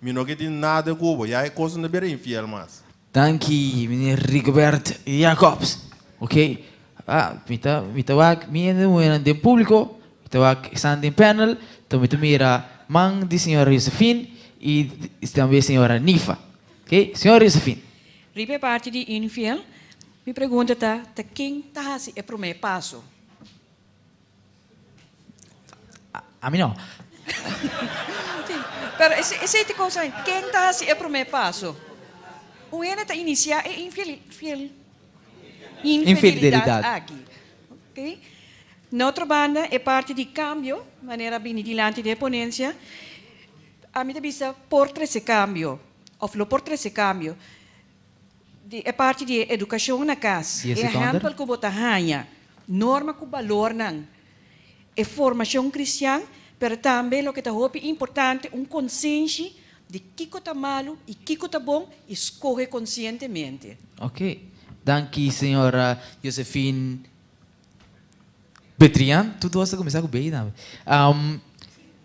mi no ke tin nada ku bo. Ya e kos no ta bira infiel mas. Danki meneer Rigobert Jacobs. Ok, ah, mi ta, mi ta wak mi hende muhernan den publico, mi ta wak esnan den panel, enton mi ta mira man di señora Josephine y tambe señora Nifa. Ok, señora Josephine. Riba e parti di infiel, mi pregunta ta, ta ken ta hasi e prome paso? Ami no. Sí, pero esei ta cosa, ken ta hasi e prome paso? Un hende ta inicia e infiel, fiel, infidelidad aki. Ok. Na otro banda, e parti di cambio, manera a bini dilanti den e ponencia, ami ta bisa por trece cambio, of lo por trece cambio. Di e parti di e edukashon na kas, e ehèmpel ku bo ta haña, norma ku balornan, e formashon kristian, pero tambe loke ta hopi importante, un konsenshi di kiko ta malu i kiko ta bon i skohe konsientemente. Ok. Danki señora Josephine Betrian. Tur dos ta kuminsá ku B tambe.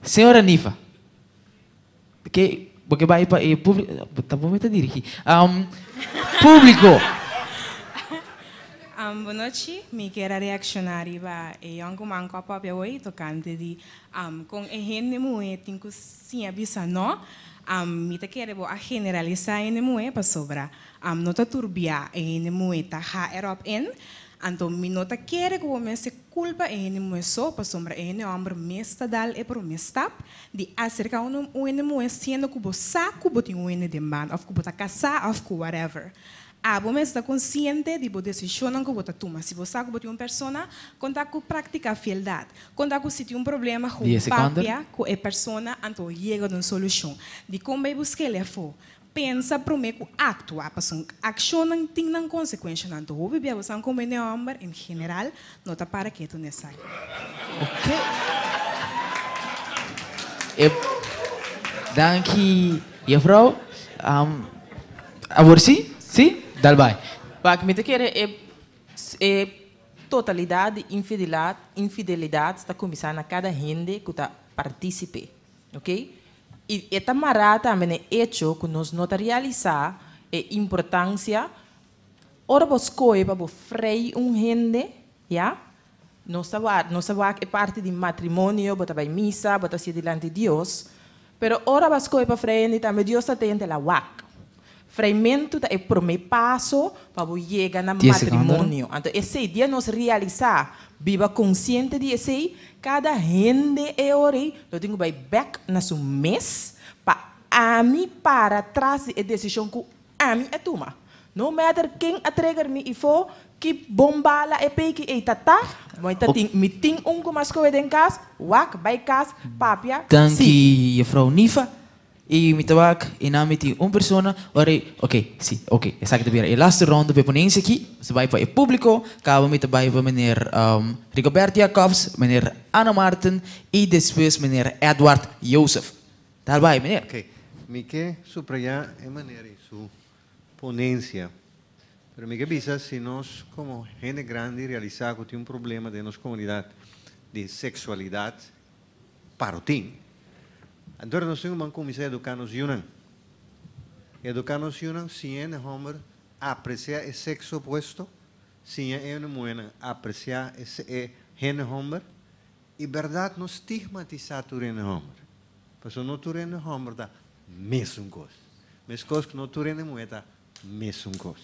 Señora Nifa. Ke bo ke bai pa e publico? Tampoco mi ta dirigi. Um, publico. Um, bonochi, mi kier a reacciona riba e yoncuman cu a papia hoy tocante di um, con e hende muhe tin cu siña bisa no. Um, mi ta kere bo a generalisa hende muhe pasobra um, no ta tur bia e hende muhe ta ha erop in. Anto mi no ta kere cu bo mester culpa e hende muhe so pasobra e hende homber mes ta dal e prome stap Di aserka un un hende muhé siendo ku bo sa ku bo tin un hende den banda òf ku bo ta kasá òf ku whatever. Abo mes ta konsiente di bo desishonnan ku bo ta tuma. Si bo sa ku bo tin un persona, konta ku praktiká fieldat. Konta ku si tin un problema, gewoon Dies sekondo. papia ku e persona anto yega na un solushon. Dikon bai busk'el afó? Pensa promé ku aktua, pasobra akshonnan tin nan konsekuenshanan. Anto hopi bia bo san komo hende hòmber en general no ta para ketu na esaki. Oké. E danki juffrouw. Awor si? Si? Dal bai. Wak, mi ta kere e e totalidat di infidelidat infidelidat ta kuminsá na kada hende ku ta partísipe. Ok? I e ta mará tambe na e echo ku nos no ta realisá e importansia ora bo skohe pa bo frei un hende, ya? Nos ta wak, nos ta wak e parti di matrimonio, bo ta bai misa, bo ta hasié dilanti Dios, pero ora bo a skohe pa frei hende tambe Dios ta tente la wak. Freimentu ta e promé paso pa bo yega na Dies sekondo. matrimonio. Anto esei dia nos realisá, biba konsiente di esei, kada hende e ora ei lo tin ku bai bèk na su mes pa ami para tras di e desishon ku ami a tuma. No matter ken a trigger mi ifó, ki bon bala e peiki ei ta ta, mi ta tin, mi tin un ku mas kohe den kas, wak, bai kas, papia, si. Danki juffrouw Nifa. I mi ta wak i nan mi tin un persona ora e ok si ok esaki ta bira e laste ronde pa e ponencia aki nos ta bai pa e publico caba mi ta bai pa meneer Rigobert Jacobs meneer Anna Martin i despues meneer Edward Joseph tal bai meneer. Ok mi ke subraya e manera i su ponencia pero mi ke bisa si nos como hende grandi realisa cu tin un problema den nos comunidad di sexualidad Parotin. Anto nos tin ku ban kuminsá eduká nos yunan. Eduká nos yunan siña e hòmber apresiá e sekso opuesto, siña e muhénan apresiá e hende hòmber i bèrdat no stigmatisá tur hende hòmber. Pasobra no tur hende hòmber ta mesun kos. Meskos ku no tur hende muhé ta mesun kos.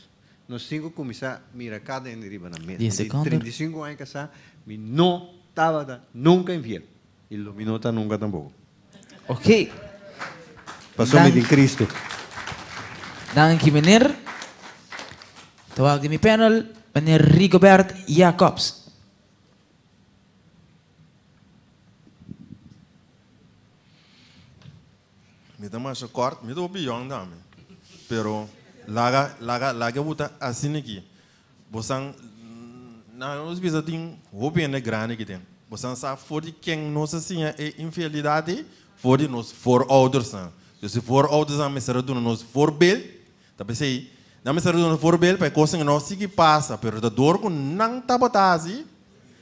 Nos tin ku kuminsá mira kada hende riba nan mes. Dies Mi tin sekondo. 35 aña kasá, mi no tabata nunka infiel. I lo mi no ta nunka tampoko. Ok. Pasobra mi tin Kristu. Danki meneer. Ta wak di mi panel, meneer Rigobert Jacobs. Mi ta masha kort, mi ta hopi yòn tambe. Pero laga, laga, laga bo ta asina aki. Bosan, na nos bisa tin hopi hende grandi aki den. Bosan sa for di ken nos a siña e infielidad ei? For di nos vooroudersnan. Dus e vooroudersnan mester a duna nos voorbeeld. Ta p'esei nan mester a duna voorbeeld pa e kosnan no sigui pasa. Pero ta dor ku nan tabata hasi,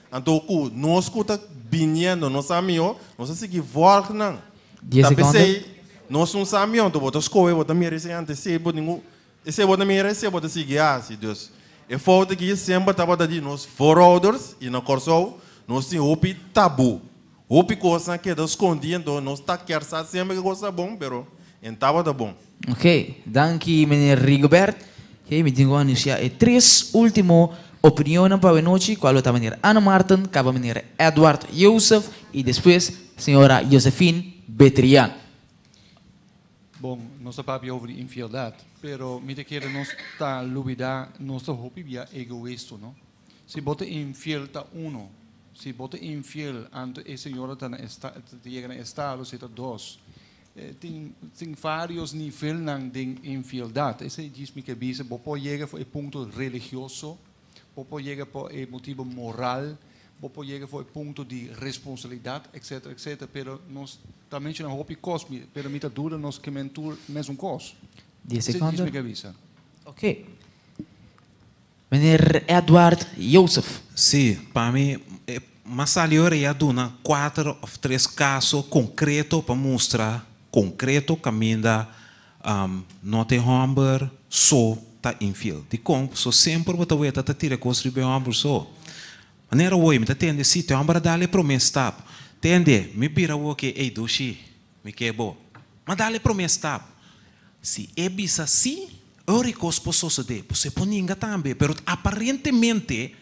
anto ku nos ku ta biniendo no sa mihó, nos a sigui vòlg nan. Dies Ta sekondo. p'esei nos no sa mihó. Anto bo ta skohe, bo ta mira esei antes esei bo tin ku Esei bo ta mira, esei bo ta sigui hasi. Dus, e fout aki semper tabata di nos voorouders i na Kòrsou nos tin hopi tabú. Hopi kosnan keda skondí, enton nos ta kier sa semper ke kos ta bon, pero en tabata bon. Ok, danki meneer Rigobert. Ok, mi tin ku anunsiá e tres último opinionnan pa awenochi, kual lo ta meneer Anna Marten, kaba meneer Edward Joseph i despues señora Josephine Betrian. Bon, nos ta papia over di infieldad, pero mi ta kere nos ta lubida nos ta hopi bia egoisto, no? Si bo ta infiel ta uno, si bo ta infiel anto e señora ta na esta ta yega na estado si ta dos. Tin tin varios nivelnan den infieldad, esei djis mi ke bisa, bo por yega for e punto religioso, bo por yega por e motibo moral, bo por yega for e punto di responsabilidad, etcetera, etcetera, pero nos ta menciona hopi cos, pero mi ta duda nos ke men tur mesun cos. Dies Esei secondo. mi ke bisa. Ok. Meneer Edward Joseph. Sí, pa mi, mas sali ora i a duna kuater of tres kaso konkreto pa mustra konkreto kaminda No ta e hòmber so ta infiel. Dikon? Pasobra semper bo ta weta ta tira kos riba e hòmber so. Manera awor mi ta tende, si, te hòmber a dal e promé stap. Tende, mi bira awor ke, ey, dushi, mi ke bo. M'a dal e promé stap. Si e bisa sí, ora e kos por sosodé. Pasobra e por ninga tambe. Pero aparentemente,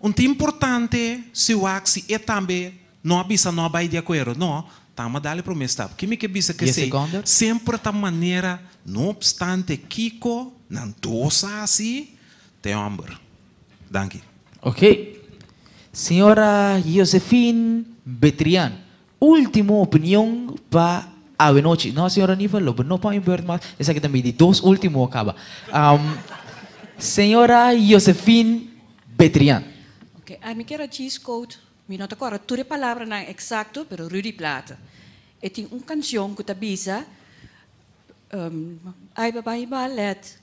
un ta importante si wak si e tambe No a bisa no a bai di akuerdo. No, tama dal e promé stap. Ki mi ke bisa Dies kesei? sekondo. Semper ta manera, no opstante kiko nan dos a hasi, ta e hòmber. Danki. Ok. Señora Josephine Betrian, ultimo opinion pa awenochi. No, señor Aníbal, lo bo no pa mi beurt mas. Esaki ta mi di dos ultimo a kaba. Señora Josephine Betrian. Ok, ami kier a cheese coat Mi no ta kòrda tur e palabranan eksakto, pero Rudy Plata e tin un kanshon ku ta bisa, Ai babai balet,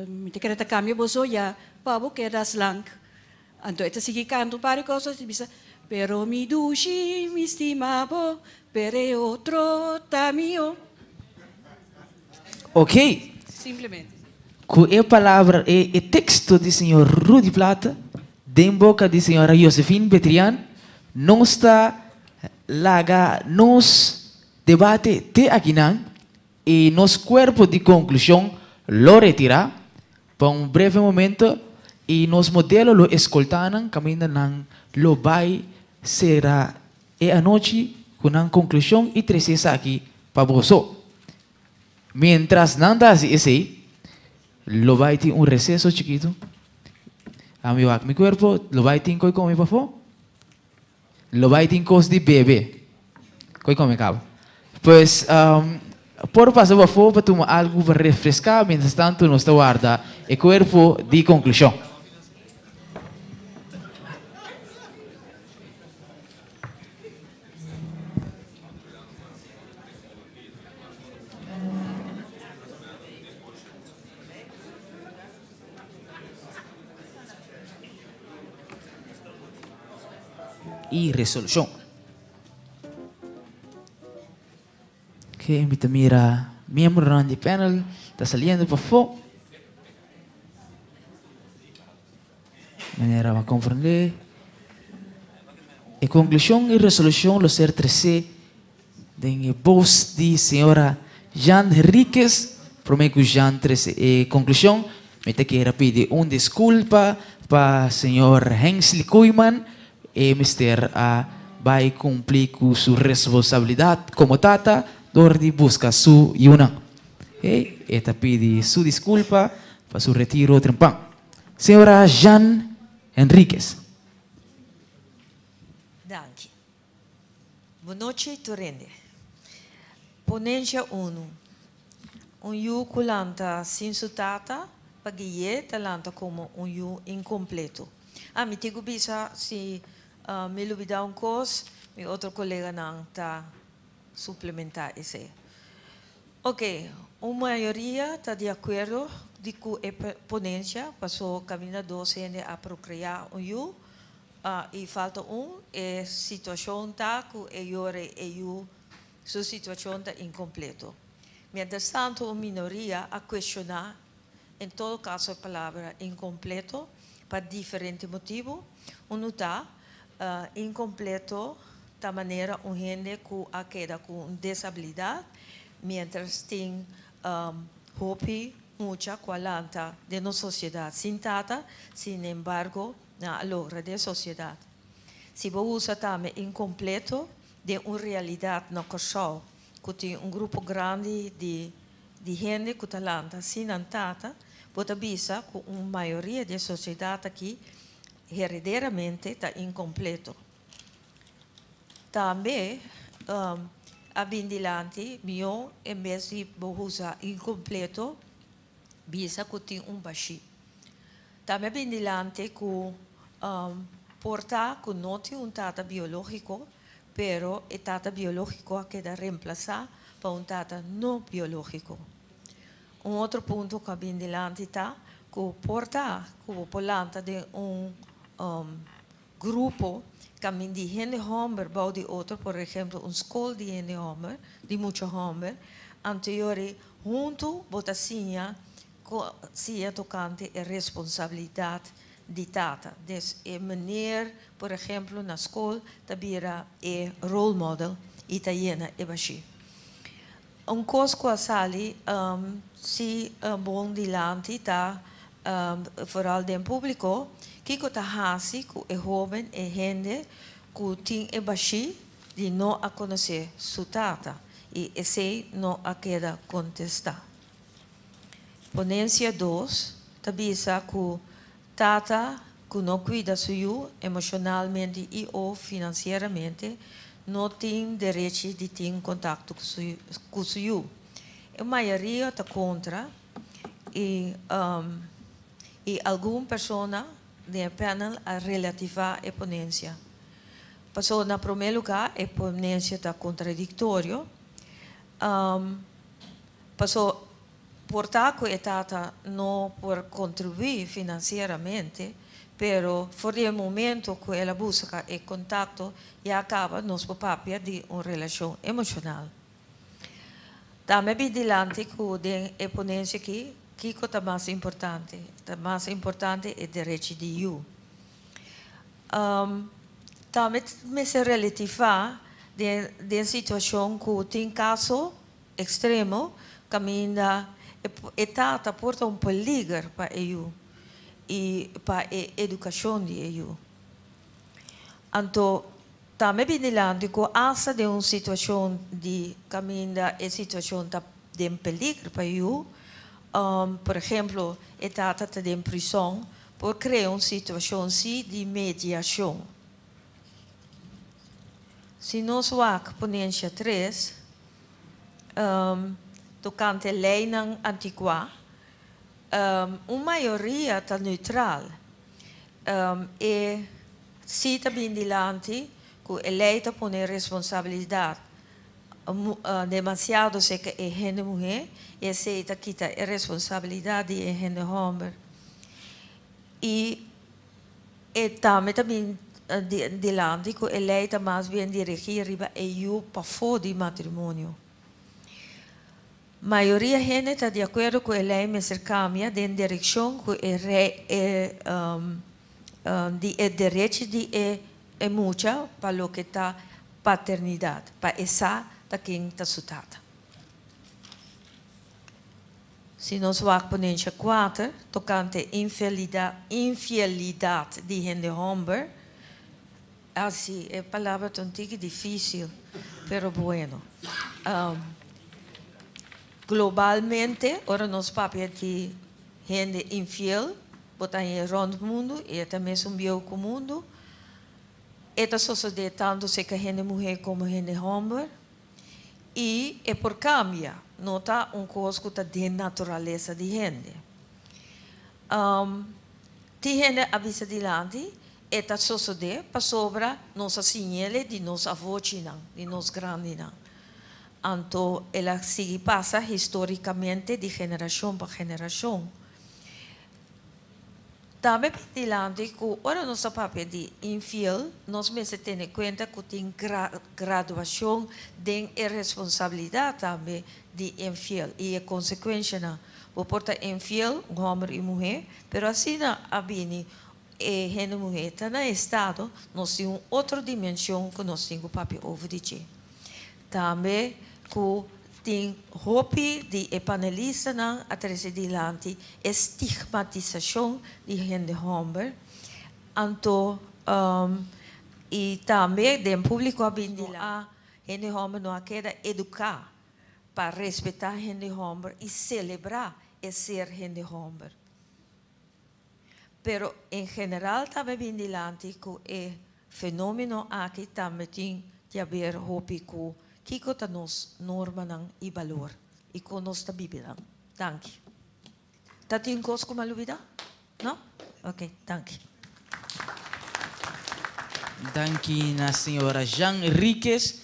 mi ta kere ta kambia boso ya pa bo keda slank. Anto e ta sigui kanta un par di kos i bisa, Pero mi dushi, mi stima bo, pero e otro ta mihó. Ok. Simplemente. Ku e palabra, e e teksto di señor Rudy Plata den boka di señora Josephine Betrian, nos ta laga nos debate te akinan i nos kuerpo di konklushon lo retirá pa un breve momento i nos modelo lo eskoltá nan kaminda nan lo bai sera e anochi ku nan konklushon i trese esaki pa boso. Mientras nan ta hasi esei, lo bai tin un receso chikitu. Ami wak mi cuerpo, lo bai tin koi come pafó? Lo bai tin cos di bebe. Koi come caba. Pues, por pasa pafó pa tuma algu pa refresca, mientras tanto nos ta warda e cuerpo di conclusion. I resolushon. Ok, mi ta mira miembronan di panel ta saliendo pafó. Manera bo a komprendé, e konklushon i resolushon lo ser tresé den e bos di señora Jean Henriquez. Promé ku Jean trese e konklushon, mi ta kere pidi un diskulpa pa señor Hensley Koeiman. E mester a bai kumpli ku su responsabilidat komo tata dor di buska su yunan. E ta pidi su diskulpa pa su retiro trempan. Señora Jean Henriquez. Danki. Bon nochi tur hende. Ponensia unu. Un yu ku lanta sin su tata pa gui'é ta lanta komo un yu inkompleto. Ah, mi tin ku bisa si mi lubidá un kos, mi otro koleganan ta suplementá esei. Oke, un mayoria ta di akuerdo di ku e ponensia pasó kaminda dos hende a prokreá un yu i falta un, e situashon ta ku e yora e yu su situashon ta inkompleto. Mientras tanto un minoria a kuestioná en todo kaso e palabra inkompleto pa diferente motibu. Unu ta, inkompleto ta manera un hende ku a keda ku un desabilidat, mientras tin hopi mucha ku a lanta den nos sosiedat sin tata, sinembargo nan a logra den sosiedat. Si bo usa tambe inkompleto den un realidat na Kòrsou ku tin un grupo grandi di di hende ku ta lanta sin nan tata, bo ta bisa ku un mayoria di e sosiedat aki herederamente ta inkompleto. Tambe a bin dilanti mihó en bes di bo usa inkompleto bisa ku tin un bashí. Tambe a bin dilanti ku por ta ku no tin un tata biológiko, pero e tata biológiko a keda remplasá pa un tata no biológiko. Un otro punto ku a bin dilanti ta ku por ta ku bo por lanta den un grupo kamin di hende hòmber bou di otro, por ehemplo un skol di hende hòmber, di mucha hòmber, anto yori huntu bo ta siña siña tokante e responsabilidat di tata. Des e meneer, por ehemplo, na skol ta bira e role model i ta yena e bashí. Un kos ku a sali si bon dilanti ta, vooral den públiko, kiko ta hasi ku e hóben, e hende ku tin e bashí di no a konosé su tata i esei no a keda kontestá. Ponensia dos ta bisa ku tata ku no kuida su yu emoshonalmente i o finansieramente no tin derechi di tin kontakto ku su yu. E mayoria ta kontra i i algun persona den e panel a relativá e ponensia. Pasobra na promé lugá e ponensia ta kontradiktorio. Paso por ta cu e tata no por contribui financieramente, pero for di e momento cu el a busca e contacto ya caba nos por papia di un relacion emocional. Tambe bin dilanti cu den e ponencia aki kico ta mas importante? Ta mas importante e derechi di yu. Tambe mester relativa den situacion cu tin caso Ekstremo, kaminda e tata por ta un peliger pa e yu i pa e edukashon di e yu. Anto tambe bin dilanti ku asta den un situashon di kaminda e situashon ta den peliger pa e yu, por ehemplo e tata ta den prison, por krea un situashon si di mediashon. Si nos wak ponensia tres, tokante leinan antikuá, un mayoria ta neutral. E si ta bin dilanti ku e lei ta pone responsabilidat demasiado serka e hende muhé i esei ta kita e responsabilidat di e hende hòmber. I e tambe ta bin dilanti ku e lei ta mas bien dirigí riba e yu pafó di matrimonio. Mayoria hende ta di akuerdo ku e lei mester kambia den direkshon ku e di e derechi di e mucha pa loke ta paternidat, pa e sa ta ken ta su tata. Si nos wak ponensha kuater tokante infielidat di hende hòmber, a si e palabra ta un tiki difísil, pero bueno. Globalmente ora nos papia di hende infiel, bo ta haña rònt mundu i e ta mesun bieu ku mundu. E ta sosodé tantu serka hende muhé komo hende hòmber. I e por kambia, no ta un kos ku ta den naturalesa di hende. Tin hende a bisa dilanti, e ta sosodé pasobra nos a siñ'el di nos avochinan, di nos grandinan. Anto el a sigui pasa histórikamente di generashon pa generashon. Tambe bin dilanti ku ora nos ta papia di infiel, nos mester tene kuenta ku tin graduashon den e responsabilidat tambe di infiel i e konsekuenshanan. Bo por ta infiel, un hòmber i muhé, pero asina a bini e hende muhé ta na estado, nos tin un otro dimenshon ku nos tin ku papia over di dje. Tambe ku tin hopi di e panelistanan a trese dilanti e stigmatisashon di hende hòmber, anto i tambe den públiko a bin dilanti hende hòmber no a keda eduká pa respetá hende hòmber i selebrá e ser hende hòmber. Pero en general tambe bin dilanti ku e fenómeno aki tambe tin di haber hopi ku kiko ta nos normanan i balor i kon nos ta bibi nan. Danki. Ta tin kos ku mi a lubida? No? Ok, danki. Danki na señora Jean Enriquez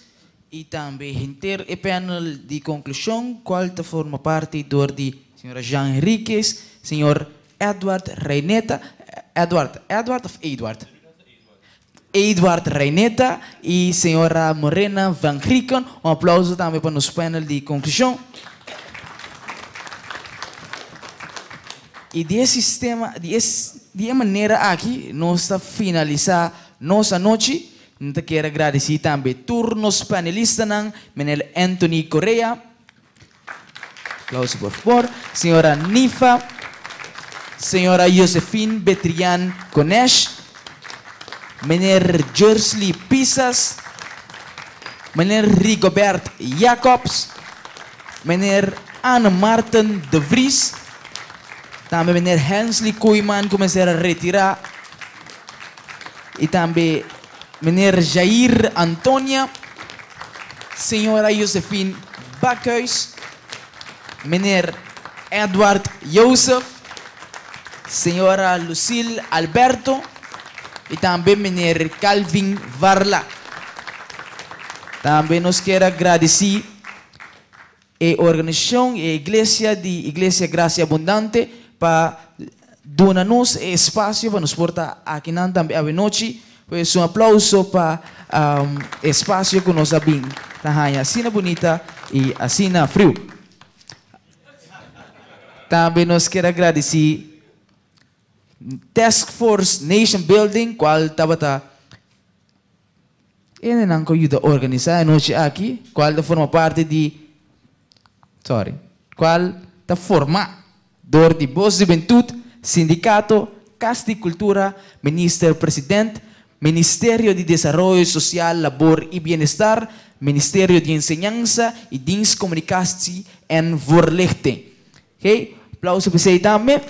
i tambe henter e panel di konklushon kual ta forma parti dor di señora Jean Enriquez, señor Edward Reineta, Edward, Edward of Eduard? Eduard Reineta i señora Morena van Grieken. Un aplauso tambe pa nos panel di konklushon. I di e sistema, di e, di e manera aki nos ta finalisá nos anochi. Mi ta kier a gradisí tambe tur nos panelistanan, Meneer Anthony Correa, Aplauso por favor. Señora Nifa, señora Josephine Betrian Konesh, meneer Jursley Pisas, meneer Rigobert Jacobs, meneer Anne Marten de Vries, tambe meneer Hensley Koeiman ku mester a retirá i tambe meneer Jair Antonia, señora Josephine Bakhuis, meneer Edward Joseph, señora Lucille Alberto i tambe meneer Calvin Varla. Tambe nos kier a gradisí e organisashon i e iglesia di Iglesia Gracia Abundante pa duna nos e espasio pa nos por ta akinan tambe awenochi. Pues un aplauso pa e espasio ku nos a bin ta haña asina bunita i asina friu. Tambe nos kier a gradisí Task Force Nation Building kual tabata Hendenan ku a yuda organisá e nochi aki, kual ta forma parti di, sorry, kual ta formá dor di Bos Hubentut, Sindikato, Kas di Kultura, Minister President, Ministerio di Desaroyo Sosial, Labor i Bienestar, Ministerio di Enseñansa i Dienst Communicatie en Voorlichting. Oké, aplauso pa esei tambe.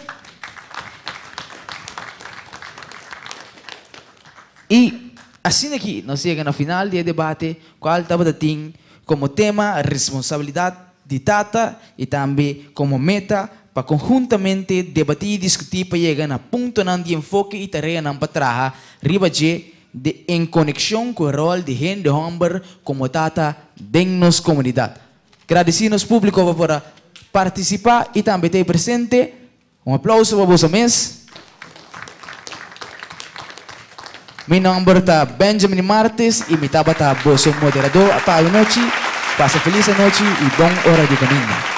I asina aki nos yega na final di e debate kual tabata tin komo tema responsabilidat di tata i tambe komo meta pa konhuntamente debatí i diskutí pa yega na puntonan di enfoke i tareanan pa traha riba dje de en konekshon ku e ròl di hende hòmber komo tata den nos komunidat. Gradisí nos públiko pa por a partisipá i tambe ta ei presente. Un aplauso pa boso mes. Mi nòmber ta Benjamin Martes i mi tabata boso moderadó pa awenochi. Pasa felis anochi i bon ora di kaminda.